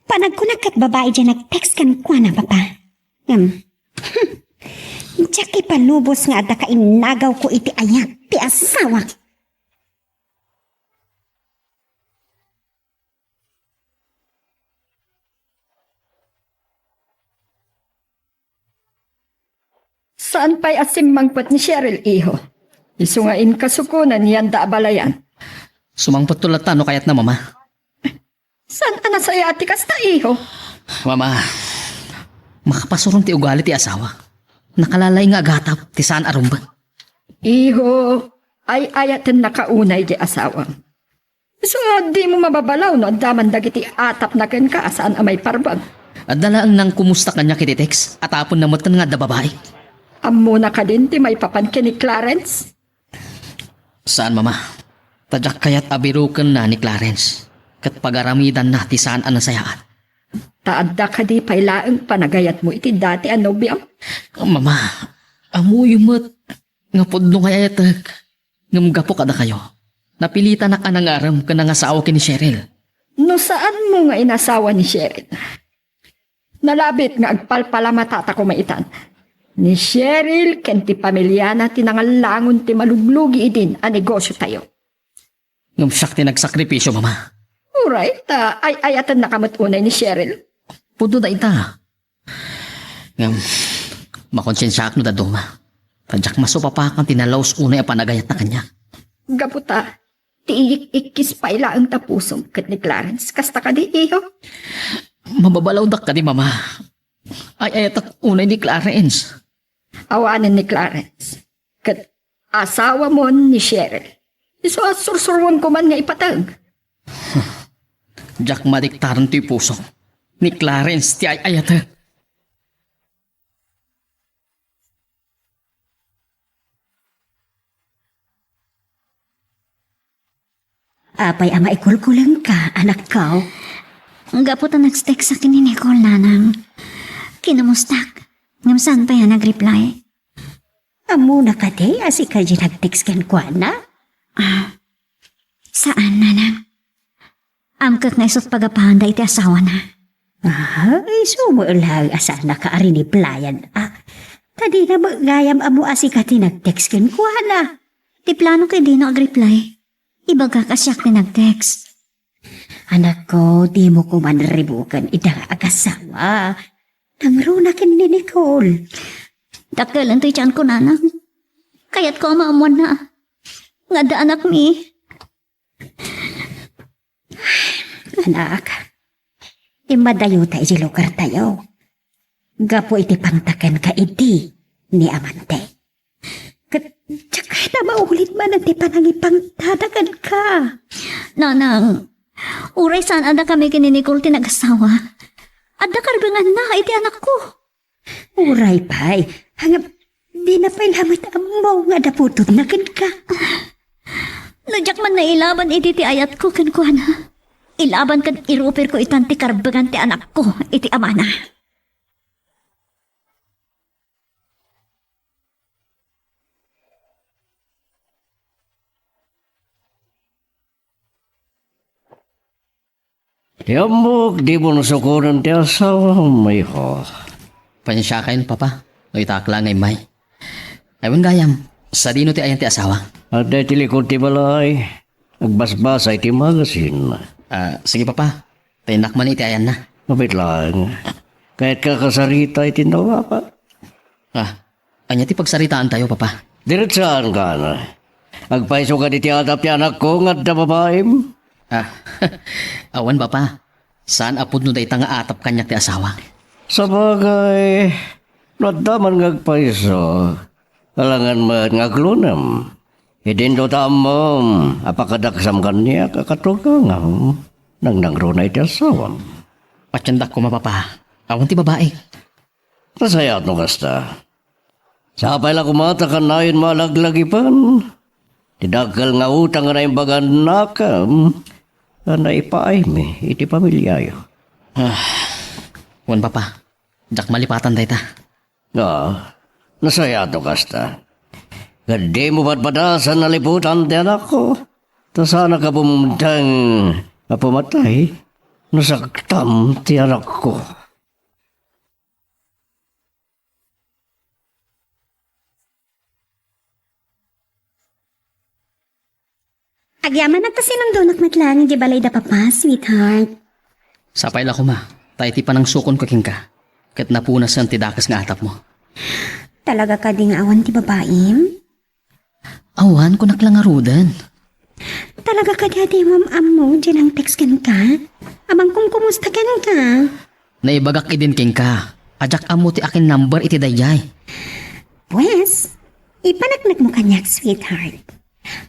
Panagkunak ket babai diay nag-text kenkuana, Papa. Ngem, diak ipalubos nga adda kainnagawko iti ayat ti asawak. Saan pay a simmangpet ni Cheryl, iho? Isu nga inkasuko na ni Yanda a balayan. Sumangpetto latta no kayatna, Mama. Saan a nasayaat ti kasta, iho? Mama, makapasuron ti ugali ti asawa. Nakalalaing nga agatap ti saan a rumbeng. Iho, ay-ayatennaka unay diay asawam. So, dimo mababalaw no adda man dagiti atapna kenka a saan a maiparbag. Adda laeng nangkumusta kaniak iti text, a taponna metten nga adda babai. Ammona kadin ti maipapan ken ni Clarence? Saan, Mama. Ta diak kayat a birokenna ni Clarence, ket pagaramidanna ti saan a nasayaat. Ta adda kadi pay laeng panagayatmo iti dati a nobiam? Mama, ammoyo met nga pudno nga ay-ayatek. Ngem gapu kadakayo, napilitanak a nangarem ken nangasawa ken ni Cheryl. No saanmo nga inasawa ni Cheryl, nalabit nga agpalpalamatata koma itan. Ni Cheryl ken ti pamiliana ti nangallangon ti maluglugi idin a negosiotayo. Ngem siak ti nagsakripisio, Mama. Uray, ta ay-ayatennaka met unay ni Cheryl. Pudno dayta. Ngem, makonsensiaak no dadduma. Ta diak masupapakan ti nalaus unay a panagayatna kaniak. Gapu ta, ti iyik-ikkis pay laeng ta pusom ket ni Clarence. Kasta kadi, iho? Mababalawdak kadi, Mama. Ay-ayatek unay ni Clarence. Awanen ni Clarence. Ket asawamon ni Cheryl. Isu a sursuruenko man nga ipateg. Diak madiktaren ti pusom. Ni Clarence ti ay-ayatek. Apay a maikulkulengka, anakko? Gapu ta nagtext ken ni Nicole, nanang. Kinamustak. Ngem saan pay a nag-reply? Ammona kadi a sika diay nag-text kenkuana? Ah, saan, nanang. Amkek nga isut pagapanda iti asawana. Ah, isu met laeng a saannaka a rineplyan, a. Ta dina met gayam ammo a sika ti nag-text kenkuana. Ti plano ket dino agreply. Ibagak a siak ti nag-text. Anakko, dimo koman ribuken ida nga agasawa. Nangruna ken ni Nicole. Dakkel daytoy tianko, nanang. Kayatko a maammoanna nga adda anakmi. Anak, immadayota idiay lugartayo. Gapu iti pangtakenka idi ni amante. Ulit man ti panangipangtada kenka. Nanang, uray saan a dakami ken ni Nicole ti nagasawa, adda karbenganna iti anakko. Uray pay, ngem dina pay la met ammo nga adda putotna kenka. No diak man nailaban iti ti ayatko kenkuana, ilaban ken iruperko itan ti karbengan ti anakko iti amana. Ti ammok, dimo sukonen ti asawam, iho. Pasensiakayon, Papa, no itaak la nga immay. Ay, wen gayam, sadino ti ayan ti asawa? Adda iti likod ti balay. Agbasbasa iti magasin. Ah, sige, Papa. Tayennak man iti ayanna. Mapit lang. Kayatka kasarita iti nawaka. Ah, ania ti pagsaritaantayo, Papa? Diretsaan ka na. Agpayso ka iti atap ti anakko nga adda babaim? Ah, awan, Papa. Saan a pudno dayta nga atap kaniak ti asawa. Sabagay, no adda man nga agpayso, alangan met nga aglunem. Idinto ta ammom a pakadaksam kaniak a katugangam, nangnangruna iti asawam. Patiendak koma, Papa. Awan ti babai. Nasayaat no kasta. Sapay la koma ta kanayon malaglagipen ti dakkel nga utang nga naimbagannakem a naipaaymi iti familiayo. Ah, wen, Papa, diak malipatan dayta. Ah, nasayaat no kasta. Ket dimo badbadasen a liputan ti anakko. Ta saanak a bumungteng a pumatay no saktam ti anakko. Agyamanak ta sinundonak met laeng idiay balay da Papa, sweetheart. Sapay la koma, ta iti panangsukonko kenka, ket napunasen ti dakes nga atapmo. Talaga kadi nga awan ti babaim? Awan, kunak la ngaruden. Talaga kadi a dimo am-ammo diay nang-text kenka? A mangkumkumusta kenka? Naibagak idin kenka a diak ammo ti akin number iti daydiay. Pues, ipaneknekmo kaniak, sweetheart.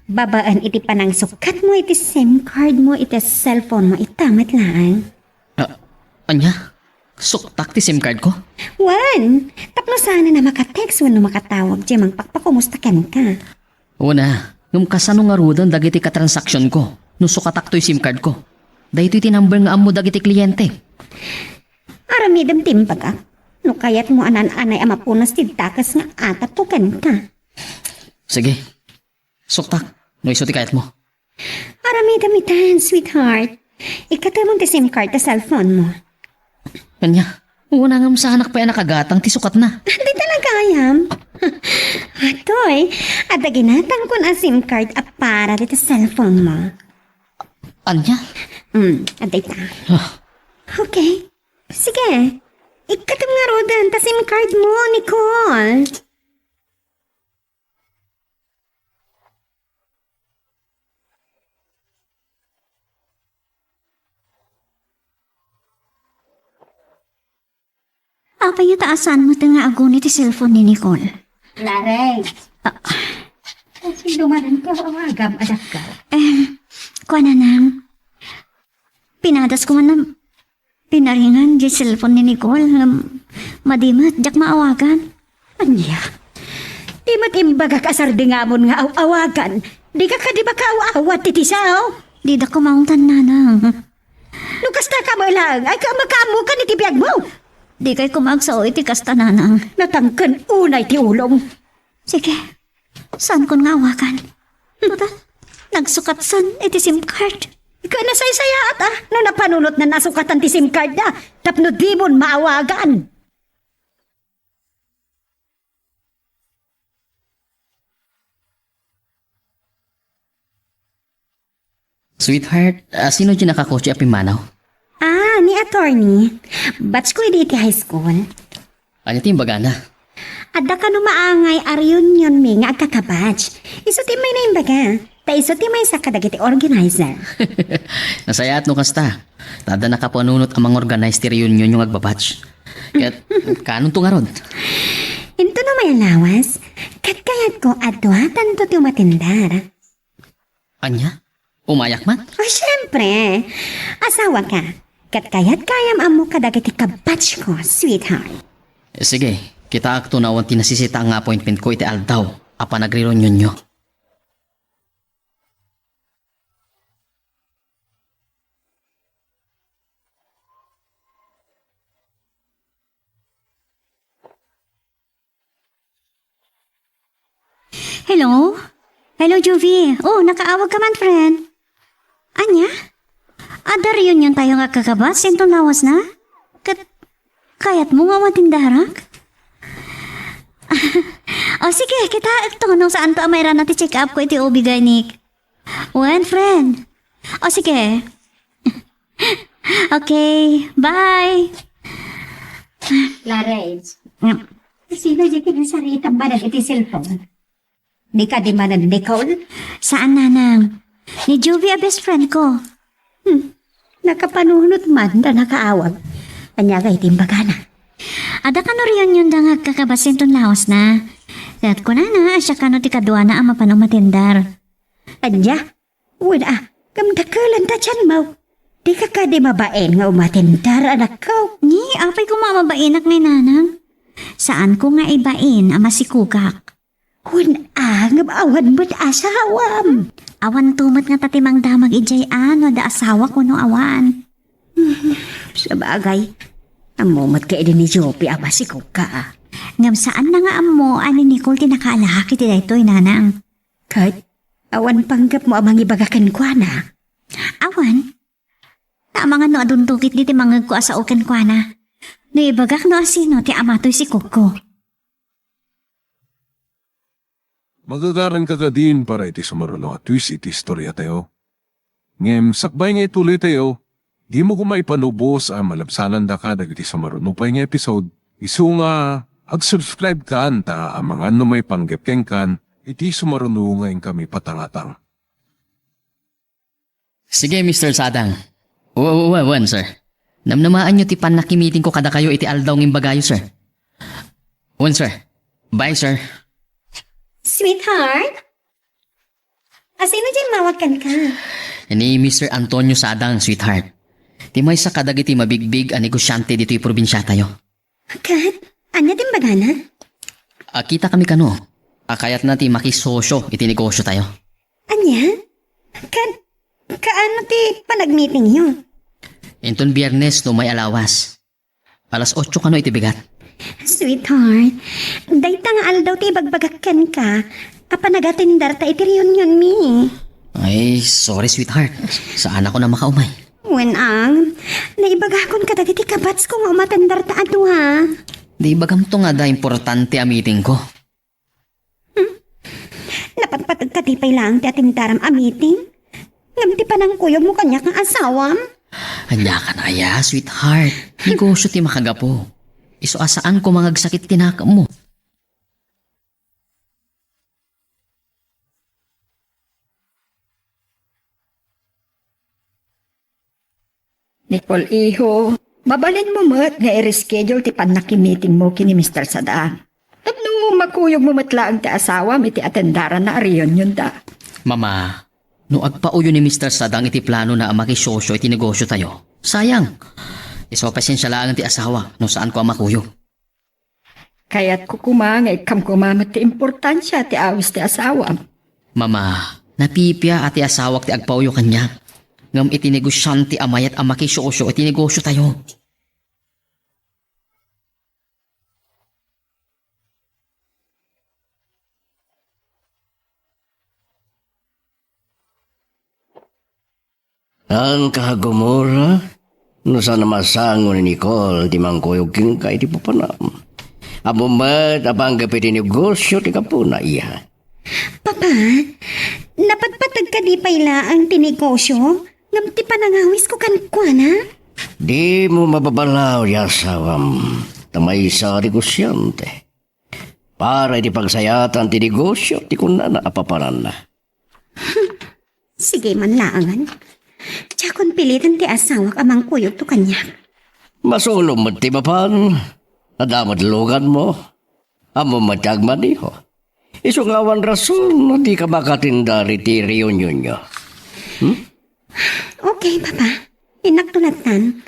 Babaen iti panangsukatmo iti SIM card mo iti cellphone mo ita met laeng. Ah, ania? Suktak ti SIM card ko? Wen, tapno saanen a maka-text wenno makatawag diay mangpakpakumusta kenka. Wen a, ngem kasano ngaruden dagiti katransaksyon ko no sukatak toy SIM card ko? Daytoy ti number nga ammo dagiti kliyente. Aramidem ti imbagak. No kayatmo a naan-anay a mapunas ti dakes nga atapko kenka. Sige. Suktak, no isu ti kayatmo. Aramidem itan, sweetheart. Ikkatemon ti SIM card ta cellphone mo. Ania? Wen a ngem saanak pay a nakagatang ti sukatna. Di talaga, ayam. Atoy, adda ginatangkon a SIM card a para dita cellphone mo. Ania? Hmm, adda ita. Ah. Okay. Sige. Ikkatem ngaruden ta SIM card mo, Nicole. Apay nga ta saan met nga aguni ti cellphone ni Nicole? Lareng. Ah. Sino man ang kawagam, anak ka? Eh, kuana nang, pinadasko man na Pinaringan diay cellphone ni Nicole ngem madi met diak maawagan. Ania? Di met imbagak a sardingamon nga aw-awagan. Dika kadi makaaw-awat iti sao? Dida kumaungtan, nanang. No kasta ka met laeng, ay ka makaammokan iti biagmo. Dikay koma agsao iti kasta, nanang. Natangken unay ti ulom. Sige. Saankon nga awagan. Total, nagsukatsan iti SIM card. Ika nasaysayaat a no napanunotna a sukatan ti SIM card na tapno dimon maawagan. Sweetheart, ah, sino diay nakakotse a pimmanaw? Ah, ni attorney. Batch ko idi iti high school. Ania ti imbagana? Adda kano maangay a reunion mi nga agkakabatch. Isu ti may naimbaga. Ta isu ti maysa kadagiti organizer. Nasayaat no kasta. Ta adda nakapanunot a mangorganize ti reunion nga agbabatch. Ket, kanonto ngarud? Intono may lawas. Ket kaya Ko, aduatanto ti umatindar. Ania? Umayak man? Oh, siyempre. Asawa ka. Ket kayat gayam ammo kadagiti kabatch ko, sweetheart. Sige, kitaakto no awan ti nasisita nga appointment ko iti aldaw a panagreunionyo. Hello? Hello, Juvie. Oh, nakaawag ka man, friend. Ania? Adda reunion tayo nga agkakabas, inton lawas na? Ket kayatmo nga umatindarak? O sige, kitaekto no saanto a mairana ti check-up ko iti O B-gynek. Wen, friend. O sige. Okay, bye. Clarence, sino di kinasaritang manag iti cellphone? Di kadi manag Nicole? Saan, nanang. Ni Juvie a best friend ko. Hmm. Nakapanunot man ta nakaawag. Ania kay ti imbagana? Adda kano reunion da nga agkakabas inton lawas na. Ket kunana, siya kano ti kaduana a mapan umatindar. Ania? Wen a, ngem dakelan ta tianmo. Dika kadi mabain nga umatindar, anakko? Ni, apay koma a mabainak ngay, nanang? Saanko nga ibain a masikogak. Wen a, ngem awan met asawam. Awanto met ngata ti mangdamag idiay a no adda asawak wenno awan. Sabagay, ammo met kadi ni Juvie a masikogka a. Ngem saanna nga ammo a ni Nicole ti nakaalak iti daytoy, nanang. Ket awan panggepmo a mangibaga kenkuana? Awan. Amangan no adunto ketdi ti mangngegko a sao kenkuana. No ibagak no asino ti ama toy sikogko. Magagaranka kadin para iti sumaruno a twist iti istoriatayo. Ngem sakbay nga ituloytayo, dimo koma ipanubos a malabsanandaka dagiti sumaruno pay nga episode, isu nga ag-subscribe kan ta amangan no maipanggep kenkan iti sumaruno nga inkami patangatang. Sige, Mister Sadang. Wa-, wa-, wa-, wen, sir. Namnamaanyo ti pannakimitingko kadakayo iti aldaw nga imbagayo, sir. Wen, sir. Bye, sir. Sweetheart? Asino diay mawag kenka? Ni Mister Antonio Sadang, sweetheart. Ti maysa kadagiti mabigbig a negosiante ditoy probinsiatayo. Ket, ania ti imbagana? Akitakami kano a kayatna ti makisosyo iti negosiotayo. Ania? Ket, kaano ti panagmitingyo? Inton Biyernes no may a lawas. Alas otso kano iti bigat. Sweetheart, dayta nga aldaw ti ibagbagak kenka a panagatendarta iti reunionmi. Ay, sorry, sweetheart. Saanakon a makaumay. Wen a, naibagakon kadagiti kabatsko nga umatendarta a dua. Di ibagamto nga adda importante a meetingko. Hmm? Napatpateg kadi pay laeng ti atendaram a meeting? Ngem ti panangkuyogmo kaniak nga asawam? Ania kan aya, sweetheart? Negosio ti makagapu. Isu a saanko nga agsakit ti nakemmo. Nicole, iho, mabalinmo met nga i-reschedule ti pannakimitingmo ken ni Mister Sadang. Tapno makuyogmo met laeng ti asawam iti atendaranna a reunionda. Mama, no agpauyo ni Mister Sadang iti planona a makisosyo iti negosiotayo, sayang. Isu a pasensia laeng ti asawa no saanko a makuyog. Kayatko koma nga ikkam koma met ti importansia ti awis ti asawam. Mama, napipia a ti asawak ti agpauyo kaniak. Ngem iti negosiante a mayat a makisosyo iti negosiotayo. Angka, Gomora, no saan a masango ni Nicole ti mangkuyog kenka iti papanam. Ammom met a panggep iti negosio ti gapuna, iya. Papa, napatpateg kadi pay laeng ti negosio ngem ti panangawisko kenkuana? Dimo mababalaw ti asawam, ta maysa a negosiante. Para iti pagsayatan ti negosio ti kunana a papananna. Sige man laengen. Diakon piliten ti asawak a mangkuyogto kaniak. Masulom met ti mapan. Adda met luganmo. Ammom met ti agmaneho. Isu nga awan rason no dika makatindar iti reunionyo. Hmm? Okay, Papa. Innak tulatan.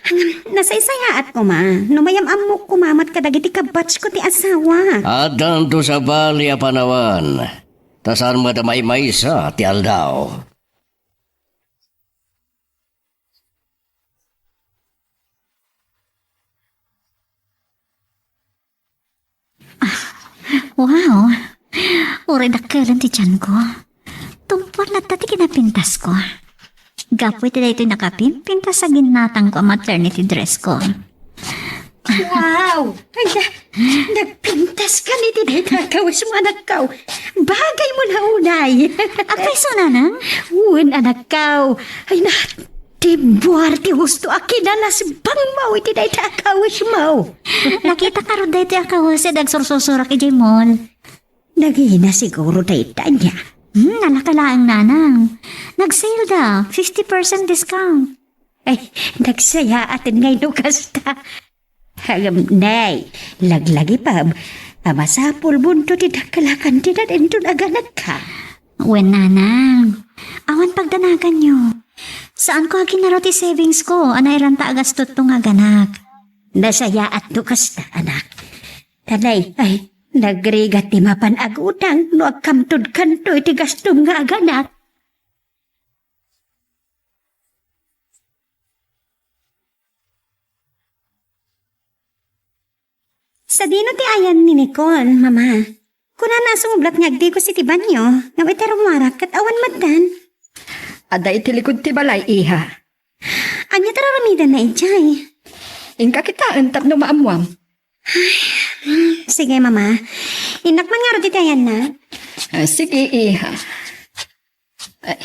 Ngem, nasaysayaat koma no mayam-ammok koma met kadagiti kabatch ko ti asawa. Addanto sabali a panawan, ta saan met a maimaysa ti aldaw. Wow! Uray dakkelen ti tianko. Tumpuan latta ti kinapintasko. Gapu iti daytoy nakapimpintas a ginnatangko a maternity dress ko. Wow! Ay, na-, nagpintas ka ni ti dayta a kawes mo, anakko. Bagay mo na unay. Apay, so, nanang? Wen, anakko. Ay, na, Ti buar ti husto a kinalasbangmo iti dayta a kawesmo. Nakita ka rod daytoy a kawes a agsursursurak idiay mall. Nagina siguro dayta ania. Hmm, nalaka laeng, nanang. Nag-sale da, fifty percent discount. Ay, nagsayaaten ngay no kasta. Ngem, nay, laglagipem a masapulmonto ti dakkel a kantidad inton aganakka. Wen, nanang, awan pagdanaganyo. Saanko a ginaro ti savings ko a nairanta a gastotto nga aganak. Nasayaat no kasta, anak. Ta nay, ay, nagrigat ti mapan agutang no agkamtod kanto iti gastom nga aganak. Sadino ti ayan ni Nicole, Mama? Kunana a sumublat nga agdigos iti banio, ngem iti rummuarak ket awan metten. Adda iti likod ti balay, iha. Ania ti ar-aramidenna idiay? Inka kitaen tapno maammuam. Sige, Mama. Innak man ngarud iti ayanna. Ah, sige, iha. Ay,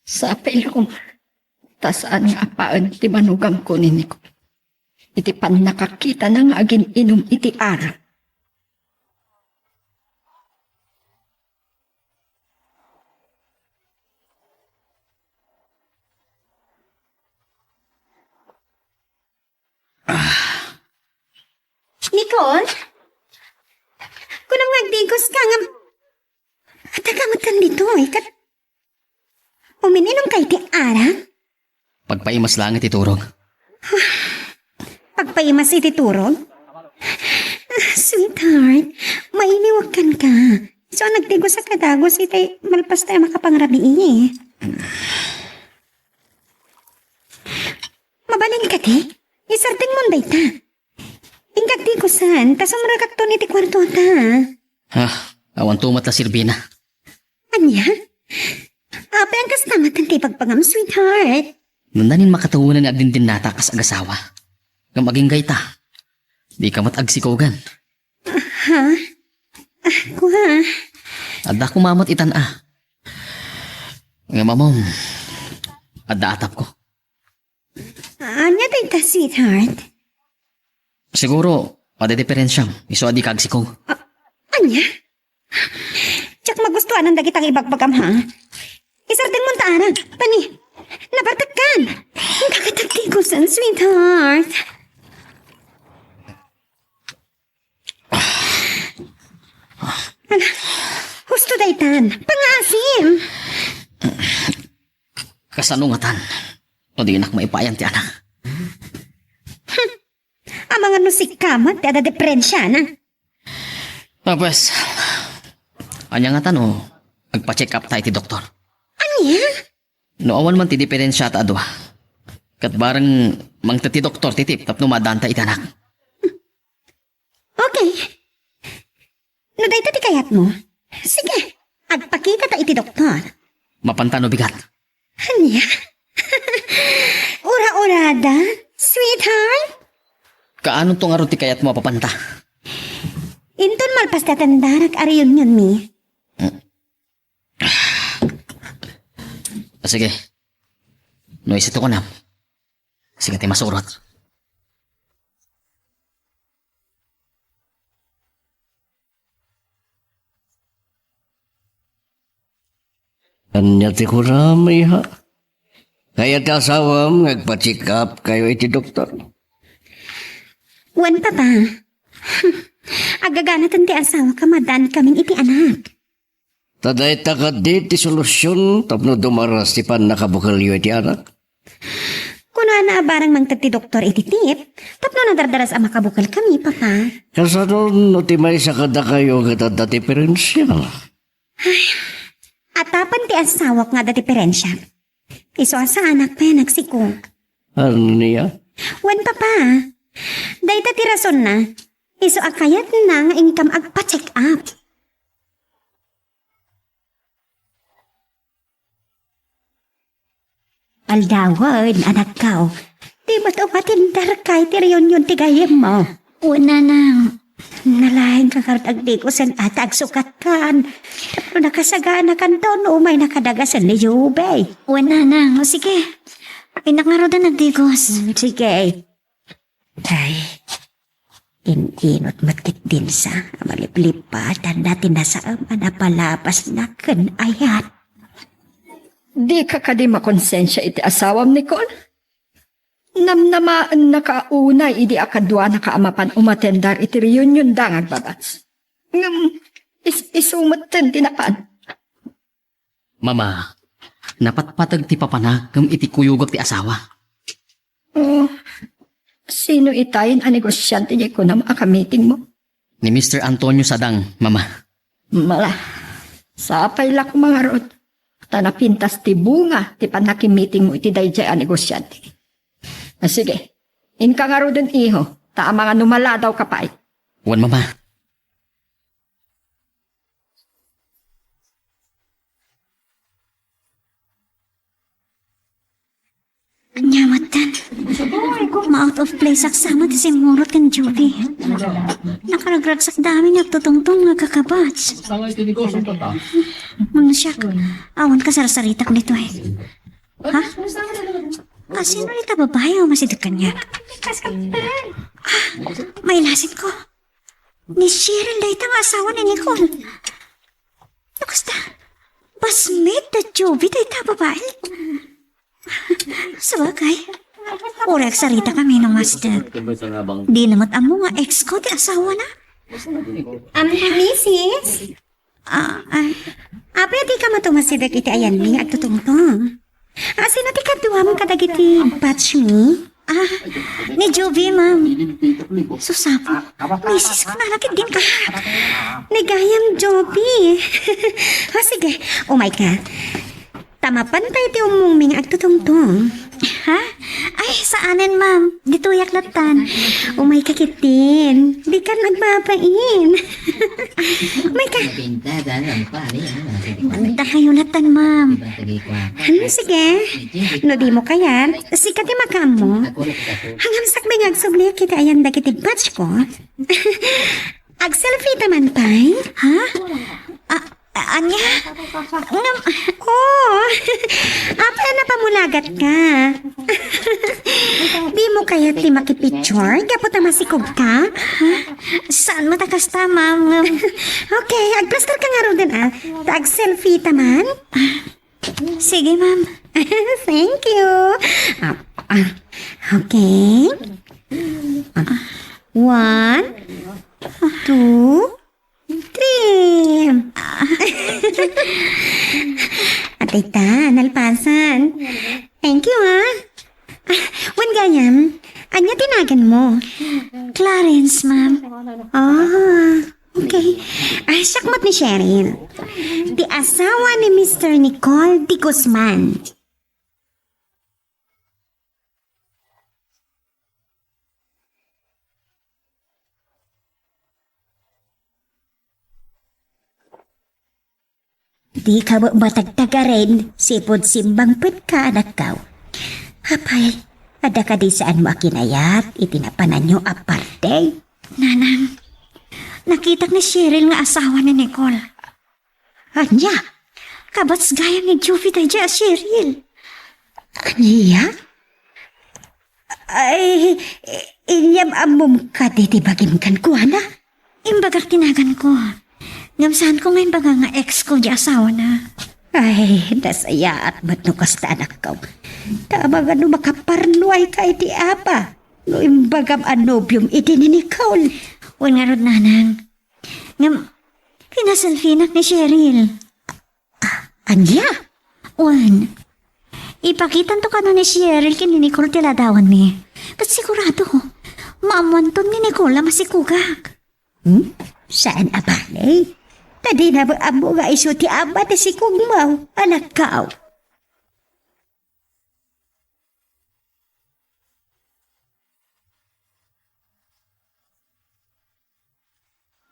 sapay la koma ta saan nga apaen ti manugamko ni Nicole iti pannakakitana nga agin-inum iti arak. Nicole? Kunam nga agdigos ka ngem, adda ka met ditoy, ket umin-inum ka iti arak? Pagpaimas laeng iti turog. Pagpaimas iti turog? Ah, sweetheart, mailiwak kenka. So, nagdigos a kadagus iti malpas ta a makapangrabii. Mabalin kadi? Isardengmon dayta. Inka agdigusan, ta sumrekakton iti kuartota. Ah, awanto met la serbina. Ania? Apay a kasta met ti ibagbaga, sweetheart? Nandanin makatawenan nga agdindinnatak kas agasawa. Ngem agingga ita, dika met agsikogen. Ha? Ah, kua. Adda koma met itan a. Ngem ammom, adda atapko. Ania dayta, sweetheart? Siguro, adda diperensiam, isu a dika agsikog. Ah, ania? Diak magustuanan dagita nga ibagbagam, ha? Isardengmon ta, anak. Pani, nabartekkan. Ang kakatagtigusan, sweetheart. Ala, husto daytan. Pangaasim. Kasano ngatan? No dinak maipayan ti anak. Amangan no sika met ti adda diperensiana. Ah, pues, ania ngatan no agpa-check up ta iti doktor? Ania? No awan man ti diperensiata a dua, ket bareng mangted ti doktor ti tip tapno maaddaanta iti anak. Okay. No dayta ti kayatmo, sige, agpakitata iti doktor. Mapanta no bigat? Ania? Ura-urada, sweetheart? Kaanonto ngarud ti kayatmo a mapanta? Inton malpas ti atendarak a reunionmi. Ah, sige. No isito kunam, sika ti masurot. Ania ti kunam, iha? Kayat ti asawam nga agpa-check up kayo iti doktor? Wen, Papa. Aggaganaten ti asawak a maaddaankamin iti anak. Ta dayta kadi ti solusion tapno dumaras ti pannakabukelyo iti anak? Kunana a barang mangted ti doktor iti tip tapno nadardaras a makabukelkami, Papa. Kasano no ti maysa kadakayo ket adda diperensia? Atapan ti asawak nga adda diperensia. Isu a saanak pay a nagsiko. Ania? Wen, Papa. Dayta ti rasonna. Isu a kayatna nga inkam agpa-check up. Aldawen, anakko. Di met umatendarka iti reunion ti gayyemmo. Wen, nanang. Nalaingka ngarud agdigusen a ta agsukatkan. Tapno nakasaganakan no umaynaka daga ken ni Jube. Wen, nanang. O, sige. Innak ngaruden agdigos. Mm, sige. Ay, in-inut met ketdin sa a maliplipatan na ti nasaem a napalabasna ken ayat. Dika kadi makonsensia iti asawam, Nicole? Namnamaennaka unay idi a kaduanaka a mapan umatendar iti reunionda nga agbabats. Ngem is-, isu metten ti napan. Mama, napatpateg ti papanak ngem iti kuyogak ti asawa. Oh, sino itayen a negosiante diay kunam a kamitingmo? Ni Mister Antonio Sadang, Mama. Mala, sapay la koma ngarud, ta napintas ti bunga ti pannakimitingmo iti daydiay a negosiante. Ah, sige, inka ngaruden, iho, ta amangan no maladawka pay. Wen, Mama. Ania metten? Ma-out of place ak sa met ti simmurot ken Juvie. Nakaragragsak dami nga agtutungtong nga agkakabats. Mangsiak, awan kasarsaritak ditoy. Ha? Ah, sino dita babai a umasideg kaniak? Ah, mailasin ko. Ni Cheryl dayta nga asawa ni Nicole. No kasta, batchmate da Juvie dayta a babai. Sabagay, uray agsaritakami no umasideg. Dina met ammo nga ex ko ti asawana. Am, misis? Ah, ah. Apay a dika met umasideg iti ayanmi nga agtutungtong? Ah, sino ti kaduam kadagiti batchmi? Ah, ni Juvie, ma'am. Sus, Apo, misis ko na lagi din ka. Ni gayam, Juvie. Ah, sige, umayka. Ta mapan tayo ti ummongmi nga agtutungtong. Ha? Ay, saanen, ma'am. Ditoyak lattan. Umayka ketdin. Dikan agbabain. Umayka. Dakayo lattan, ma'am. Hmm, sige. No dimo kayat, sika ti makaammo. Hangamsakmi nga agsubli iti ayan dagiti batch ko. Agselfie ta man pay? Ha? Ah, ah, ania? Ngem, oh! Apay a napamulagat ka? Dimo kayat ti makipicture gapu ta masikog ka? Ha? Saan met a kasta, ma'am? Ngem, okay, agplaster ka ngaruden, ah. Ta agselfie ta man? Sige, ma'am. Thank you. Ah, ah, okay. Ah, one, two, three. Atay ta, nalpasan. Thank you, ha. Ah, wen gayam, ania ti naganmo? Clarence, ma'am. Ah, okay. Ah, siak met ni Cheryl. Ti asawa ni Mister Nicole de Guzman. Dika matagtagarin, sipud simmangpetka, anakko. Apay, adda kadi saanmo a kinayat iti napananyo a party? Nanang, nakitak ni Cheryl nga asawa ni Nicole. Ania? Kabats gayam ni Juvie daydiay a Cheryl. Ania? Ay, i-, inyam ammom kadi ti bagim kenkuana? Imbagak ti naganko. Ngem saanko nga imbaga nga ex ko di asawana. Ay, nasayaat met no kasta, anakko. Ta amangan no makaparnuayka iti apa no imbagam a nobiom idi ni Nicole. Wen ngarud, nanang. Ngem, kinaselfienak ni Cheryl. Ah, ania? Wen, ipakitanto kano ni Cheryl ken ni Nicole ti ladawanmi. Ket sigurado, maammoanton ni Nicole a masikogak. Hmm? Saan a bale? Ta dina ammo nga isu ti ama ti sikogmo, anakko.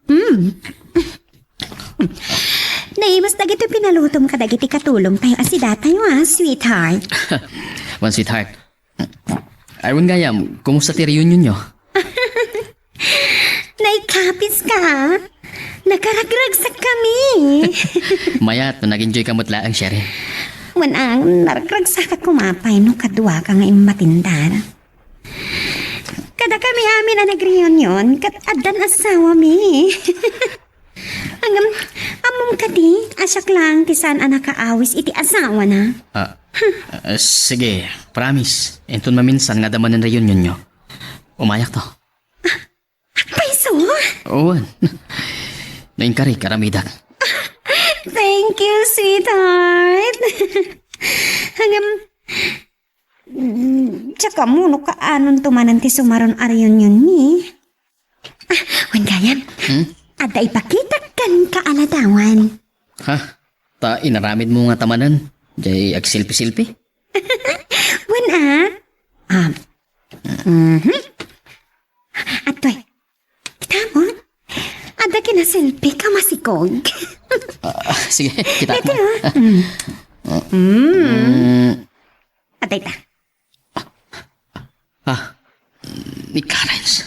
Hmm. Naimas dagiti pinalutom kadagiti katulongtayo a sidatayo, ah, sweetheart. Wen, sweetheart. Ay, wen gayam, kumusta ti reunionyo? Naikapiska, ah. Nakaragragsakkami. Mayat no nag-enjoyka met laeng, Cheryl. Wen, ah, naragragsakak koma pay no kaduaka nga immatindar. Kadakami amin a nagreunion, ket addan asawami. Ngem, ammom kadi, a siak laeng ti saan a nakaawis iti asawana. Ah, ah, sige, promise. Inton maminsan nga adda manen reunionyo, umayakto. Agpayso? Wen. No inkari, aramidak. Thank you, sweetheart. Ngem, mm, diak ammo no kaanonto manen ti sumaruno a reunionmi. Ah, wen gayam. Hmm? Adda ipakitak kenka a ladawan. Ha? Ta inaramidmo ngata manen, diay agsilpi-silpi? Wen, ah. Ah. Mhm. Atoy. Kitam? Adda kinaselfie ka masikog. Ah, sige, kita. Daytoy, ah. Mm. Mm. Mm. Adda ita. Ah, ni Clarence.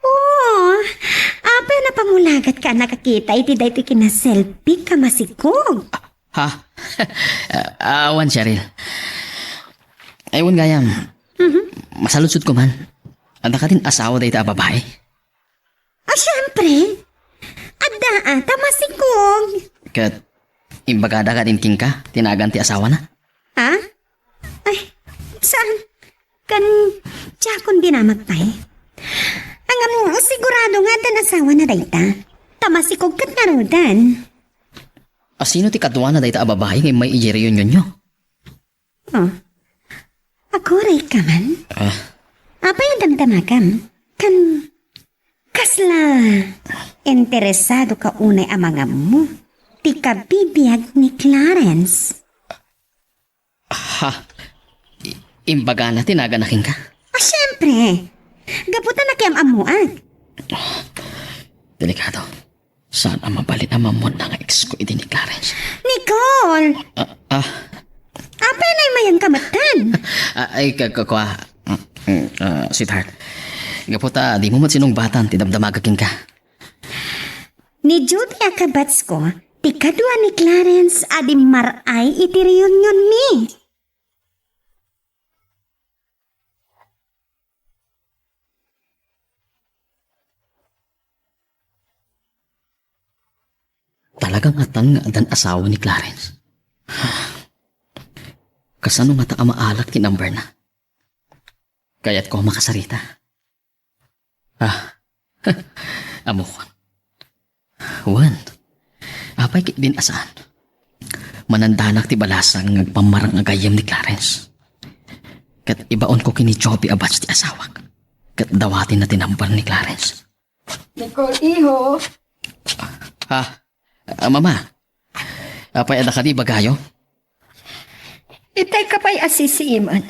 Oh, apay a napamulagatka a nakakita iti daytoy kinaselfie ka masikog? Ha? Ah, awan, Cheryl. Ay, wen gayam. Mhm. Masaludsodko man. Adda kadin asawa dayta a babai? Ah, siempre. Adda, ah, ta masikog. Ket, imbagada kadin kenka, ti nagan ti asawana? Ha? Ay, saan? Kan, diakon dinamag pay. Ngem, sigurado nga addan asawana dayta. Ta masikog ket ngaruden. A, sino ti kaduana dayta a babai nga immay idiay reunionyo? Oh. Aguray ka man? Ah. Apay a damdamagam? Kan, kasla interesado ka unay a mangammo ti kabibiag ni Clarence? Ha? I-, imbagana ti nagana kenka? Ah, siempre. Gapu ta nakiam-ammoak. Delikado. Saan a mabalin a maammoanna nga ex ko idi ni Clarence? Nicole! Ah, ah. Apay a naimayanka metten? Ah, ay, ka-, ka-, kua. Mm, mm, ah, sweetheart. Gapu ta dimo met sinungbatan ti damdamagak kenka. Ni Judy a kabatsko, ti kadua ni Clarence a dimmar-ay iti reunionmi. Talaga ngatan nga addan asawa ni Clarence? Kasano ngata a maalat ti number na? Kayatko a makasarita. Ah, ammok. Wen, apay ketdin a saan? Manandanak ti balasang nga agpammarang a gayyem ni Clarence. Ket ibaonko ken ni Joby a batch ti asawak. Ket dawatenna ti number ni Clarence. Nicole, iho. Ha? Ah, mama, apay adda kadi ibagayo? Itay ka pay a sisiiman.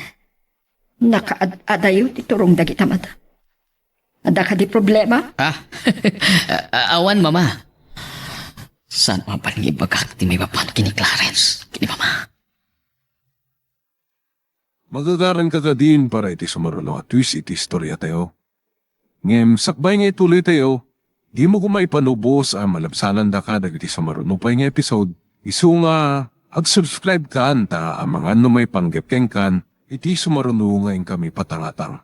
Nakaad-adayo ti turong dagita mata. Adda kadi problema? Ah, a-, awan, mama. Saan mabalin nga ibagak ti maipapan ken ni Clarence ken ni mama? Magagaranka kadin para iti sumaruno a twist iti istoriatayo. Ngem sakbay nga ituloytayo, dimo koma ipanubos a malabsanandaka dagiti sumaruno pay nga episode, isu nga ag-subscribe kan ta amangan no maipanggep kenkan iti sumaruno nga inkami patangatang.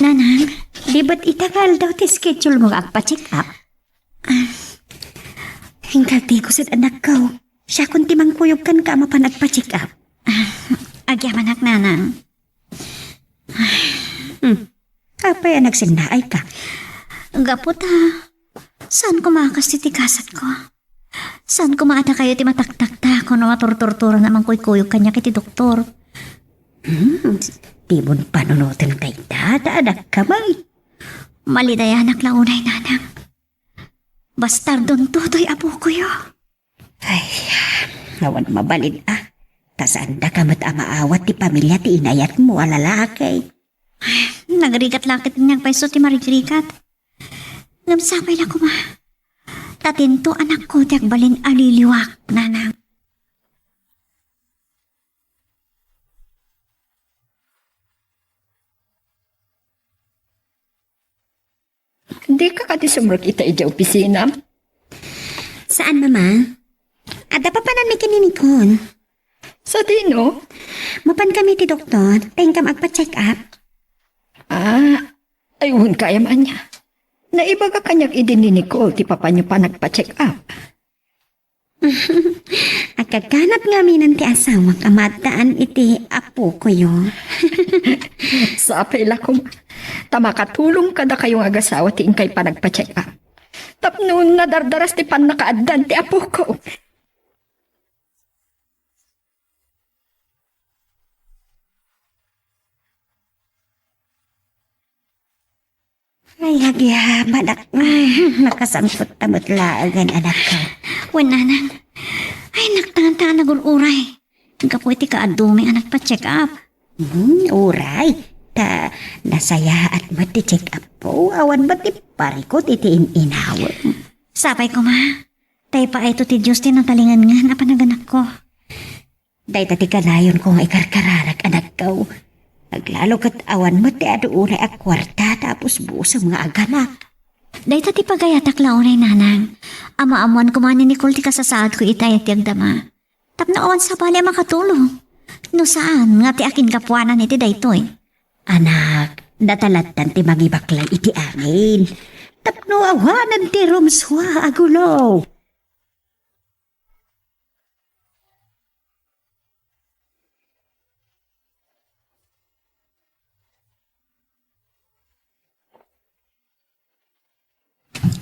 Nanang, di bat ita nga aldaw ti schedule mo nga agpa-check up? Ah, inkaltiko sed anakko. Siakon ti mangkuyog kenka a mapan agpa-check up. Ah, agyamanak, Nanang. Hmm. Apay a nagsennaay ka? Gapu ta, saan koma a kas ti gasatko. Saan koma a dakayo ti mataktaktak no maturturturan a mangkuykuyog kaniak iti doktor. Hmm, ti mun panunoten kayta, ta anak ka man. Malidayanak la unay, nanang. Bastardonto toy apokoyo. Ay, awan mabalin a. Ta saandaka met a maawat ti pamilia ti inayatmo a lalaki. Nagrigat la ket niak payso ti marigrigat. Ngem sapay la koma. Ta tinto anakko ti agbalin a liliwak, nanang. Dika kadi sumrek ita idiay opisinam? Saan, Mama? Adda papananmi ken ni Nicole. Sadino? Mapan kami ti doktor, ta inkam agpa-check up. Ah, ay, wen kayam ania. Naibaga kaniak idi ni Nicole ti papanyo panagpa-check up. Agkakanat ngamin ti asawak a maaddaan iti apokoyo. Sapay la koma. Ta makatulong kadakayo nga agasawa ti inkay panagpa-check up. Tapno nadardaras ti pannakaaddan ti apoko. Ay, agyamanak. Ay, nakasangpet ta met laengen, anakko. Wen, nanang. Ay, naktangan ta a nagur-uray. Gapu iti kaadumi a nagpa-check up. Hmm, uray. Ta nasayaat met ti check up po. Awan met ti parikot iti in-inawem. Sapay koma. Tay paayto ti Dios ti natalingenngen a panaganakko. Dayta ti kanayonko nga ikarkararak, anakko. Aglalo ket awan met ti adu unay a kuarta ta apusbusem nga aganak. Dayta ti pagayatak la unay, nanang. Ammoan koma ni Nicole ti kasasaadko ita iti agdama. Tapno awan sabali a makatulong. No saan nga ti akingapuanan iti daytoy. Anak, datalattan ti mangibaklay iti amin. Tapno awanen ti rumsua a gulo.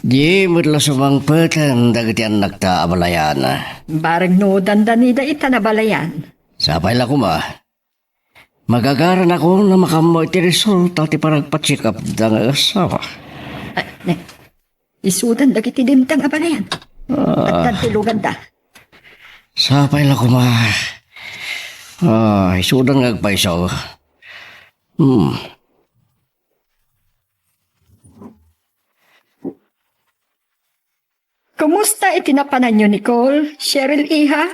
Di met la sumangpeten dagiti annakta a balayan. Bareng no dandanida ita nabalayan. Sapay la koma. Magagaranakon a makammo iti resulta ti panagpa-check up da nga asawa. Ay, ne. Isudan dagiti dimteng a balayan. Ah. Addan ti luganda. Sapay la koma. Ah, isudan nga agpayso. Hmm. Kumusta iti napananyo, Nicole? Cheryl, iha?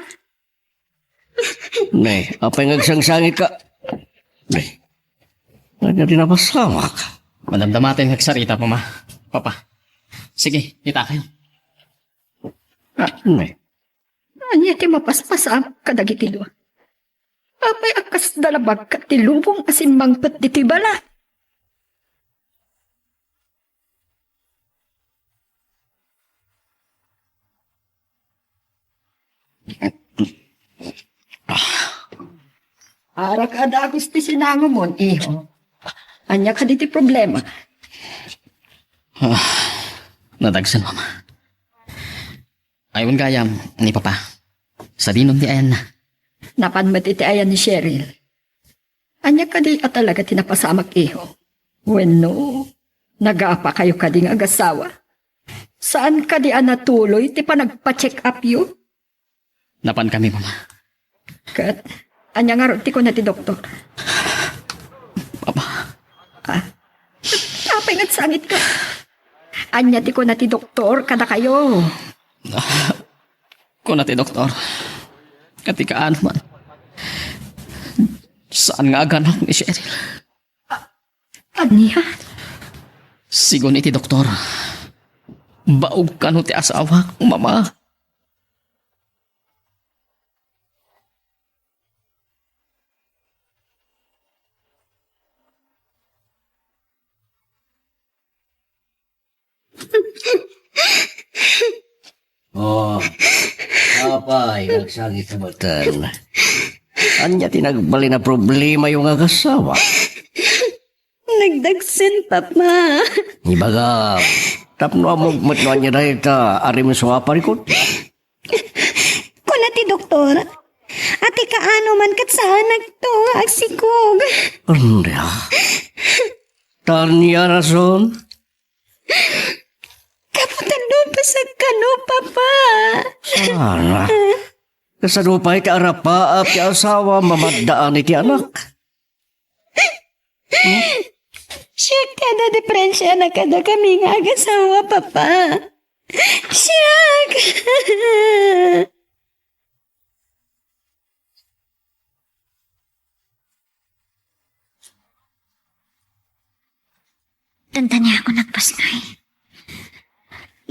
Ne, apay nga agsangsangitka? Ne, ania ti napasamak? Madamdama ti nagsarita, Mama. Papa. Sige, itakay. Ah, ne. Ania ti mapaspasamak kadagiti dua? Apay a kasda la bagkat ti lubong a simmangpet ditoy balay? Arakaada Agustin sinangamon, iho. Ania kadi ti problema? Ah, nadagsen, Mama. Ay, wen gayam ni Papa. Sadino ti ayanna? Napan met iti ayan ni Cheryl. Ania kadi a talaga ti napasamak, iho? Wenno, nagapakayo kadi nga agasawa? Saan kadi a natuloy ti panagpa-check up-yo? Napan kami, Mama. Ket, ania ngarud ti kuna ti doktor? Papa. Ah, apay nga agsangitka? Ania ti kuna ti doktor kadakayo? Kuna ti doktor, ket ti kaano man, saan nga aganak ni Cheryl. Ania? Sigun iti doktor, baog kano ti asawak, Mama. Oh, apay, agsangit ka met. Ania ti nagbalin a problemayo nga agasawa? Nagdagsen, Papa. Ibagam, Tapno ammok met no ania dayta a rimsua, parikut. Kuna ti doktor, a ti kaano man ket saanakto nga agsikog. Ania? Ta ania rason? Gapu ta lupasak kano, Papa. Sana. Kasano pay ti arapaap ti asawa mamaddaan iti anak? Siak ti adda diperensiana kadakami nga agasawa, Papa. Siak! Dandaniakon agbasngay.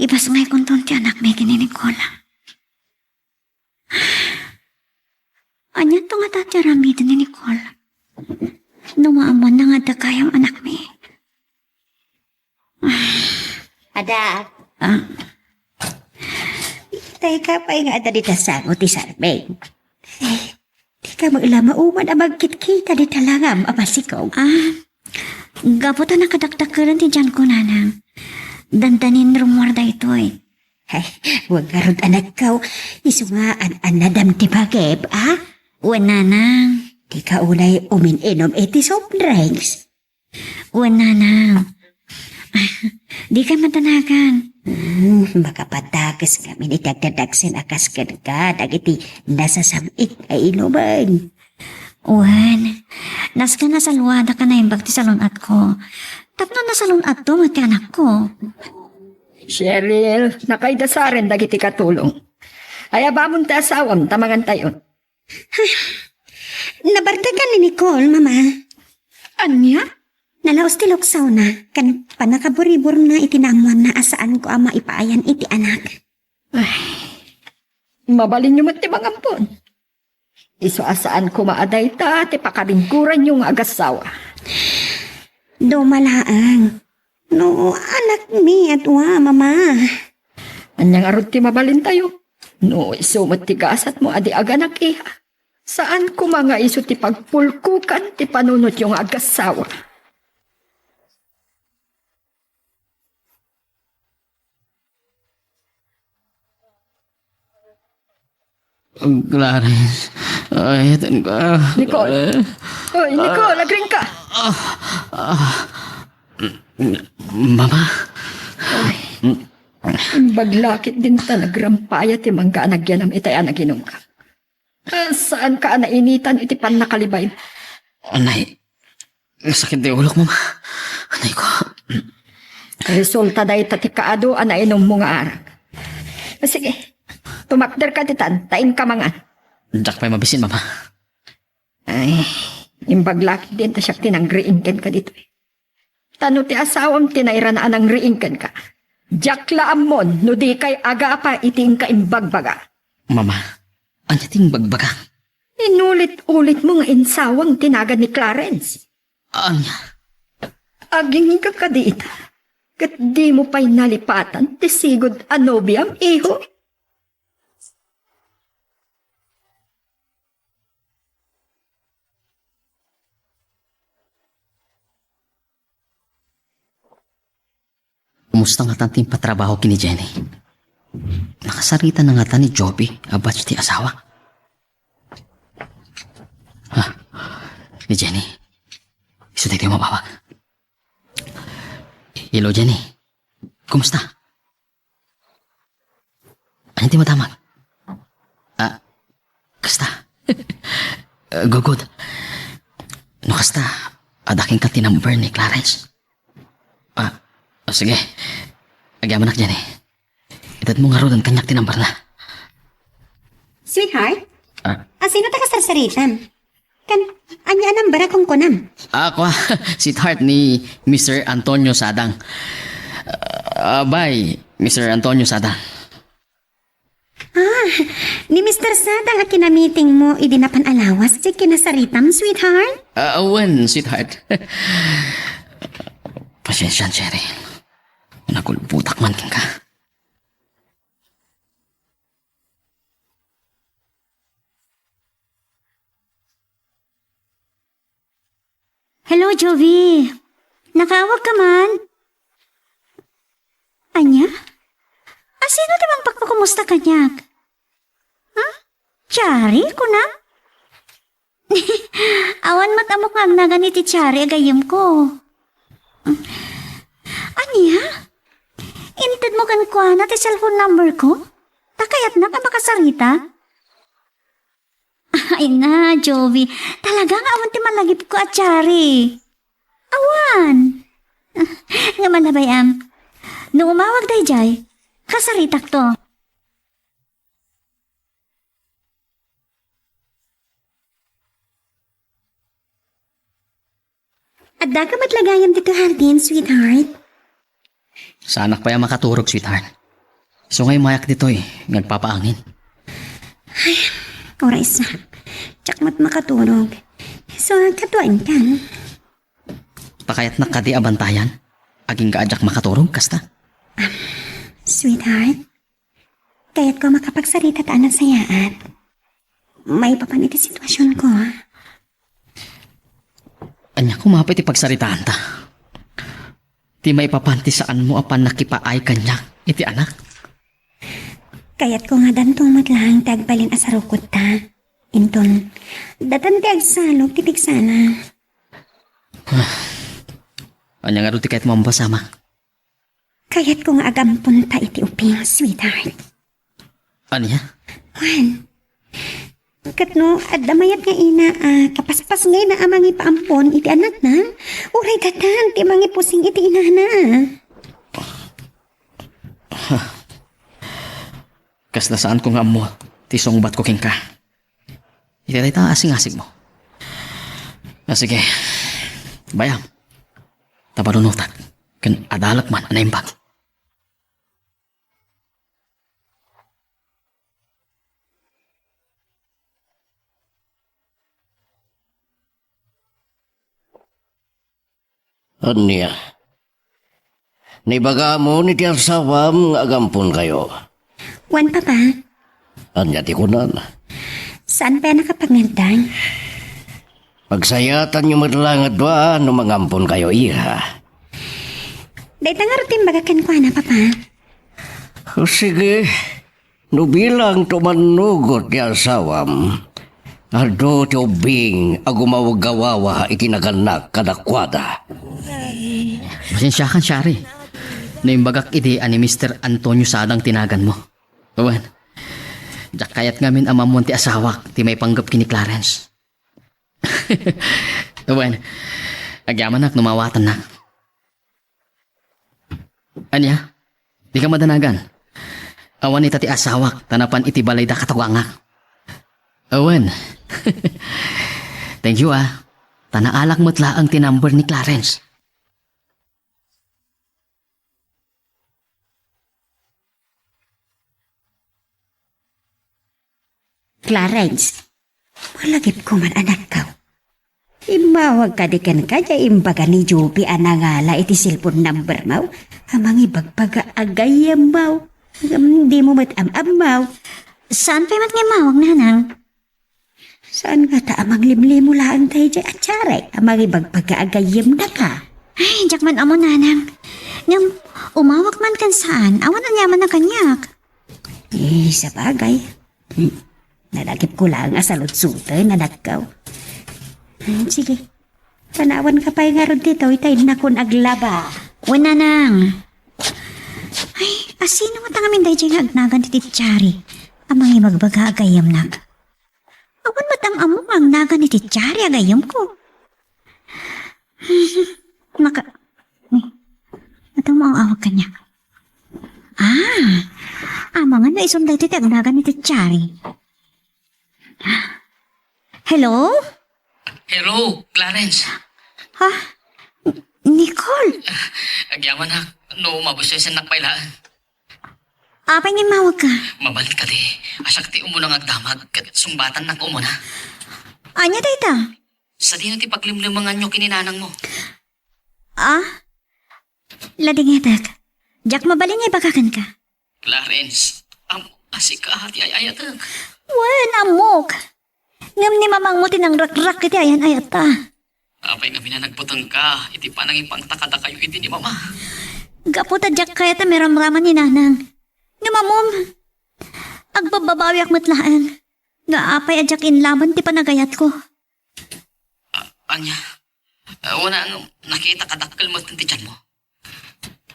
Ibasngaykonton ti anakmi ken ni Nicole. Aniato ngata ti aramiden ni Nicole? No maammoanna nga adda gayam anakmi. Ada. Ah. Dayta pay nga adda dita sango ti sarbeng. Eh, dika met la mauman a magkitkita dita langam a masikog. Ah, gapu ta nakadakdakelen ti tianko, nanang. Dandanin rummuar daytoy. Ay, wen ngarud, anakko. Isu nga an-annadam ti bagim, a? Wen, nanang. Dika unay umin-inum iti soft drinks. Wen, nanang. Dikay madanagan. Hmm, makapadages ngamin iti agdadagsen a kas kenka dagiti nasasam-it a inumen. Wen, nasken a salwadaka naimbag ti salun-atko. Tapno nasalun-atto met ti anakko. Cheryl, nakaidasaren dagiti katulong. Ayabamon ti asawam ta mangantayon. Nabartekan ni Nicole, Mama. Ania? Nalaos ti luksawna, ken pannakaburiburna iti naammoanna a saanko a maipaayan iti anak. Ay, mabalinyo met ti mangampon. Isu a saan koma a dayta ti pakabinggoranyo nga agassawa. Duma laeng. No, anakmi a dua, Mama. Ania ngarud ti mabalintayo? No isu met ti gasatmo a di aganak, iha. Saan koma nga isu ti pagpulkokan ti panunotyo nga agassawa. Clarence, ay, tan ka. Nicole. Eh. Oy, Nicole, agring ka. Ah, ah. Mama. Ay. Imbag la ketdin ta nagrampaya ti mangga a nagyanam itay a naginumka. Ah, saanka a nainitan iti pannakalibaymo? Anay, nasakit ti ulok, Mama. Anay ko. Resulta dayta ti kaadu a nainummo nga arak. Ah, sige, tumakderka ditan, ta inka mangan. Diak pay mabisin, Mama. Ay, imbag la ketdin ta siak ti nangriing kenka ditoy. Ta no ti asawam ti nairana a nangriing kenka, diak la ammon no dikay agapa iti inka imbagbaga. Mama, ania ti imbagbaga? Inulit-ulitmo nga insawang ti nagan ni Clarence. Ania? Agingga kadi ita, ket dimo pay nalipatan ti sigud a nobiam, iho? Kumusta ngatan ti impatrabaho ken ni Jenny? Nakasarita na ngata ni Joby a batch ti asawa? Ha? Ni Jenny? Isu daytoy mabawag. Hello, Jenny. Kumusta? Ania ti madamag? Ah, kasta. Ah, gugod. No kasta, adda kenka ti number ni Clarence. Ah, o sige. Agyamanak diay. Itedmo ngaruden kaniak ti numberna. Sweetheart? Ah? Asino ta kasarsaritam? Kan, ania a number a kunkunam? Ah, kua, sweetheart ni Mister Antonio Sadang. Ah, bye, Mister Antonio Sadang. Ah, ni Mister Sadang a kinamitingmo idi napan a lawas ti kinasaritam, sweetheart? Ah, wen, sweetheart. Pasensian, Cherry. Nagulbotak man kenka. Hello, Jovi. Nakaawag ka man? Ania? A, sino ti mangpakpakumusta kaniak? Ha? Chari, kunam? Awan met ammok nga agnagan iti Chari a gayyemko. Ania? Intedmo kenkuana ti cellphone number ko? Ta kayatna a makasarita? Ay na, Jovi. Talaga nga awan ti malagipko a Chari. Awan. Nga manabay-am. No umawag dayjay, kasaritakto. Adda ka met la gayam ditoy hardin, sweetheart? Saanak pay a makaturog, sweetheart. Isu nga immayak ditoy, nga agpapaangin. Ay, oras na. Diak met makaturog. Isu nga kaduaenkan. Ta kayatnak kadi a bantayan? Agingga a diak makaturog, kasta? Sweetheart, kayatko a makapagsarita ta a nasayaat. Maipapan iti situasionko. Ania koma pay ti pagsaritaanta? Ti maipapan ti saanmo a pannakipaay kaniak iti anak? Kayatko nga addanto met laeng ti agbalin a sarukodta. Inton, datan ti agsalog ti pigsana. Ania ngarud ti kayatmo a mapasama? Kayatko nga agamponta iti ubing, sweetheart. Ania? Wen, ket no adda mayat nga ina a kapaspasngayna a mangipaampon iti anakna, uray datan ti mangipusing iti inana. Kasla saanko nga ammo ti sungbatko kenka. Iti dayta a asing-asingmo. A, sige. Bay-am. Ta manunotak ken adalek man a naimbag. Ania? Naibagamon iti asawam nga agamponkayo? Wen, Papa. Ania ti kunana? Saan pay a nakapangngeddang? Pagsayaatanyo met laeng a dua no mangamponkayo, iha. Dayta ngarud ti imbagak kenkuana, Papa. O, sige. No bilangto mannugot ti asawam, adu ti ubbing a gumawgawawa iti nagannak kadakuada. Pasensiakan, Shari. No imbagak idi a ni Mister Antonio Sadang ti naganmo. Wen, diak kayat ngamin a maammon ti asawak ti maipanggep ken ni Clarence. Wen, agyamanak no maawatannak. Ania? Dika madanagan. Awan ita ti asawak, ta napan iti balayda katugangak. Wen. Thank you, ah. Ta naalak met laeng ti number ni Clarence. Clarence, malagipko man, anakko. Immawag kadi kenka diay imbaga ni Joby a nangala iti cellphone number mo a mangibagbaga a gayyemmo. Ngem dimo met am-ammo. Saan pay met nga immawag, nanang? Saan ngata a manglimlimo laeng daydiay a tiarek a mangibagbaga a gayyemnaka? Ay, diak man ammo, nanang. Ngem, umawag man ken saan, awan aniamanna kaniak. Eh, sabagay. Hmm. Nalagipko laeng a salutsoten, anakko. Hmm, sige. Panawanka pay ngarud ditoy ta innakon aglaba. Wen, nanang. Ay, a, sino ngata ngamin daydiay nga agnagan iti tiari a mangibagbaga a gayyemnak? Awan met am-ammo nga agnagan iti tiari a gayyemko. Maka-, Adda mo ang awag kaniak. Ah, amangan no isun daytoy ti agnagan iti tiari. Hello? Hello, Clarence. Ha? Nicole? Agyamanak, no mabusesennak pay laeng. Apay nga immawagka? Mabalin kadi, a siak ti umuna nga agdamag, ket sungbatannak umuna. Ania dayta? Sadino ti paglimlimenganyo ken ni nanangmo? Ah? Ladingetek. Diak mabalin nga ibaga kenka. Clarence, am-, a sika ti ay-ayatek. Wen, ammok. Ngem ni mamangmo ti nangrakrak iti ayan-ayatta. Apay ngamin a nagbutengka iti panangipangta kadakayo idi ni mama? Gapu ta diak kayat a maramraman ni Nanang. Ngem ammom, agbabbabawiak met laeng. No apay a diak inlaban ti panagayatko. A-, ania? A, wen a, nakitak a dakkel met ti tianmo.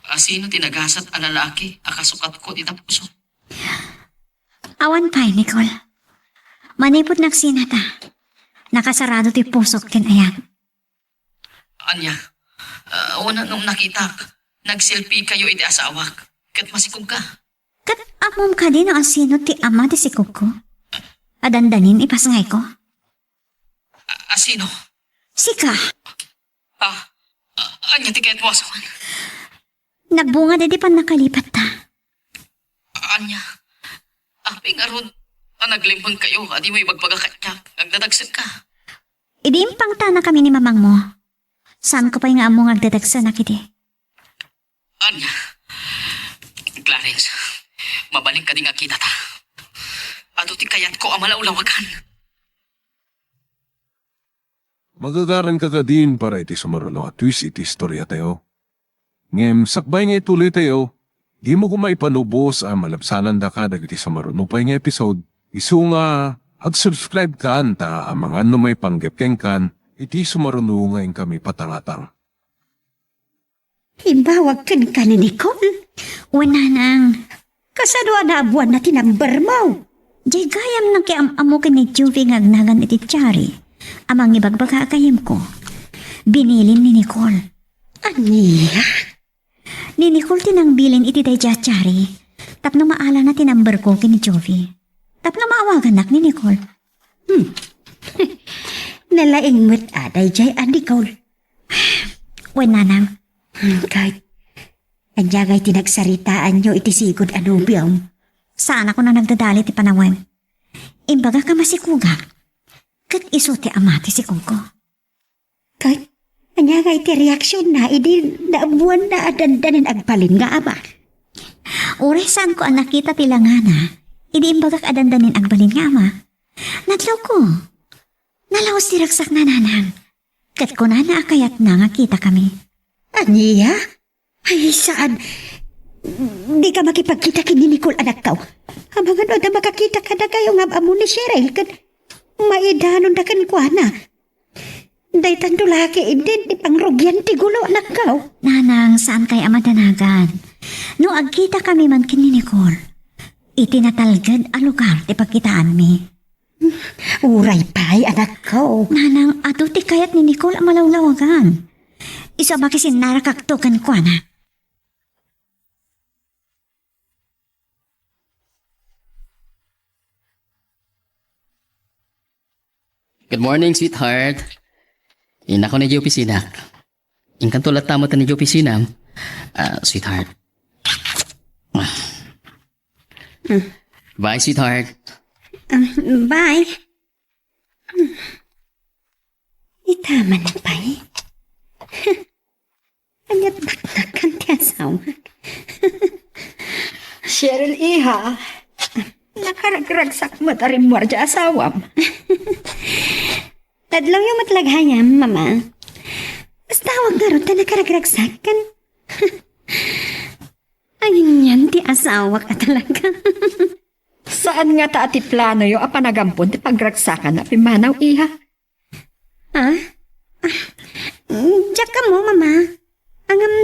A, sino ti nagasat a lalaki a kasukatko dita puso? Awan pay, Nicole. Manipud nagsinata, nakasarado ti pusok ken ayat. Ania? A, wen a, nakitak, nagselfiekayo iti asawak, ket masikogka. Ket ammom kadi no asino ti ama ti sikogko? A dandanin ipasngayko? A, asino? Sika! A, a, ania ti kayatmo a sawen? Nagbunga daydi pannakalipatta. Ania? Apay ngarud a naglemmengkayo a dimo ibagbaga kaniak nga agdadagsenka? Idi impangtanakami ni mamangmo, saanko pay nga ammo nga agdadagsenak idi. Ania? Clarence, mabalin kadi nga kitata? Adu ti kayatko a malawlawagan. Magagaranka kadin para iti sumaruno a twist iti istoriatayo. Ngem sakbay nga ituloytayo, dimo koma ipanubos a malabsanandaka dagiti sumaruno pay nga episode, isu nga ag-subscribe kan ta amangan no maipanggep kenkan iti sumaruno nga inkami patangatang. Imbawag kenka ni Nicole? Wen, Nanang. Kasano a naabuanna ti number mo? Jay gayam nakiam-ammo ken ni Juvie nga agnagan iti diary a mangibagbaga a gayyemko. Binilin ni Nicole. Ania? Ni Nicole ti nangbilin iti daydiay a diary tapno maalana ti number ko ken ni Juvie. Tapno maawagannak ni Nicole. Hmm. Nalaing met a daydiay a Nicole. Wen, Nanang. Hmm, ket, ania ngay ti nagsaritaanyo iti sigud a nobiom? Saan a kuna nagdadali ti panawen. Imbagak a masikogak. Ket isu ti ama ti sikogko. Ket, ania ngay ti reaksionna idi naabuanna a dandanin agbalin nga ama? Uray saanko a nakita ti langana, idi imbagak a dandanin agbalin nga ama. Nadlawko. Nalaus ti ragsakna, Nanang. Ket kunana a kayatna nga kitakami. Ania? Ay, saan? Dika makipagkita ken ni Nicole, anakko. Amangan no adda makakita kadakayo nga am-ammo ni Cheryl ket maidanonda kenkuana. Daytanto laki idi ti pangrugian ti gulo, anakko. Nanang, saankay a madanagan. No agkitakami man ken ni Nicole, iti natalged a lugar ti pagkitaanmi. Uray pay, anakko. Nanang, adu ti kayat ni Nicole a malawlawagan. Isu a makisinnarakakto kenkuana. Good morning, sweetheart. Innak ni opisina. Inkanto latta mo ni opisina, ah, sweetheart. Ah. Hmm. Bye, sweetheart. Ah, bye. Hmm. Ita man pay. Ania't naknakan ti asawak. Cheryl, iha, nakaragragsak met a rimmuar ti asawam. Adlawyo met la gayam, Mama. Basta awan ngarud ta nakaragragsak ken. Ay, anian ti asawak a talaga. Saan ngata a ti planoyo a panagampon ti pagragsakan a pimmanaw, iha? Ah? Ah, diak ammo, Mama. Ngem,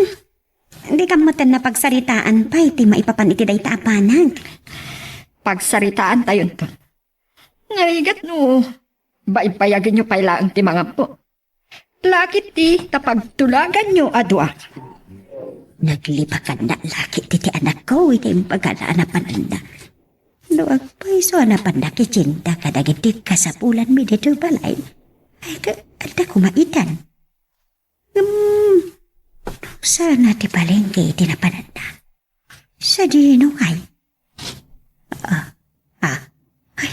dikam metten a pagsaritaan pay ti maipapan iti dayta a banag. Pagsaritaantayonto. Narigat no, baybayagenyo pay laeng ti mangampo. Laki ti ta pagtulaganyo a dua. Naglipakanna laki ti, ti anakko iti imbagana a napananda. No agpayso a napanna kitienda kadagiti kasapulanmi ditoy balay, ay, ka-, adda koma itan. Ngem, sana ti palengke iti napananda. Sadino kay? Ah, ah, ay,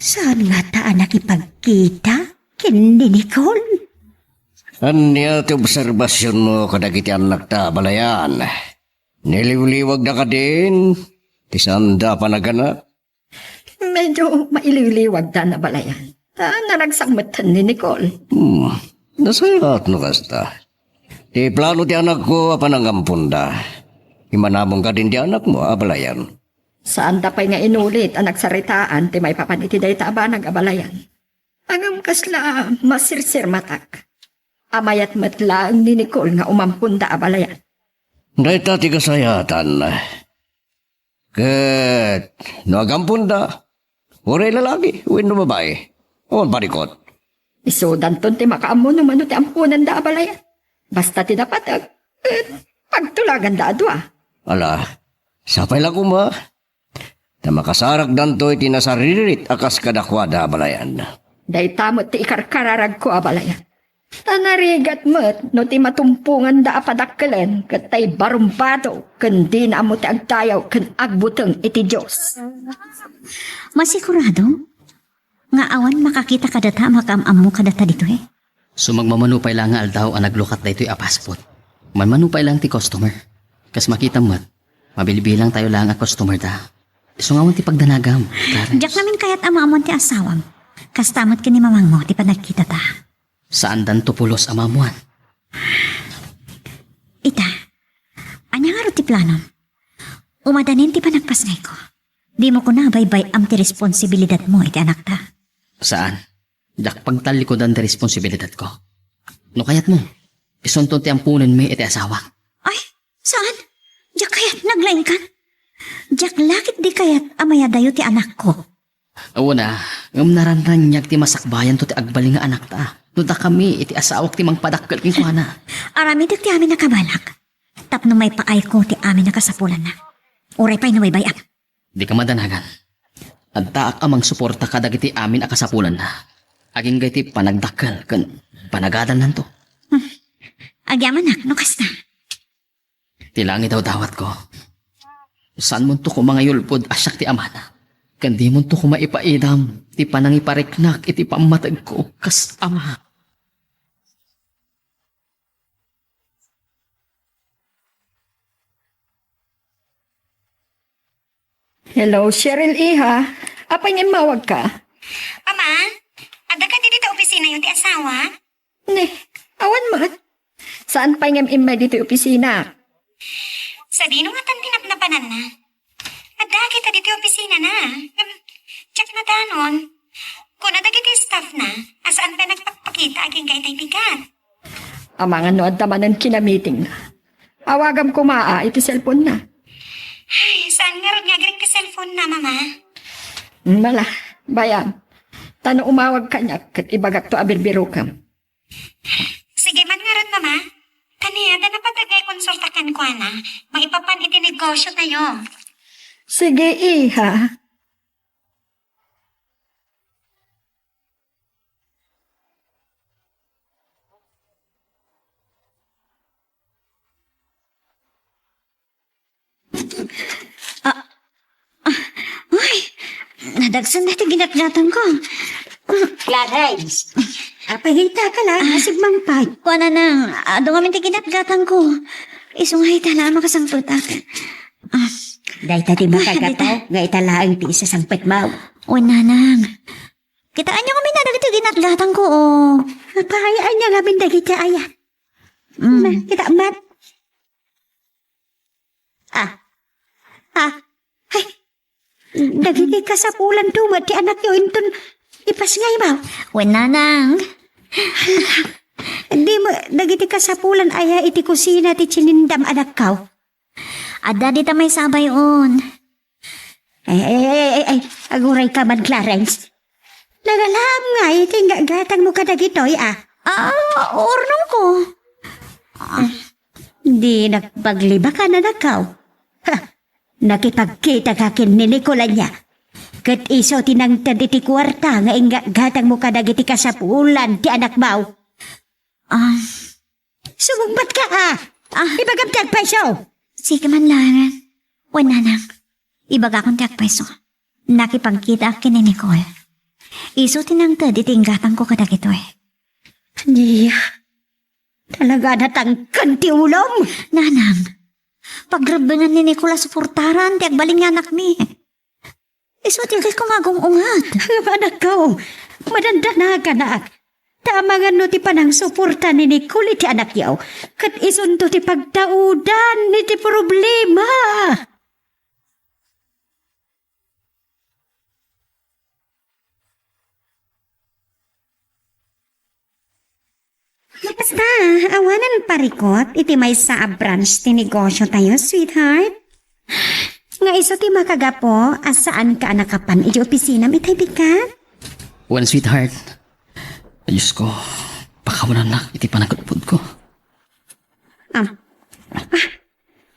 saan ngata a nakipagkita ken ni Nicole? Ania ti obserbasionmo kadagiti annakta a balayan? Niliwliwagda kadin ti saanda a panagana? Medyo mailiwliwagda a balayan. Ta naragsak metten ni Nicole. Hmm, nasayaat no kasta. Ti plano ti anakko a panangamponda. Imanamong kadin ti anakmo, abalayan. Saanda pay nga inulit a nagsaritaan ti maipapan iti dayta a banag, abalayan. Ngem kasla masirsirmatak a mayat met laeng ni Nicole nga umamponda, abalayan. Dayta ti kasayatan. Ket no agamponda, uray lalaki wenno babai, awan parikot. Isudanton ti makaammo no mano ti amponanda, abalayan. Basta ti napateg, ket pagtulaganda a dua. Ala, sapay la koma. Ta makasarakdanto iti nasaririt a kas kadakuada, abalayan. Dayta met ti ikarkararagko, abalayan. Ta narigat met no ti matumponganda a padakkelen ket ta ibarumbado ken dina ammo ti agdayaw ken agbuteng iti Dios. Masigurado nga awan makakita kadata a makaam-ammo kadata ditoy? Sumagmamano pay la nga aldaw a naglukat daytoy a fast food. Manmano pay lang ti customer. Kas makitam met, mabilbilang tayo lang a customer da. Isu nga awan ti pagdanagam, Clarence. Diak ngamin kayat a maammoan ti asawam. Kasta met ken ni mamangmo ti panagkitata. Saandanto pulos a maammoan. Ita, ania ngarud ti planom? Umadanin ti panagpasngayko. Dimo kuna a baybay-am ti responsibilidadmo iti anakta. Saan. Diak pagtallikudan ti responsibilidadko. No kayatmo, isunton ti amponenmi iti asawak. Ay, saan? Diak kayat naglaingkan. Diak la ketdi kayat a mayadayo ti anakko. Awan a, ngem naranraniag ti masakbayanto ti agbalin nga anakta. No dakami iti asawak ti mangpadakkel kenkuana. Aramidek ti amin a kabalak. Tapno maipaayko ti amin a kasapulanna. Uray pay no baybay-am. Dika madanagan. Addaak a mangsuporta kadagiti amin a kasapulanna. Agingga iti panagdakkel ken panagadalnanto. Hmm. Agyamanak no kasta. Ti langit dawdawatko. Saanmonto koma nga yulbod a siak ti amana. Ken dimonto koma ipaidam ti panangipariknak iti pammategko kas ama. Hello, Cheryl, iha. Apay nga immawagka? Mama, adda kadi dita opisinayo ti asawa? Ne, awan met. Saan pay ngem immay ditoy opisina? Sadino ngatan ti napnapananna? Adda kita ditoy opisinana. Ngem, diak nadanon. Kuna dagiti staffna a saan pay nagpakpakita agingga itay bigat. Amangan no adda manen kinamitingna. Awagam koma a iti cellphone-na. Ay, saan ngarud nga agring ti cellphone-na, Mama? Mala, bayam. Ta no umawag kaniak, ket ibagakto a birbirokem. Sige man ngarud, Mama. Kaniada napateg nga ikonsulta kenkuana, maipapan iti negosyo tayo. Sige, iha. Ah, ah, ay, nadagsen dayta ginatgatangko. Clarence, apay dayta ka la, ah, sigmangpay. Kuana nang, adu ngamin ti ginatgatangko. Isu nga ita la a makasangpetak. Ah. Dayta ti makagapu, ah, dayta. Nga ita laeng ti isasangpetmo. Wen, nanang. Kitaenyo ngamin a dagiti ginatgatangko, o. Apay, ania ngamin dagiti aya? Mm. Na, kita met. Ah. Ah. Ay. Dagiti kasapulanto met ti anakyo inton ipasngaymo. Wen, nanang. Dimo, dagiti kasapulan aya iti kusina ti tinindam, anakko? Adda dita maisabay-on. Ay, ay, ay, ay, ay, agurayka man, Clarence. Nagalaam nga iti inggatgatangmo kadagitoy, a. Ah, urnongko. Ah, di nagpaglibakan, anakko. Ha, nakipagkitaka ken ni Nicole ania. Ket isu ti nangted iti kuarta nga inggatgatangmo kadagiti kasapulan ti anakmo. Ah, Sumungbatka, a. Ah. Ibagam ti agpayso. Sige man laeng. Wen, nanang. Ibagakon ti agpayso. Nakipagkitaak ken ni Nicole. Isu ti nangted iti inggatangko kadagitoy. Ania? Talaga a natangken ti ulom? Nanang, pagrebbengan ni Nicole a suportaran ti agbalin nga anakmi. Isu ti kayatko nga agung-unget. Ngem anakko, madandanaganak. Ta amangan no ti panangsuporta ni Nicole iti anakyo, ket isunto ti pagtaudan iti problema. Basta, awanen parikot iti maysa a branch ti negosyo tayo, sweetheart. Nga isu ti makagapu a saanka a nakapan iti opisinam itay bigat? Wen, sweetheart. Diyos ko, pakawanannak iti panagkutpod ko. Ah. Ah,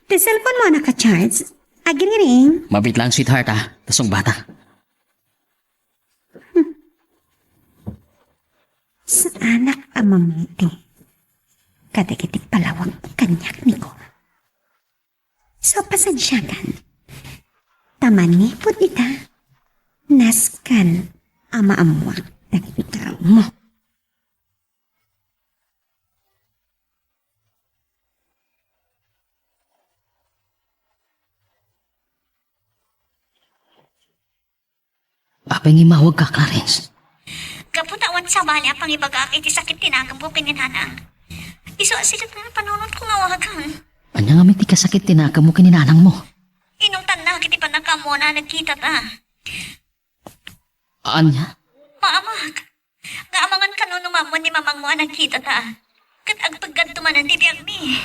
ti cellphone mo a naka-charge? Agriring? Mabit lang, sweetheart, ah. Ta sungbata. Saanak a mamati kadagiti palawag kaniak, Nicole. So, pasensiakan. Ta manipud ita, nasken a maammoak dagiti tao mo. Apay nga immawagka, Clarence? Gapu ta awan sabali a pangibagak iti sakit ti nakemko ken ni Nanang. Isu a sikat nga panunotko nga awagan. Ania ngamin ti kasakit ti nakemmo ken ni Nanangmo? Inungtannak iti pannakaammoan a nagkitata. Ania? Maamak. Nga amangan kano no maammuan ni mamangmo a nagkitata. Ket agpeggadto manen ti biagmi.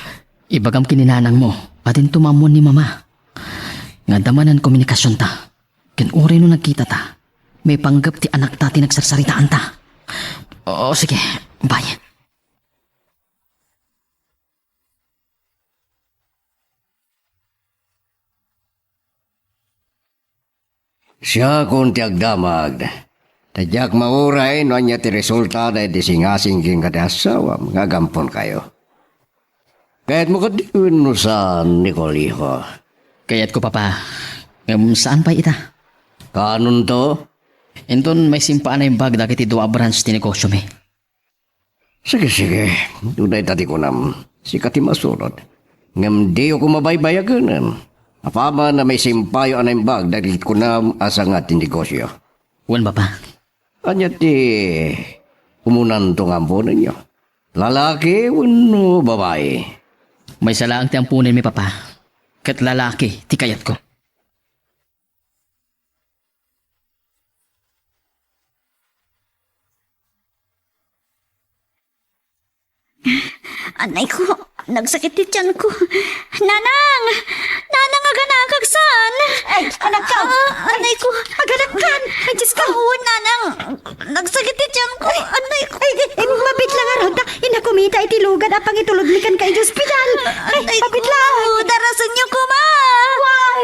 Ibagam ken ni Nanangmo a dinto maammuan ni Mama. Nga adda manen komunikasionta. Ken uray no nagkitata, maipanggep ti anakta ti nagsarsaritaanta. O, sige. Bye. Siakon ti agdamag. Ta diak mauray no ania ti resulta daydi singasing kenka ti asawam nga agamponkayo. Kayatmo ketdi wenno saan, Nicole, iho? Kayatko, Papa. Ngem saan pay ita? Kaanonto? Inton maisimpa a naimbag dagiti dua a branch ti negosyomi. Sige, sige. Dayta ti kunam. Sika ti masurot. Ngem diyo koma baybayagenen. Apaman a maisimpayo a naimbag dagiti kunam a sanga ti negosyo. Wen, Papa. Ania ti umunanto nga amponenyo? Lalaki wenno babai? Maysa laeng ti amponenmi, Papa. Ket lalaki ti kayatko. Anay ko, nagsakit ti tiyan ko. Nanang! Nanang, aganakak saan? Ay, anakko! Ah, anay ko. Aganakkan! Ay, Diyos ko! Oo, Nanang. Nagsakit ti tiyan ko. Ay, anay ko. Ay, ay, mabit lang, Aronda. Inakumita iti lugad a pangitulod mi kenka iti ospital. Ay, anay ko. Mabit lang. Darasenyo koma. Why?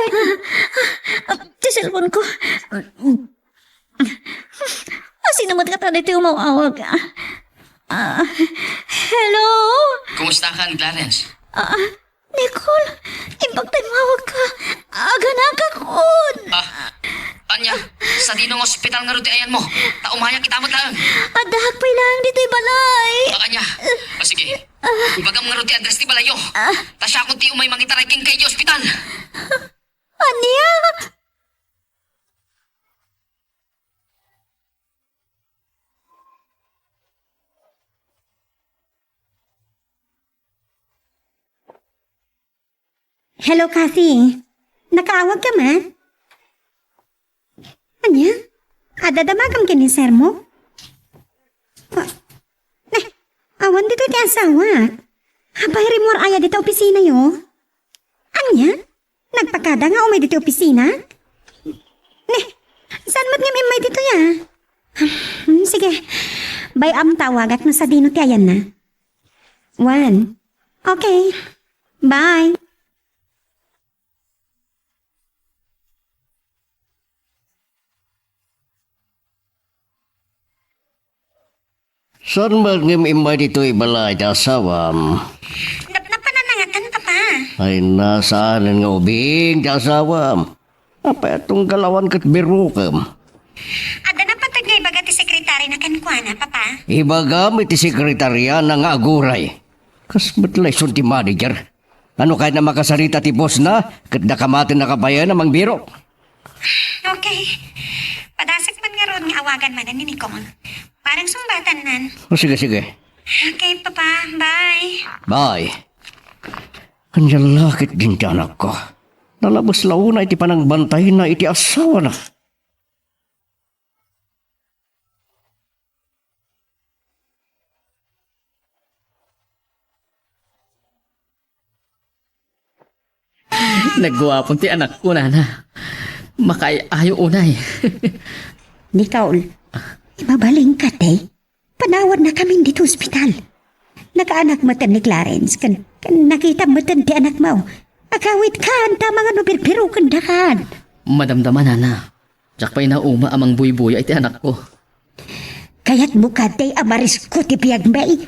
Ah, ti cellphone ko. Ah, sino met kata daytoy umaw-awag? Ah, hello? Kumustakan, Clarence? Ah, Nicole, imbag ta immawagka. Aganakakon. Ah, ania, sadino nga ospital ngarud ti ayanmo? Ta umayak ita met laeng. Addaak pay laeng ditoy balay. Ah, ania? Ah, sige. Ibagam ngarud ti address ti balayyo. Ah. Ta siakon ti umay mangitaray kenka iti ospital. Ania? Hello, Kathy. Nakaawagka man? Ania? Adda damagam ken ni sir mo? Ah, ne, awan ditoy ti asawak. Apay, rimmuar aya dita opisinayo? Ania? Nagpakada nga umay ditoy opisina? Ne, saan met ngem immay ditoy, ah? Hmm, sige. Bay-am ta awagak no sadino ti ayanna. Wen. Okay. Bye. Saan met ngem immay ditoy balay ti asawam? Nap-, napananangatan, Papa. Ay, nasaanen nga ubing ti asawam. Apay a tunggal awan ket birokem? Adda napateg nga ibaga ti sekretarina kenkuana, Papa. Ibagam iti sekretariana nga aguray. Kas met la isun ti manager. Ano kayatna makasarita ti bossna, ket dakamaten a kabayan a mangbirok? Okay. Padasek man ngarud nga awagan manen ni Nicole. Parang sungbatan nan. O, sige, sige. Okay, Papa. Bye. Bye. Ania la ketdin ti anakko. Nalabes la unay ti panangbantayna iti asawana. Nagguapon ti anakko, nana. Makaay-ayo unay. Nicole, mabalinka, te. Panawannakamin ditoy ospital. Nakaanak metten ni Clarence, ken, ken nakita metten ti anakmo. Agawidkan, ta amangan no birbirokendakan. Madamdama, nana. Diak pay nauma a mangbuybuya iti anakko. Kayatmo kadi a marisko ti biagmi?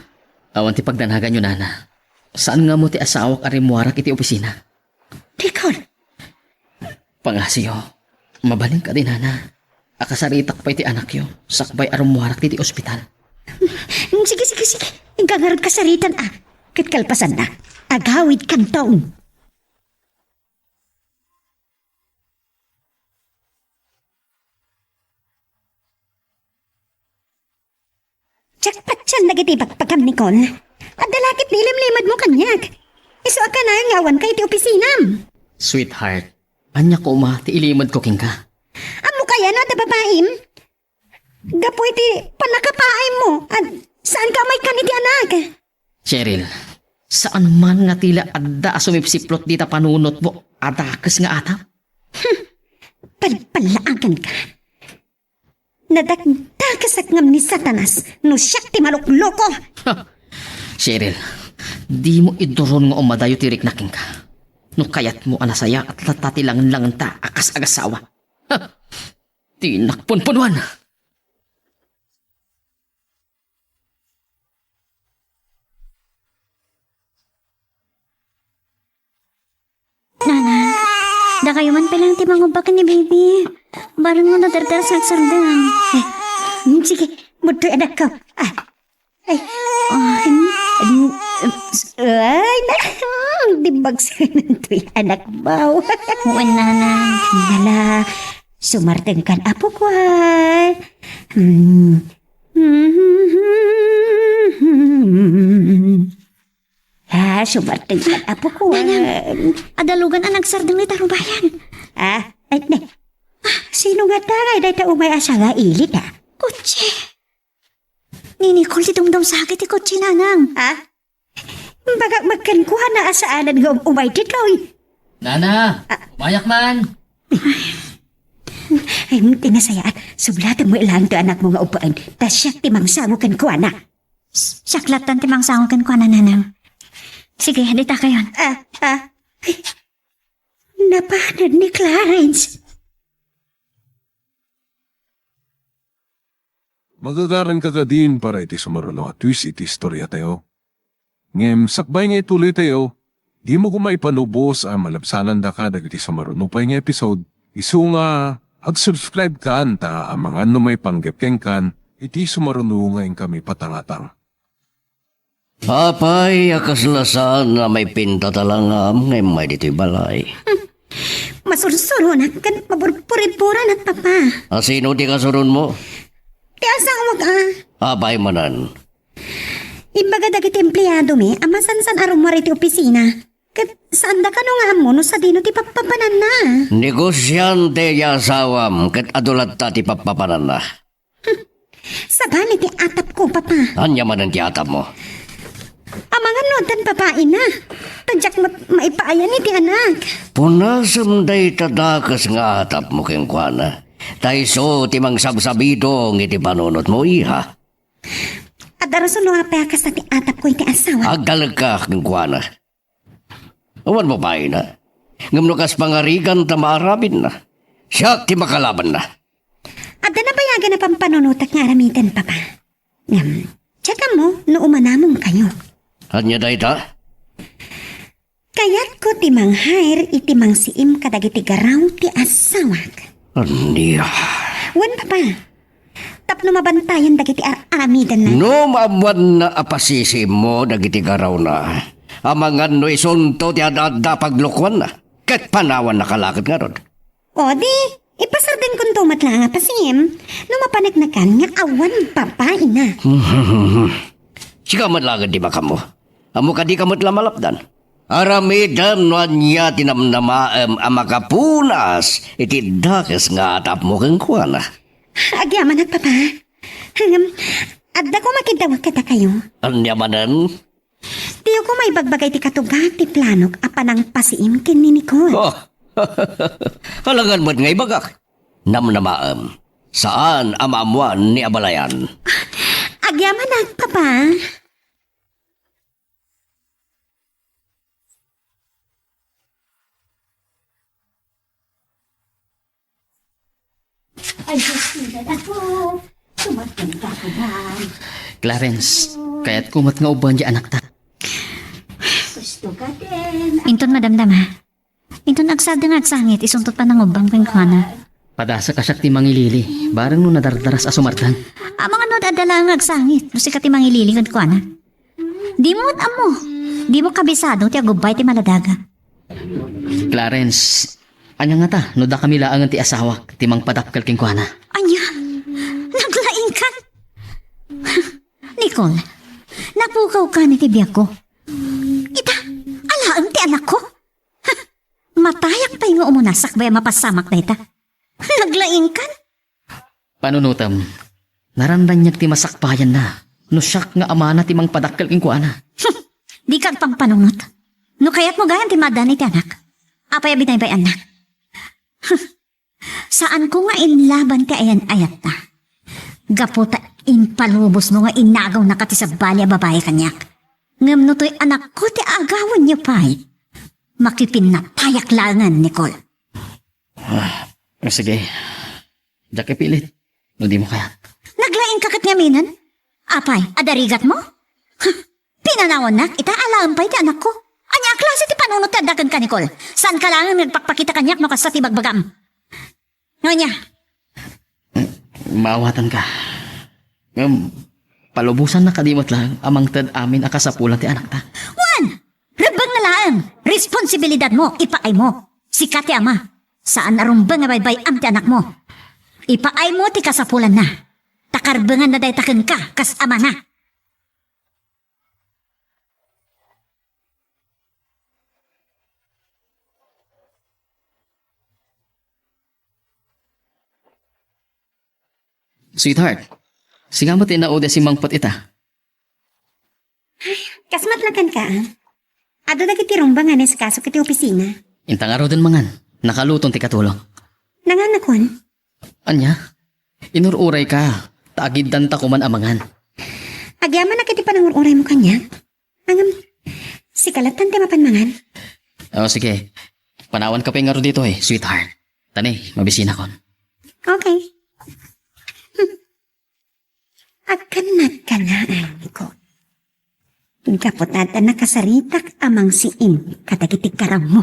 Awan ti pagdanaganyo, nana. Saan nga ammo ti asawak a rimmuarak iti opisina. Nicole! Pangasiyo, mabalin kadi, nana. Akasaritak pay ti anakyo, sakbay a rummuarak ditoy ospital. Mm, sige, sige, sige. Inka ngarud kasaritan, a. Ket kalpasanna, agawidkanton. Diak patien dagiti ibagbaga, Nicole. Adda la ket ni ilimlimadmo kaniak. Isu a kanayon nga awanka iti opisinam. Sweetheart, ania koma ti ilimadko kenka? Ammok aya no adda babaim? Gapu iti pannakapaaymo, a, saanka a maikkan iti anak. Cheryl, saan man nga ti la adda a sumipsiplot dita panunotmo a dakes nga atap? Hmm, palpallaaganka. Nadakdakesek ngem ni Satanas no siak ti malukloko. Ha! Cheryl, dimo iduron nga umadayo ti rikna kenka. No kayatmo a nasayaat latta ti langenlangenta a kas agasawa. Ha! Dinak punpunuan! Nana, dakayo man pay laeng ti mangubba ken ni baby. Bareng no nadardarsaksardeng. Eh, mm, sige, mudtoy, anakko. Ah, ay, ah, mm, mm, ay, na, mm, di magsanantoy, anakmo. Wen, nana. Nala, sumartengkan, apok, wa. Hmm. Ah, sumartengkan, apok, wa. Nanang, adalugan a nagsardeng ni Tarubayan. Ah, ay, ne. Ah, sino nga dayta umay a sangailit, a? Kotse. Ni Nicole ti dumdumsaka iti kotse, nanang. Ha? Imbagak met kenkuana a saanen nga um-, umay ditoy. Nana, ah, umayak man. Ay, ti nasayaat, sublatenmo laeng ti anakmo nga ubbaen, ta siak ti mangsango kenkuana. S-, siak lattan ti mangsango kenkuana, nanang. Sige, ditakayon. Ah, ah. Ay, nabanag ni Clarence. Magagaranka kadin para iti sumaruno a twist iti istoriatayo. Ngem sakbay nga ituloytayo, dimo koma ipanubos a malabsanandaka dagiti sumaruno pay nga episode, isu nga ag-subscribe kan ta amangan no maipanggep kenkan iti sumaruno nga inkami patangatang. Apay a kasla saan a maipinta ta langam nga immay ditoy balay? Hmm. Masursuronak ken maburburidburanak, Papa. A sino ti kasuronmo? Ti asawak, a. Apay manen? Imbaga dagiti empleadomi a masansan a rummuar iti opisina. Ket saanda kano nga ammo no sadino ti pappapananna. Negosiante ti asawam ket adu latta ti pappapananna. Sabali ti atapko, Papa. Ania manen ti atapmo? Amangan no addan babaina. Ta diak met maipaayan iti anak. Punasem dayta dakes nga atapmo kenkuana. Ta isu ti mangsabsabidong iti panunotmo, iha. Adda rason no apay a kasta ti atapko iti asawa. Agtalekka kenkuana. Awan babaina. Ngem no kas pangarigan ta maaramidenna, siak ti makalabanna. Adda nabayagan a pampanunotak nga aramiden, Papa. Ngem, diak ammo no umanamongkayo. Ania dayta? Kayatko ti mang-hire iti mangsiim kadagiti garaw ti asawak. Ania? Wen, Papa. Tapno mabantayan dagiti ar-aramidenna. No maammoanna a pasisiimmo dagiti garawna, amangan no isunto ti ad-adda a paglukoanna, ket panawannaka la ket ngarud. O di, Ipasardengkonto met laeng a pasiem no mapaneknekan nga awan babaina. Sika met laeng ti makammo. Ammo kadika met la malapdan. Aramidem no ania ti namnamaem a makapunas iti dakes nga atapmo kenkuana. Agyamanak, Papa. Ngem, adda koma kiddawek kadakayo. Ania manen? Diyo koma ibagbaga iti katugak ti planok a panangpasiim ken ni Nicole. Oh. Alangan met nga ibagak. Namnamaem. Saan a maammoan ni abalayan. Agyamanak, Papa. Ay, Diyos ko, Diyos ko. Sumagot ka ko, Dad. Clarence, kayatko met nga ubbangan ti anakta. Gusto ka din. Inton madamdama. Inton agsada nga agsangit, isuntot panangubbang kenkuana. Padasek a siak ti mangilili, bareng no nadardaras a sumardeng. Amangan no adda laeng nga agsangit, no sika ti mangilili kenkuana. Dimo met ammo. Dimo kabisado ti agubbay ti maladaga. Clarence, ania ngata no dakami laengen ti asawak ti mangpadakkel kenkuana? Ania? Naglaingkan? Nicole, napukawkan iti biagko. Ita, alaem ti anakko. Matayak pay nga umuna sakbay a mapassamak dayta. Naglaingkan? Panunotem, narandaniag ti masakbayanna no siak nga amana ti mangpadakkel kenkuana. Hmm, dika agpampanunot. No kayatmo gayam ti maaddaan iti anak, apay a binaybay-annak? Hmm, saanko nga inlaban ti ayan-ayatta. Gapu ta impalubosmo nga inagawnaka ti sabali a babai kaniak. Ngem no toy anakko ti agawenyo pay, makipinnatayak laengen, Nicole. Ah, sige. Diak ipilit no dimo kayat. Naglaingka ket ngaminen? Apay, adda rigatmo? Huh, pinanawannak, ita alaem pay ti anakko. Ania a klase ti panunot ti adda kenka, Nicole? Saanka laengen nga agpakpakita kaniak no kasta ti ibagbagam. Ania? Maawatanka. Ngem, palubosanna kadi met laeng a mangted amin a kasapulan ti anakta. Wen! Rebbengna laeng! Responsibilidadmo, ipaaymo. Sika ti ama. Saan a rumbeng a baybay-am ti anakmo. Ipaaymo ti kasapulanna. Ta karbenganna dayta kenka kas amana. Sweetheart, singa met ti inaudi a simmangpet ita? Ay, kas met la kenka, ah. Adu dagiti rumbeng nga naisukasok iti opisina. Inta ngaruden mangan, nakaluton ti katulong. Nanganakon? Ania? Inur-urayka, ta agiddanta koman a mangan. Agyamanak iti panangur-uraymo kaniak. Ngem, sika lattan ti mapan mangan. O, sige. Panawanka pay ngarud ditoy, sweetheart. Ta ne, mabisinakon. Okay. Agkannatka laeng, Nicole. Gapu ta adda nakasaritak a mangsiim kadagiti garammo.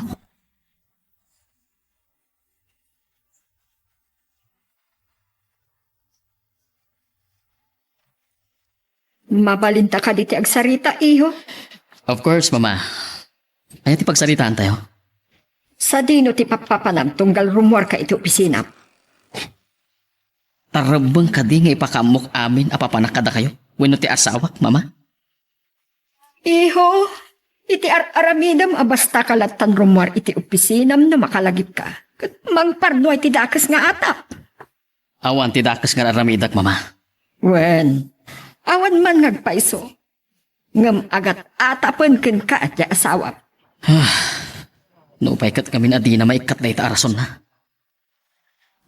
Mabalinta kadi ti agsarita, iho? Of course, Mama. Ania ti pagsaritaantayo? Sadino ti pappapanam tunggal rummuarka iti opisinam? Tarrebbeng kadi nga ipakaammok amin a papanak kadakayo wenno ti asawak, Mama? Iho, iti ar-aramidem a bastaka lattan rummuar iti opisinam no makalagipka, ket mangparnuay ti dakes nga atap. Awan ti dakes nga ar-aramidek, Mama. Wen, awan man nga agpayso. Ngem agat-atapen kenka ti asawam. Ah, nupay ket ngamin a dina maikkat dayta a rasonna.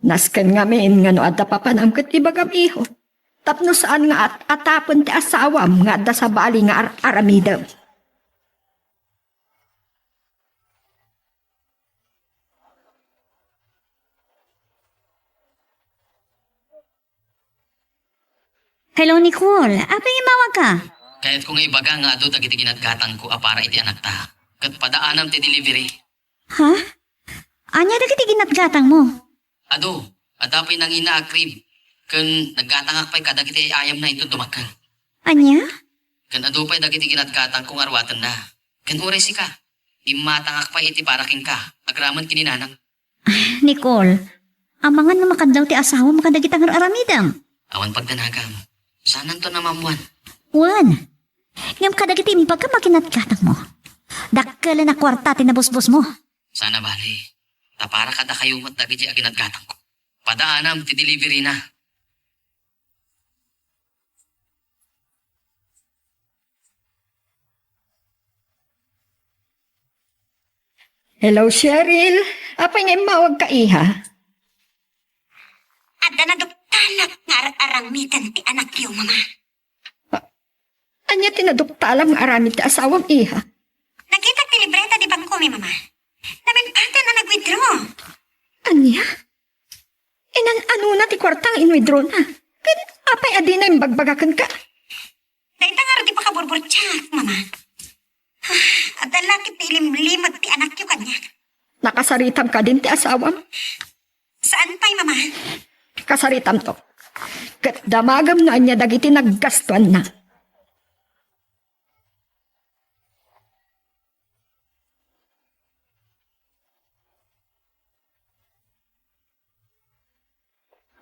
Nasken ngamin nga no adda papanam ket ibagam, iho. Tapno saan nga at-atapen ti asawam nga adda sabali nga ar-aramidem. Hello, Nicole. Apay nga immawagka? Kayatko nga ibaga nga adu dagiti ginatgatangko a para iti anakta. Ket padaanam ti delivery. Ha? Ania dagiti ginatgatangmo? Adu, adda pay nangina a cream. Ken naggatangak pay kadagiti ay-ayamna inton dumakkel. Ania? Ken adu pay dagiti ginatgatangko nga ruatenna. Ken uray sika, immatangak pay iti para kenka, agraman ken ni nanang. Nicole, Amangan nga makadlaw ti asawam kadagita nga ar-aramidem. Awan pagdanagam. Saananto a maammuan. Wen. Ngem kadagiti imbagam a ginatgatangmo, dakkelen a kuarta ti nabusbosmo. Saan a bale. Ta para kadakayo met dagiti a ginatgatangko. Padaanam ti delivery na. Hello, Cheryl. Apay nga immawagka, iha? Adda naduktalak nga ar-aramiden ti anakyo, Mama. Ania ti naduktalam nga aramid ti asawam, iha? Nakitak ti libreta ti bangkomi, Mama. Namimpaten a nag-withdraw. Ania? Inan-anona ti kuarta nga inwithdrawna? Ket apay a dina imbagbaga kenka? Dayta ngarud ti pakaburburtiak, Mama. Adda la ket ti ilimlimed ti anakyo kaniak. Nakasaritam kadin ti asawam? Saan pay, Mama? Kasaritamto. Ket damagem no ania dagiti naggastuanna.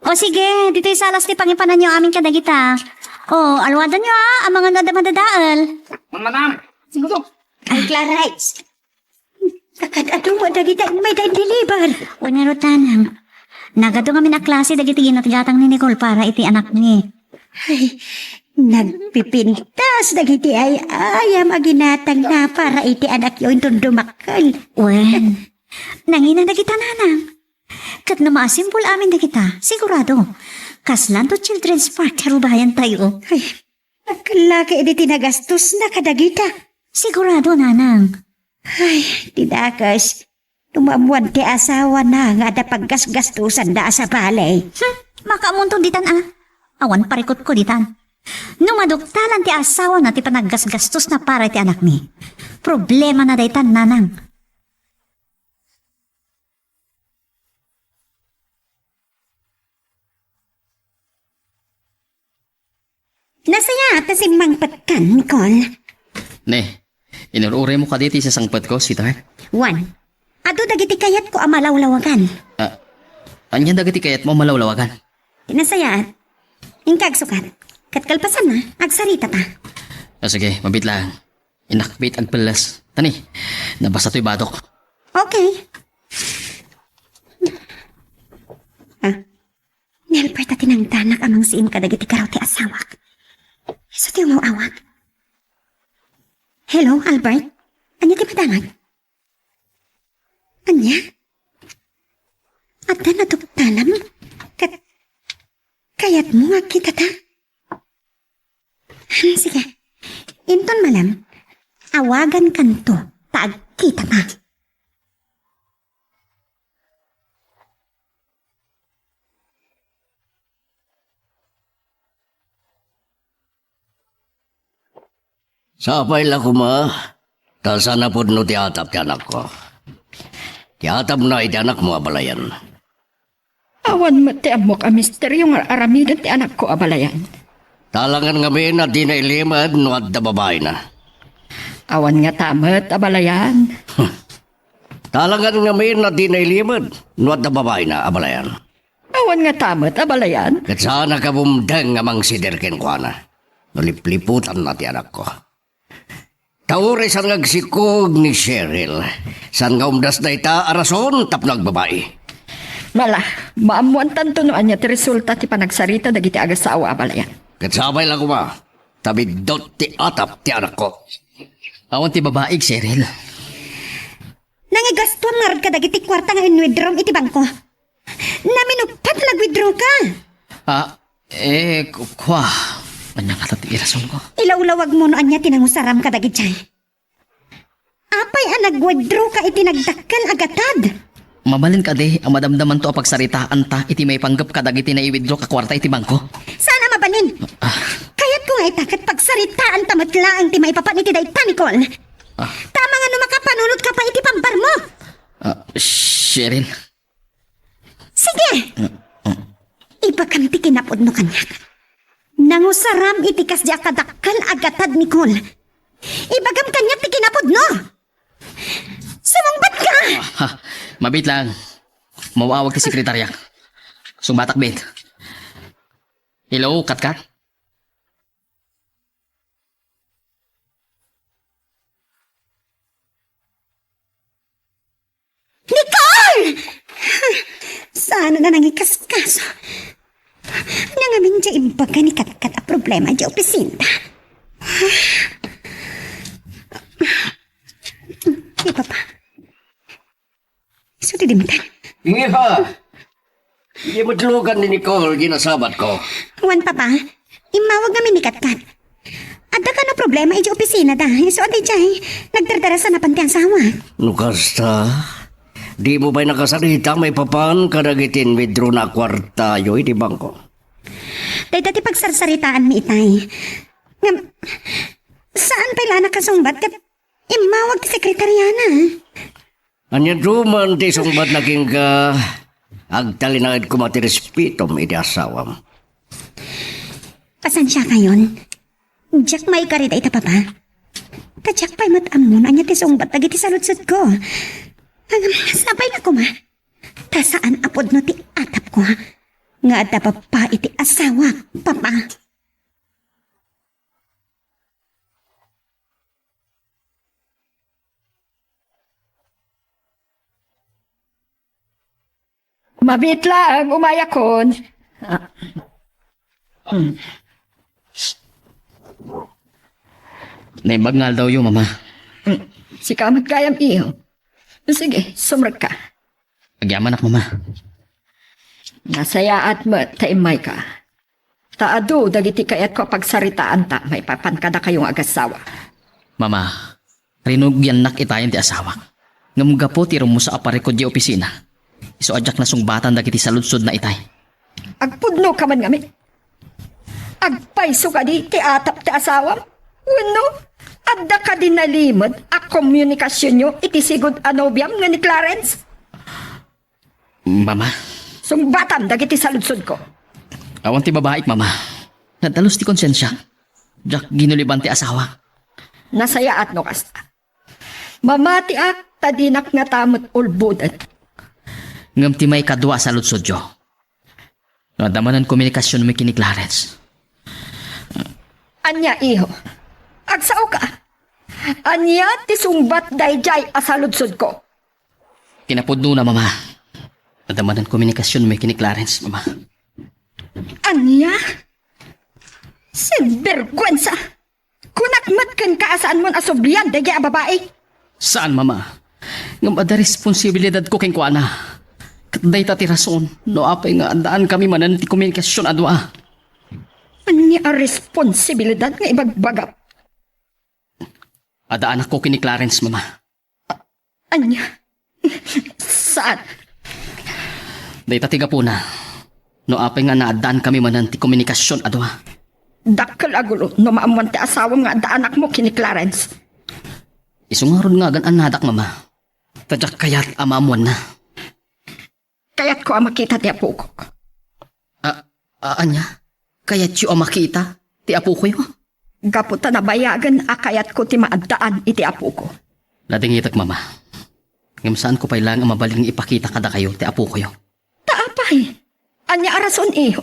O sige, ditoy salas ti pangipananyo amin kadagita. O, alwadanyo a, amangan no adda madadael. Manmanam, sino to? Ay, Clarice. Kakad-adu mo dagita immay da indeliver. Wen ngarud, Nanang. Nagadu ngamin a klase dagiti ginatgatang ni Nicole para iti anakmi. Ay, nagpipintas dagiti ay-ayam a ginatangna para iti anakyo inton dumakkel. Wen, nangina dagita, Nanang. Ket no maasimbol amin dagita, sigurado, kaslanto Children's Park ti rubayantayo. Ay, dakkel la ketdi ti nagastosna kadagita. Sigurado, Nanang. Ay, ti dakes, no maammuan ti asawana nga adda paggasgastusanda a sabali. Hmm, makaammoton ditan a. Awan parikutko ditan. No maduktalan ti asawana ti panaggasgastosna para iti anakmi, problemana daytan, Nanang. Nasayaat ta simmangpetkan, Nicole. Ne, inur-uraymo kadi ti sasangpetko, sweetheart? Wen, adu dagiti kayatko a malawlawagan. Ah, ania dagiti kayatmo a malawlawagan? Nasayaat. Inka agsukat. Ket kalpasanna, agsaritata. Ah, sige, mabiit lang. Inakpit agpelles. Tani, nabasa toy batok. Okay. Ah, ni Albert a tinangdanak a mangsiim kadagiti garaw ti asawak. Isu ti umaw-awag. Hello, Albert? Ania ti madamag? Ania? Adda naduktalam? Ket kayatmo nga agkitata? Hmm, sige. Inton malem, awagankanto ta agkitata. Sapay la koma, ta saan a pudno ti atap ti anakko. Ti atapna iti anakmo, abalayan. Awan met ti ammok a misterio nga aramiden ti anakko, abalayan. Talangan ngamin a dina ilimed no adda babaina. Awan ngata met, abalayan. Talangan ngamin a dina ilimed no adda babaina, abalayan. Awan ngata met, abalayan. Ket saanak a bumdeng a mangsider kenkuana no lipliputanna ti anakko. Ta uray saan nga agsikog ni Cheryl, saan nga umdas dayta a rason tapno agbabai. Mala, maammoantanto no ania ti resulta ti panagsarita dagiti agasawa, abalayan. Ket sapay la koma, ta biddut ti atap ti anakko. Awan ti babaig, Cheryl. Nangigastuam ngarud kadagiti kuarta nga inwithdrawm iti bangko. Naminuppat a nag-withdraw ka. Ah, eh, ku-, kua. Ania ngata ti irasonko? Ilawlawagmo no ania ti nangusaram kadagiti. Apay a nag-withdraw ka iti nagdakkel a gatad? Mabalin kadi a madamdamanto a pagsaritaanta iti maipanggep kadagiti nai-withdraw a kuarta iti bangko? Saan a mabalin. Ah. Kayatko nga ita ket pagsaritaanta met laeng ti maipapan iti dayta, Nicole. Ah. Ta amangan no makapanunot ka pay iti pambarmo. Ah, Cheryl. Sige! Mm, mm. Ibagam ti kinapudno kaniak. Nangusaram iti kasdi a kadakkel a gatad, Nicole. Ibagam kaniak ti kinapudno. Sumungbat ka! Ah, ha. Mabiit lang. Maawag ti sekretariak. Sungbatak, Ben. Hello, Katkat? Nicole! Saan na nangikaskaso? Nangamin diay imbaga ni Katkat a problema diay opisina. Di, Papa. Isu ti dimteng. Iha! Di met lugan ni Nicole ginasabatko. Wen, Papa, immawag ngamin ni Katkat. Adda kano problema idiay opisinada. Isu a daydiay, nagdardarasa napan ti asawa. No kasta, dimo pay nakasarita maipapan kadagiti inwithdrawna a kuartayo iti bangko? Dayta ti pagsarsaritaanmi itay. Ngem, saan pay la a nakasungbat ket immawag ti sekretariana. Ania duman ti sungbatna kenka, agtalinaed koma ti respetom iti asawam. Pasensiakayon. Diak maikari dayta, Papa. Ta diak pay met ammo no ania ti sungbat dagiti saludsodko. Ngem, sapay la koma. Ta saan a pudno ti atapko nga adda babbai ti asawak, Papa. Mabiit laeng, umayakon. Ah. Hmm. Naimbag nga aldawyo, Mama. Hmm. Sika met gayam, iho. Sige, sumrekka. Agyamanak, Mama. Nasayaat met ta immayka. Ta adu dagiti kayatko a pagsaritaanta maipapan kadakayo nga agassawa. Mama, rinugiannak itayen ti asawak. Ngem gapu ti rummusa a parikut diay opisina, isu a diak nasungbatan dagiti saludsodna itay. Agpudnoka man ngamin. Agpayso kadi ti atap ti asawam? Wenno, adda kadi nalimed a komunikasionyo iti sigud a nobiam nga ni Clarence? Mama. Sungbatam dagiti saludsodko. Awan ti babaik, Mama. Nadalus ti konsensiak. Diak ginuliban ti asawak. Nasayaat no kasta. Mamatiak ta dinak ngata met ulboden. Ngem ti maikadua a saludsodyo, no adda manen komunikasionmi ken ni Clarence. Ania, iho? Agsaoka? Ania ti sungbat daydiay a saludsodko? Kinapudnona, Mama. Adda manen komunikasionmi ken ni Clarence, Mama. Ania? Sinbergwensa! Kunak met kenka a saanmon a sublian daydiay a babai. Saan, Mama. Ngem adda responsibilidadko kenkuana. Ket dayta ti rason no apay nga addaankami manen ti komunikasion a dua. Ania a responsibilidad nga ibagbagam? Adda anakko ken ni Clarence, Mama. Ania? Saan? Dayta ti gapuna no apay nga naaddaankami manen ti komunikasion a dua. Dakkel a gulo no maammuan ti asawam nga adda anakmo ken ni Clarence. Isu ngarud nga agan-annadak, Mama. Ta diak kayat a maammuanna. Kayatko a makita ti apok. A, a, ania? Kayatyo a makita ti apokoyo? Gapu ta nabayagen a kayatko ti maaddaan iti apoko. Nadingitek, Mama. Ngem saanko pay laeng a mabalin nga ipakita kadakayo ti apokoyo. Ta apay? Ania a rason, iho?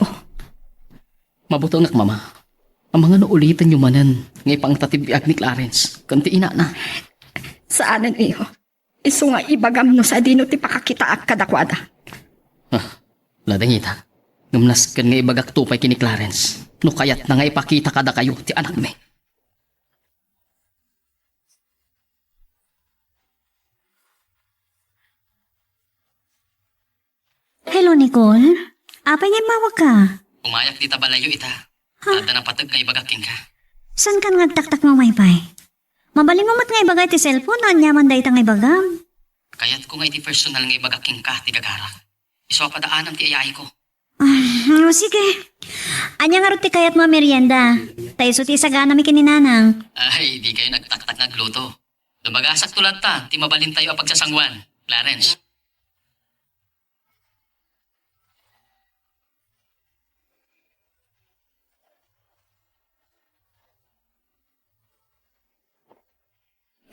Mabutengak, Mama. Amangan no ulitenyo manen nga ipangta ti biag ni Clarence ken ti inana. Saanen, iho. Isu nga ibagam no sadino ti pakakitaak kadakuada. Ah, ladingita. Ngem nasken nga ibagakto pay ken ni Clarence no kayatna nga ipakita kadakayo ti anakmi. Hello, Nicole. Apay nga immawagka? Umayak dita balayyo ita. Ha? Adda napateg nga ibagak kenka. Saankan nga agtaktak nga umaypay? Mabalinmo met nga ibaga iti cellphone no aniaman dayta nga ibagam. Kayatko nga iti personal nga ibagak kenka ti gagarak. Isu a padaanam ti ayaiko. Ah, sige. Ania ngarud ti kayatmo a merienda? Ta isu ti isaganami ken ni Nanang. Ay, dikayo nagtaktak nga agluto. Lumagasakto latta ti mabalintayo a pagsasanguan, Clarence.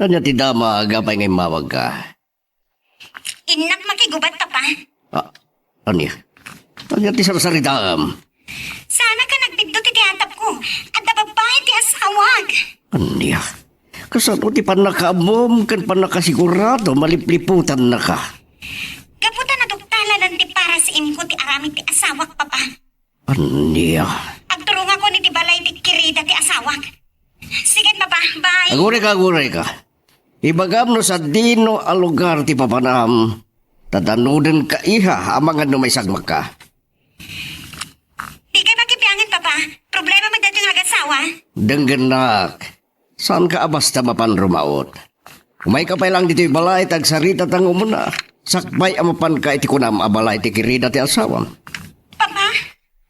Ania ti dama, apay nga immawagka? Innak makigubat, Papa. Ah, ania? Ania ti sarsaritaem? Saan ka nagbiddut iti atapko? Adda babbai ti asawak. Ania? Kasano ti pannakaammom ken pannakasigurado malipliputannaka? Gapu ta naduktalan ti parasiimko ti aramid ti asawak, Papa. Ania? Agturongakon iti balay ti kirida ti asawak. Sige, Papa. Bye. Agurayka, agurayka. Ibagam no sadino a lugar ti papanam. Ta danonka, iha, amangan no maisagmakka. Dika makibiangan, Papa. Problema man daytoy nga agassawa. Denggennak. Saanka a basta mapan rumaot. Umayka pay laeng ditoy balay ta agsaritata nga umuna. Sakbay a mapanka iti kunam a balay ti kirida ti asawam. Papa?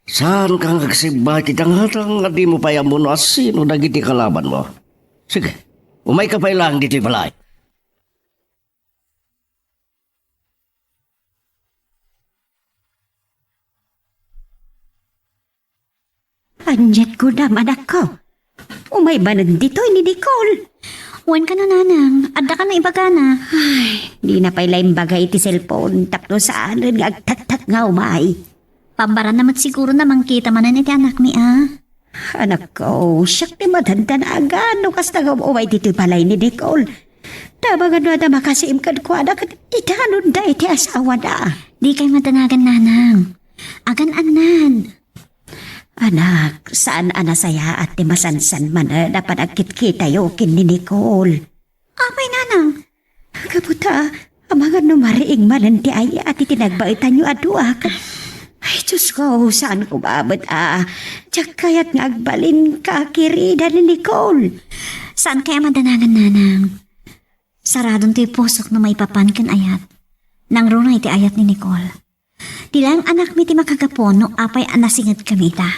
Saanka nga agsibbay ti tangatang nga dimo pay ammo no asino dagiti kalabanmo. Sige, umayka pay laeng ditoy balay. Ania't kunam, anakko? Umay manen ditoy ni Nicole. Wen kano, nanang, adda kano ibagana. Ay, dina pay la imbaga iti cellphone tapno saanen nga agtattat nga umay. Pambaranna met siguro a mangkita manen iti anakmi, a. Anakko, siak ti madandanagan no kasta nga um-umay ditoy balay ni Nicole. Ta amangan no adda makasiim kenkuana ket idanonda iti asawana. Dikay madanagan, nanang. Agan-annan. Anak, saan a nasayaat ti masansan manen a panagkitkitayo ken ni Nicole. Apay, nanang? Gapu ta, amangan no mariing manen ti ay-at iti nagbaetanyo a dua ket, ay, Diosko, saan koma met a diak kayat nga agbalinka a kirida ni Nicole. Saan kaya madanagan, nanang? Saradon ti pusok no maipapan ken ayat. Nangruna iti ayat ni Nicole. Ti laeng anakmi ti makagapu no apay a nasingedkami ita.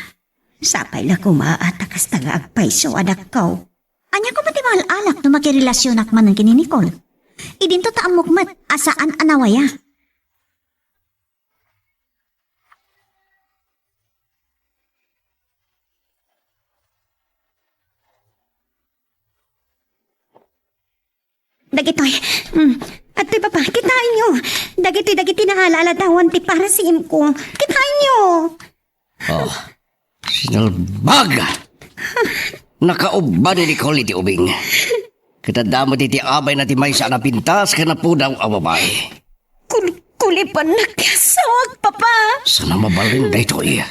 Sapay la koma a ta kasta nga agpayso, anakko. Ania koma ti maal-alak no makirelasionak manen ken ni Nicole? Idinto ta ammok met a saan a nawaya. Dagitoy. Mm. Adtoy, Papa, kitaenyo. Dagitoy dagiti naalalatawan ti parasiimko. Kitaenyo. Oh, sinalbag! Nakaubba ni Nicole iti ubing. Ket adda met iti abayna ti maysa a napintas ken napudaw a babai. Kulkulibannak ti asawak, Papa. Saan a mabalin daytoy?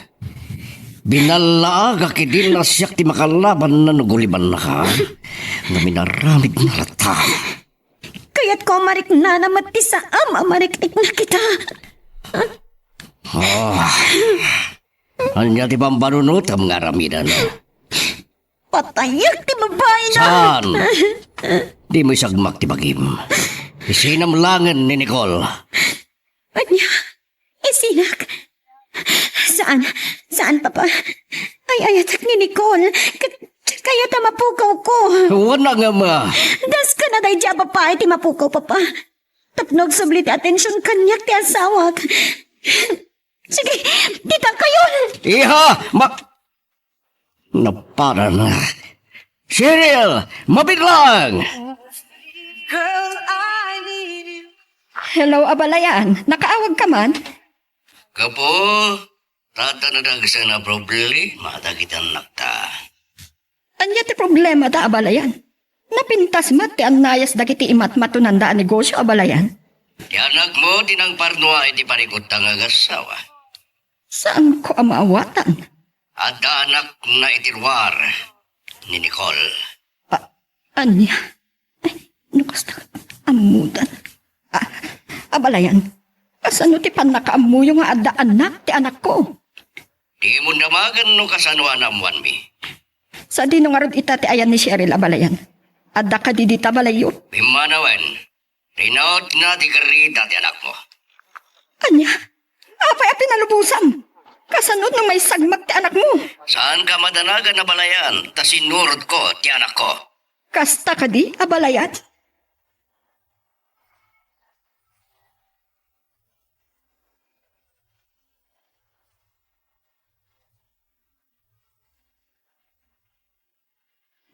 Binallaagak idi la siak ti makalabanna no gulibannaka. Ngem inaramidna latta. Kayatko a mariknana met ti saam a mariknana ita. Ah. Ania ti pampanunotem nga aramidem? Patayak ti babaina. Saan? Dimo isagmak ti bagim. Isinam laengen ni Nicole. Ania? Isinak? Saan? Saan, Papa? Ay-ayatek ni Nicole. Ket kayat a mapukawko. Wen a ngem. Dasken a daydi a babai ti mapukaw, Papa. Tapno agsubli ti atension kaniak ti asawak. Sige, dita kayon! Iha! Ma-, Naparan. Cheryl! Mabitlang! Hello, abalayan. Nakaawag ka man? Gapu, tata nadagsen a problema dagiti annakta. Ania ti problema da, abalayan? Napintas met ti annayas dagiti imatmatonanda a negosio, abalayan. Ti anakmo ti nangparnua iti parikutta nga agassawa. Saanko a maawatan? Adda anakna iti ruar ni Nicole. A-, ania? Ay, no kasta, ammodan. A-, abalayan, kasano ti pannakaammoyo nga adda annak ti anakko? Dimon damagen no kasano a naammoanmi. Sadino ngarud ita ti ayan ni Cheryl, abalayan? Adda kadi dita balayyo? Pimmanawen. Rinautna ti karita ti anakmo. Ania? Apay a pinalubosan? Kasano no maisagmak ti anakmo? Saanka madanagan, abalayan, ta sinurotko ti anakko. Kasta kadi, abalayan?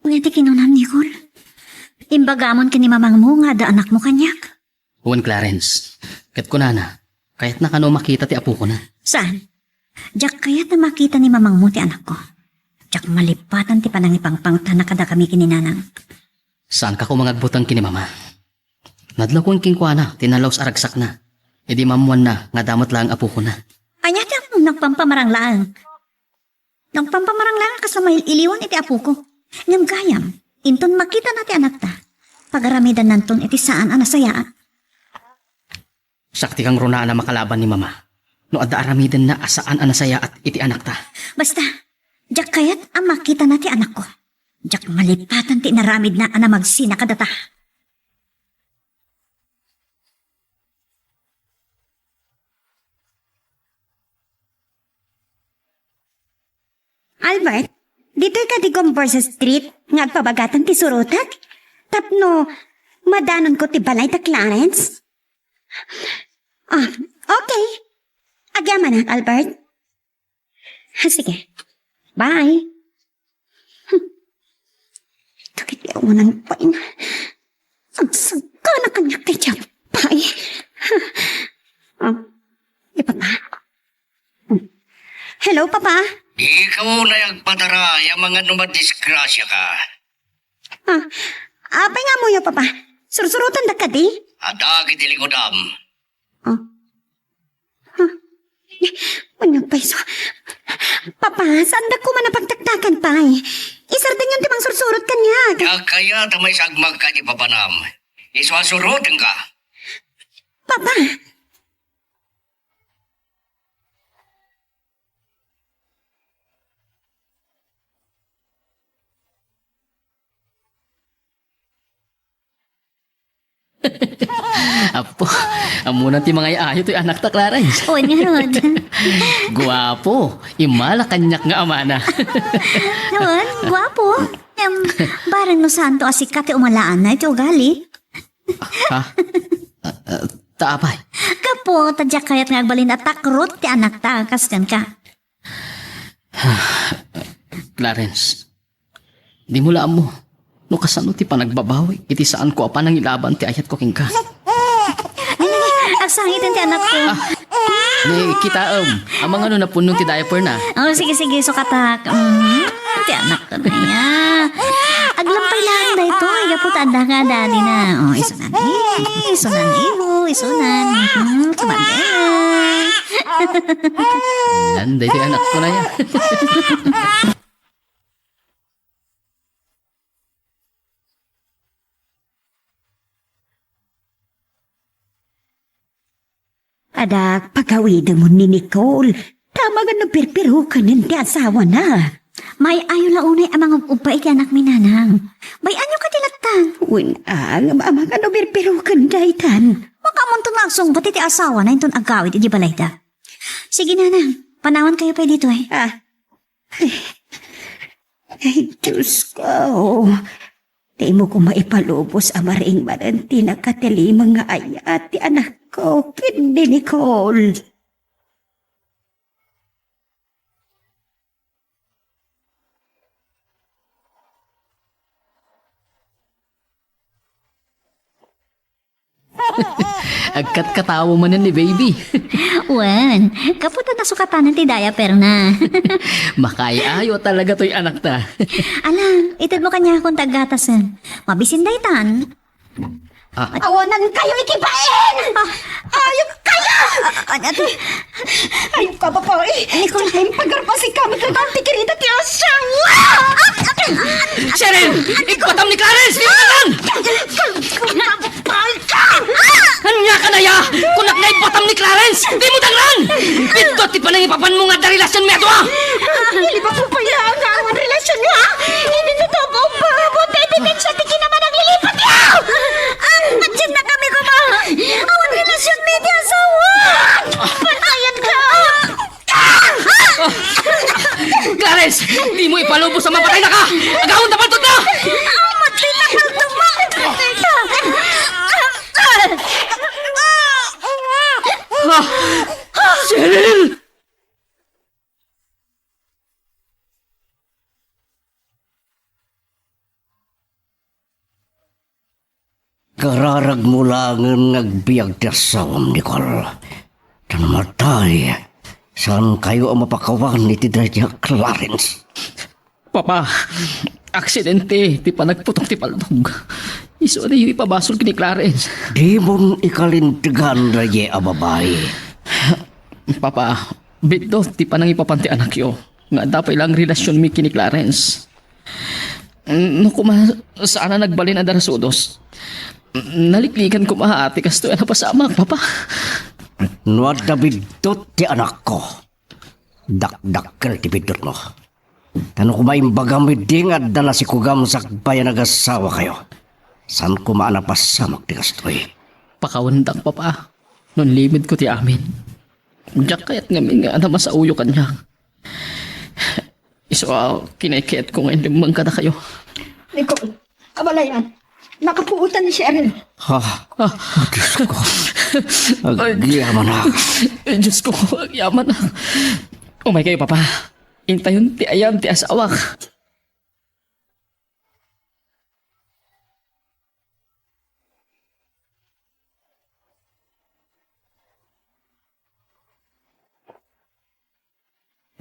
Ania ti kinunam, Nicole? Imbagamon ken ni mamangmo nga adda anakmo kaniak? Wen, Clarence. Ket kunana, kayatna kano makita ti apokona. Saan? Diak kayat a makita ni mamangmo ti anakko. Diak malipatan ti panangipangpangtana kadakami ken ni nanang. Saanka koma nga agbuteng ken ni mama. Nadlawko kenkuana ti nalaus a ragsakna. Idi maammoanna nga adda met laeng apokona. Ania ti ammom, nagpampamarang laeng? Nagpampamarang laeng a kasla mail-iliwan iti apoko. Ngem gayam, inton makitana ti anakta, pagaramidannanton iti saan a nasayaat. Sakti kang Rona a makalaban ni mama no adda aramidenna a saan a nasayaat iti anakta. Basta, diak kayat a makitana ti anakko. Diak malipatan ti inaramidna a namagsina kadata. Albert, ditoy kadi Converse Street nga agpabagatan ti surotek? Tapno madanonko ti balay da Clarence? Ah, okay. Agyamanak, Albert. Ah, sige. Bye. Hmm. Dagiti awanan pay. Agsagana kaniak daydiay pay. Ah, ni Papa? Hmm. Hello, Papa? Dika unay agpataray amangan no madisgrasiaka. Ah, apay nga ammoyo, Papa? Sursurotendak kadi? Adda iti likudam. Ah. Huh. Ania pay isu? Papa, saandak koma a pagtaktakan pay. Isardengyon ti mangsursurot kaniak. Diak kayat a maisagmagka iti papanam. Isu a surotenka. Papa! Apo, ammona ti mangay-ayo toy anakta, Clarence. Wen ngarud. Guapo, immala kaniak nga amana. Wen, guapo. Em, bareng no saanto a sika ti umalaanna iti ugali. Ha? Ah, ah, ta apay? Gapu ta diak kayat nga agbalin a takrot ti anakta kas kenka. Clarence, dimo la ammo no kasano ti panagbabawi iti saanko a panangilaban ti ayatko kenka. Agsangiten ti anakko. Ah, ni kitaem, amangan no napunnon ti diaper na. Oh, sige, sige, sukatak. Mm, ti anakko na ya. Aglampay lang daytoy, gapu ta adda nga daddy na. Oh, isu nan, eh, isu nan, ihu, isu nan. Mm, kumande. Nan, daytoy anakko na ya. Adak, pagawidem ni Nicole. Ta amangan no pirpirukanen ti asawana. May-ayo la unay a mangub-ubba iti anakmi, nanang. Bay-anyo kadi latta? Wen, a, ngem amangan no pirpirukan daytan. Makamunto nga agsungbat iti asawana inton agawid iti balayda. Sige, nanang, panawankayo pay ditoy. Ah, Ay, Diyos ko. Dimo koma ipalubos a maringmanen ti nakatilimeng nga ayat ti anakko ken ni Nicole. Agkatkatawa manen ni baby. Wen, gapu ta nasukatanen ti diaperna. Makay-ayo talaga toy anakta. Ala, itedmo kaniakon ti aggatasen. Mabisin daytan. Ah. Awanankayo iti bain! Ah. Ayupkayo! Ah, ah, ate. Ay, kababae! Nicole, ay, pagarpasi kami kay Auntie Kirita ti asawa! Cheryl! Igbatam ni Clarence! Di mo naman! Kababae ka! Ania ka na ya? Kunak nga igbatam ni Clarence! Di mo dangran! Biddut ti panangipapan mo nga adda relasyon mi a dua! Di ba po pala nga awan relasyon mo, ha? Hindi na to po ba? Buti, di na siya ti kinamanaglipat ya! Ang matsin na kami kuma! Awan relasyon mi ti asawa! Patayan ka! Clarence! Di mo ipalubos a mapatay na ka! Agawon ta paltog na! Amat pinapaltog mo! Ah! Cheryl! Kararagmo laengen nga agbiag ti asawam, Nicole. Ta no matay, Saankayo a mapakawan iti daydiay a Clarence. Papa, aksidente ti panagputok ti paltog. Isu a diyo ipabasol ken ni Clarence. Dimon ikalintegan daydiay a babai. Papa, biddut ti panangipapan ti anakyo nga adda pay laeng relasionmi ken ni Clarence. No koma, saan a nagbalin a darasudos. Naliklikan koma ti kastoy a napasamak, Papa. No adda biddut ti anakko, dakdakkel ti biddutmo. Ta no koma imbagam idi nga adda nasikugam sakbay a nagasawakayo, saan koma a napasamak ti kastoy. Pakawandak, Papa. No inlimedko ti amin, diak kayat ngamin nga adda masaoyo kaniak. Isu a kinaykayatko nga inlemmeng kadakayo. Nicole, abalayan. Nakapuotan ni Cheryl. Ha? Ah. Diyos ko. Agyamanak. Diyos ko, agyamanak. Umaykayo, Papa. Intayon ti ayan ti asawak.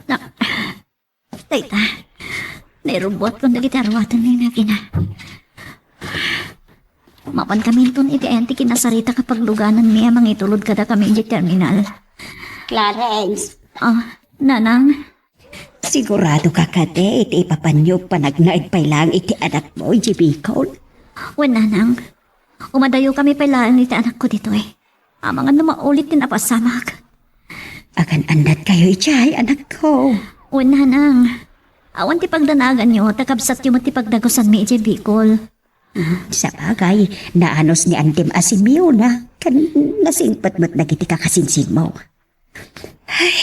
Na, dayta, nairubbuatkon dagiti aruaten ni Nagina. Mapankaminton iti ayan ti kinasarita kapaglugananmi a mangitulod kadakami idiay terminal. Clarence. Ah, Nanang? Sigurado ka kadi iti ipapanyo panagnaed pay laeng iti anakmo idiay Bicol? Wen, Nanang. Umadayokami pay laeng iti anakko ditoy. Amangan no maulit ti napasamak. Agan-annadkayo idiay, anakko. Wen, Nanang. Awan ti pagdanaganyo, ta kabsatyo met ti pagdagusanmi idiay Bicol. Hmm, sabagay, naanus ni Antim a Simeona, ken nasingpet met dagiti kakasinsinmo. Ay,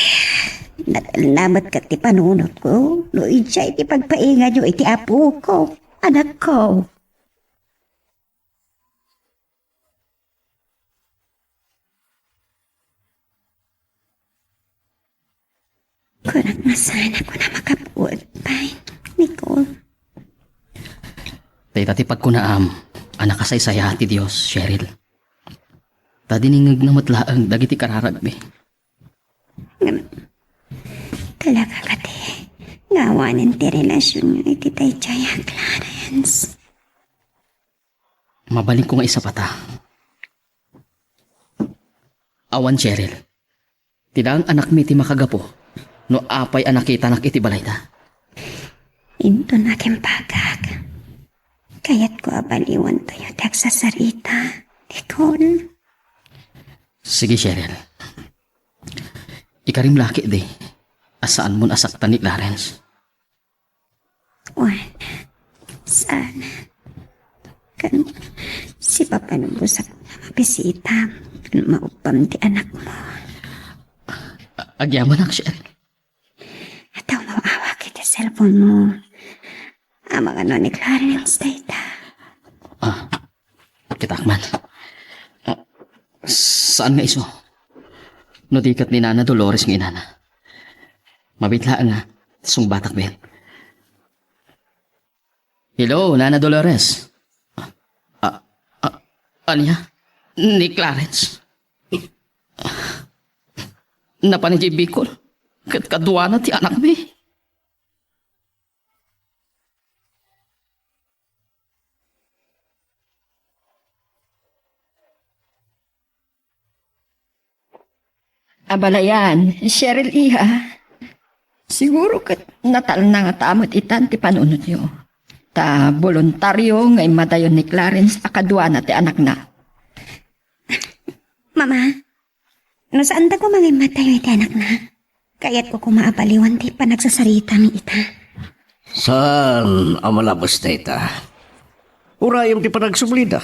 natalna met ket ti panunotko, no idiay ti pagpainganyo iti apoko, anakko. Kunak nga saan a kuna makapuot pay, Nicole. Dayta ti pagkunaam a nakasaysaya ti Dios, Cheryl. Ta diningngegna met laeng dagiti kararagmi. Ngem, talaga kadi nga awanen ti relasionyo iti daydiay a Clarence? Mabalinko nga isapata. Awan, Cheryl. Ti laeng anakmi ti makagapu no apay a nakitanak iti balayda. Inton akimbagak, kayatko a baliwantayo ti agsasarita, Nicole. Sige, Cheryl. Ikarim la ketdi a saanmon a saktan ni Clarence. Wen, saan? Ken sipapanubosakon nga mabisitam ken maubbam ti anakmo. A-, agyamanak, Cheryl. Adda umaaw-awak iti cellphone mo. Amangan no ni Clarence dayta. Ah, kitak man. Ah, saan nga isu? No di ket ni Nana Dolores nga inana. Mabiit laeng nga, sungbatak ben. Hello, Nana Dolores. Ah, ah, ania? Ni Clarence? Napan idiay Bicol? Ket kaduana ti anakmi? Abalayan, Cheryl, iha. Siguro ket natalna ngata met itan ti panunotyo. Ta boluntario nga immadayon ni Clarence a kaduana ti anakna. Mama, no saanda koma nga immadayo iti anakna, kayatko koma a baliwan ti panagsasaritam ita. Saan a malabes dayta? Urayem ti panagsublida,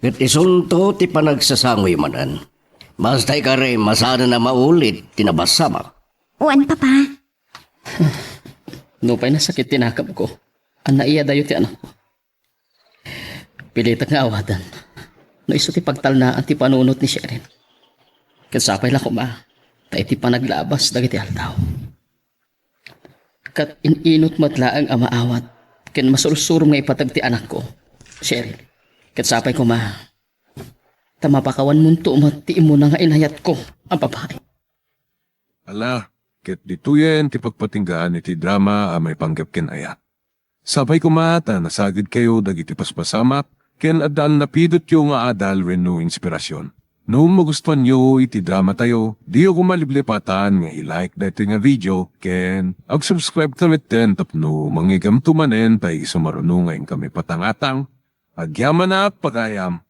ket isunto ti panagsasangoyo manen. Basta ikarim a saanen a maulit ti napasamak. Wen, Papa. Nupay nasakit ti nakemko, a naiyadayo ti anakko. Pilitek nga awaten no isu ti pagtalnaan ti panunot ni Cheryl. Ket sapay la koma ta iti panaglabas dagiti aldaw. Ket in-inut met laeng a maawat ken masursurom nga ipateg ti anakko, Cheryl. Ket sapay koma ta mapakawanmonto met ti immuna nga inayatko a babai. Ala, ket ditoyen ti pagpatinggaan iti drama a maipanggep ken ayat. Sapay koma ta nasagidkayo dagiti paspasamak ken adda a napidotyo nga adal wenno inspirasyon. No magustuanyo iti dramatayo, diyo koma liplipatan nga i-like daytoy nga video ken ag-subscribe ka metten tapno mangigamto manen ta isu maruno nga inkami patangatang. Agyamanak, pagayam!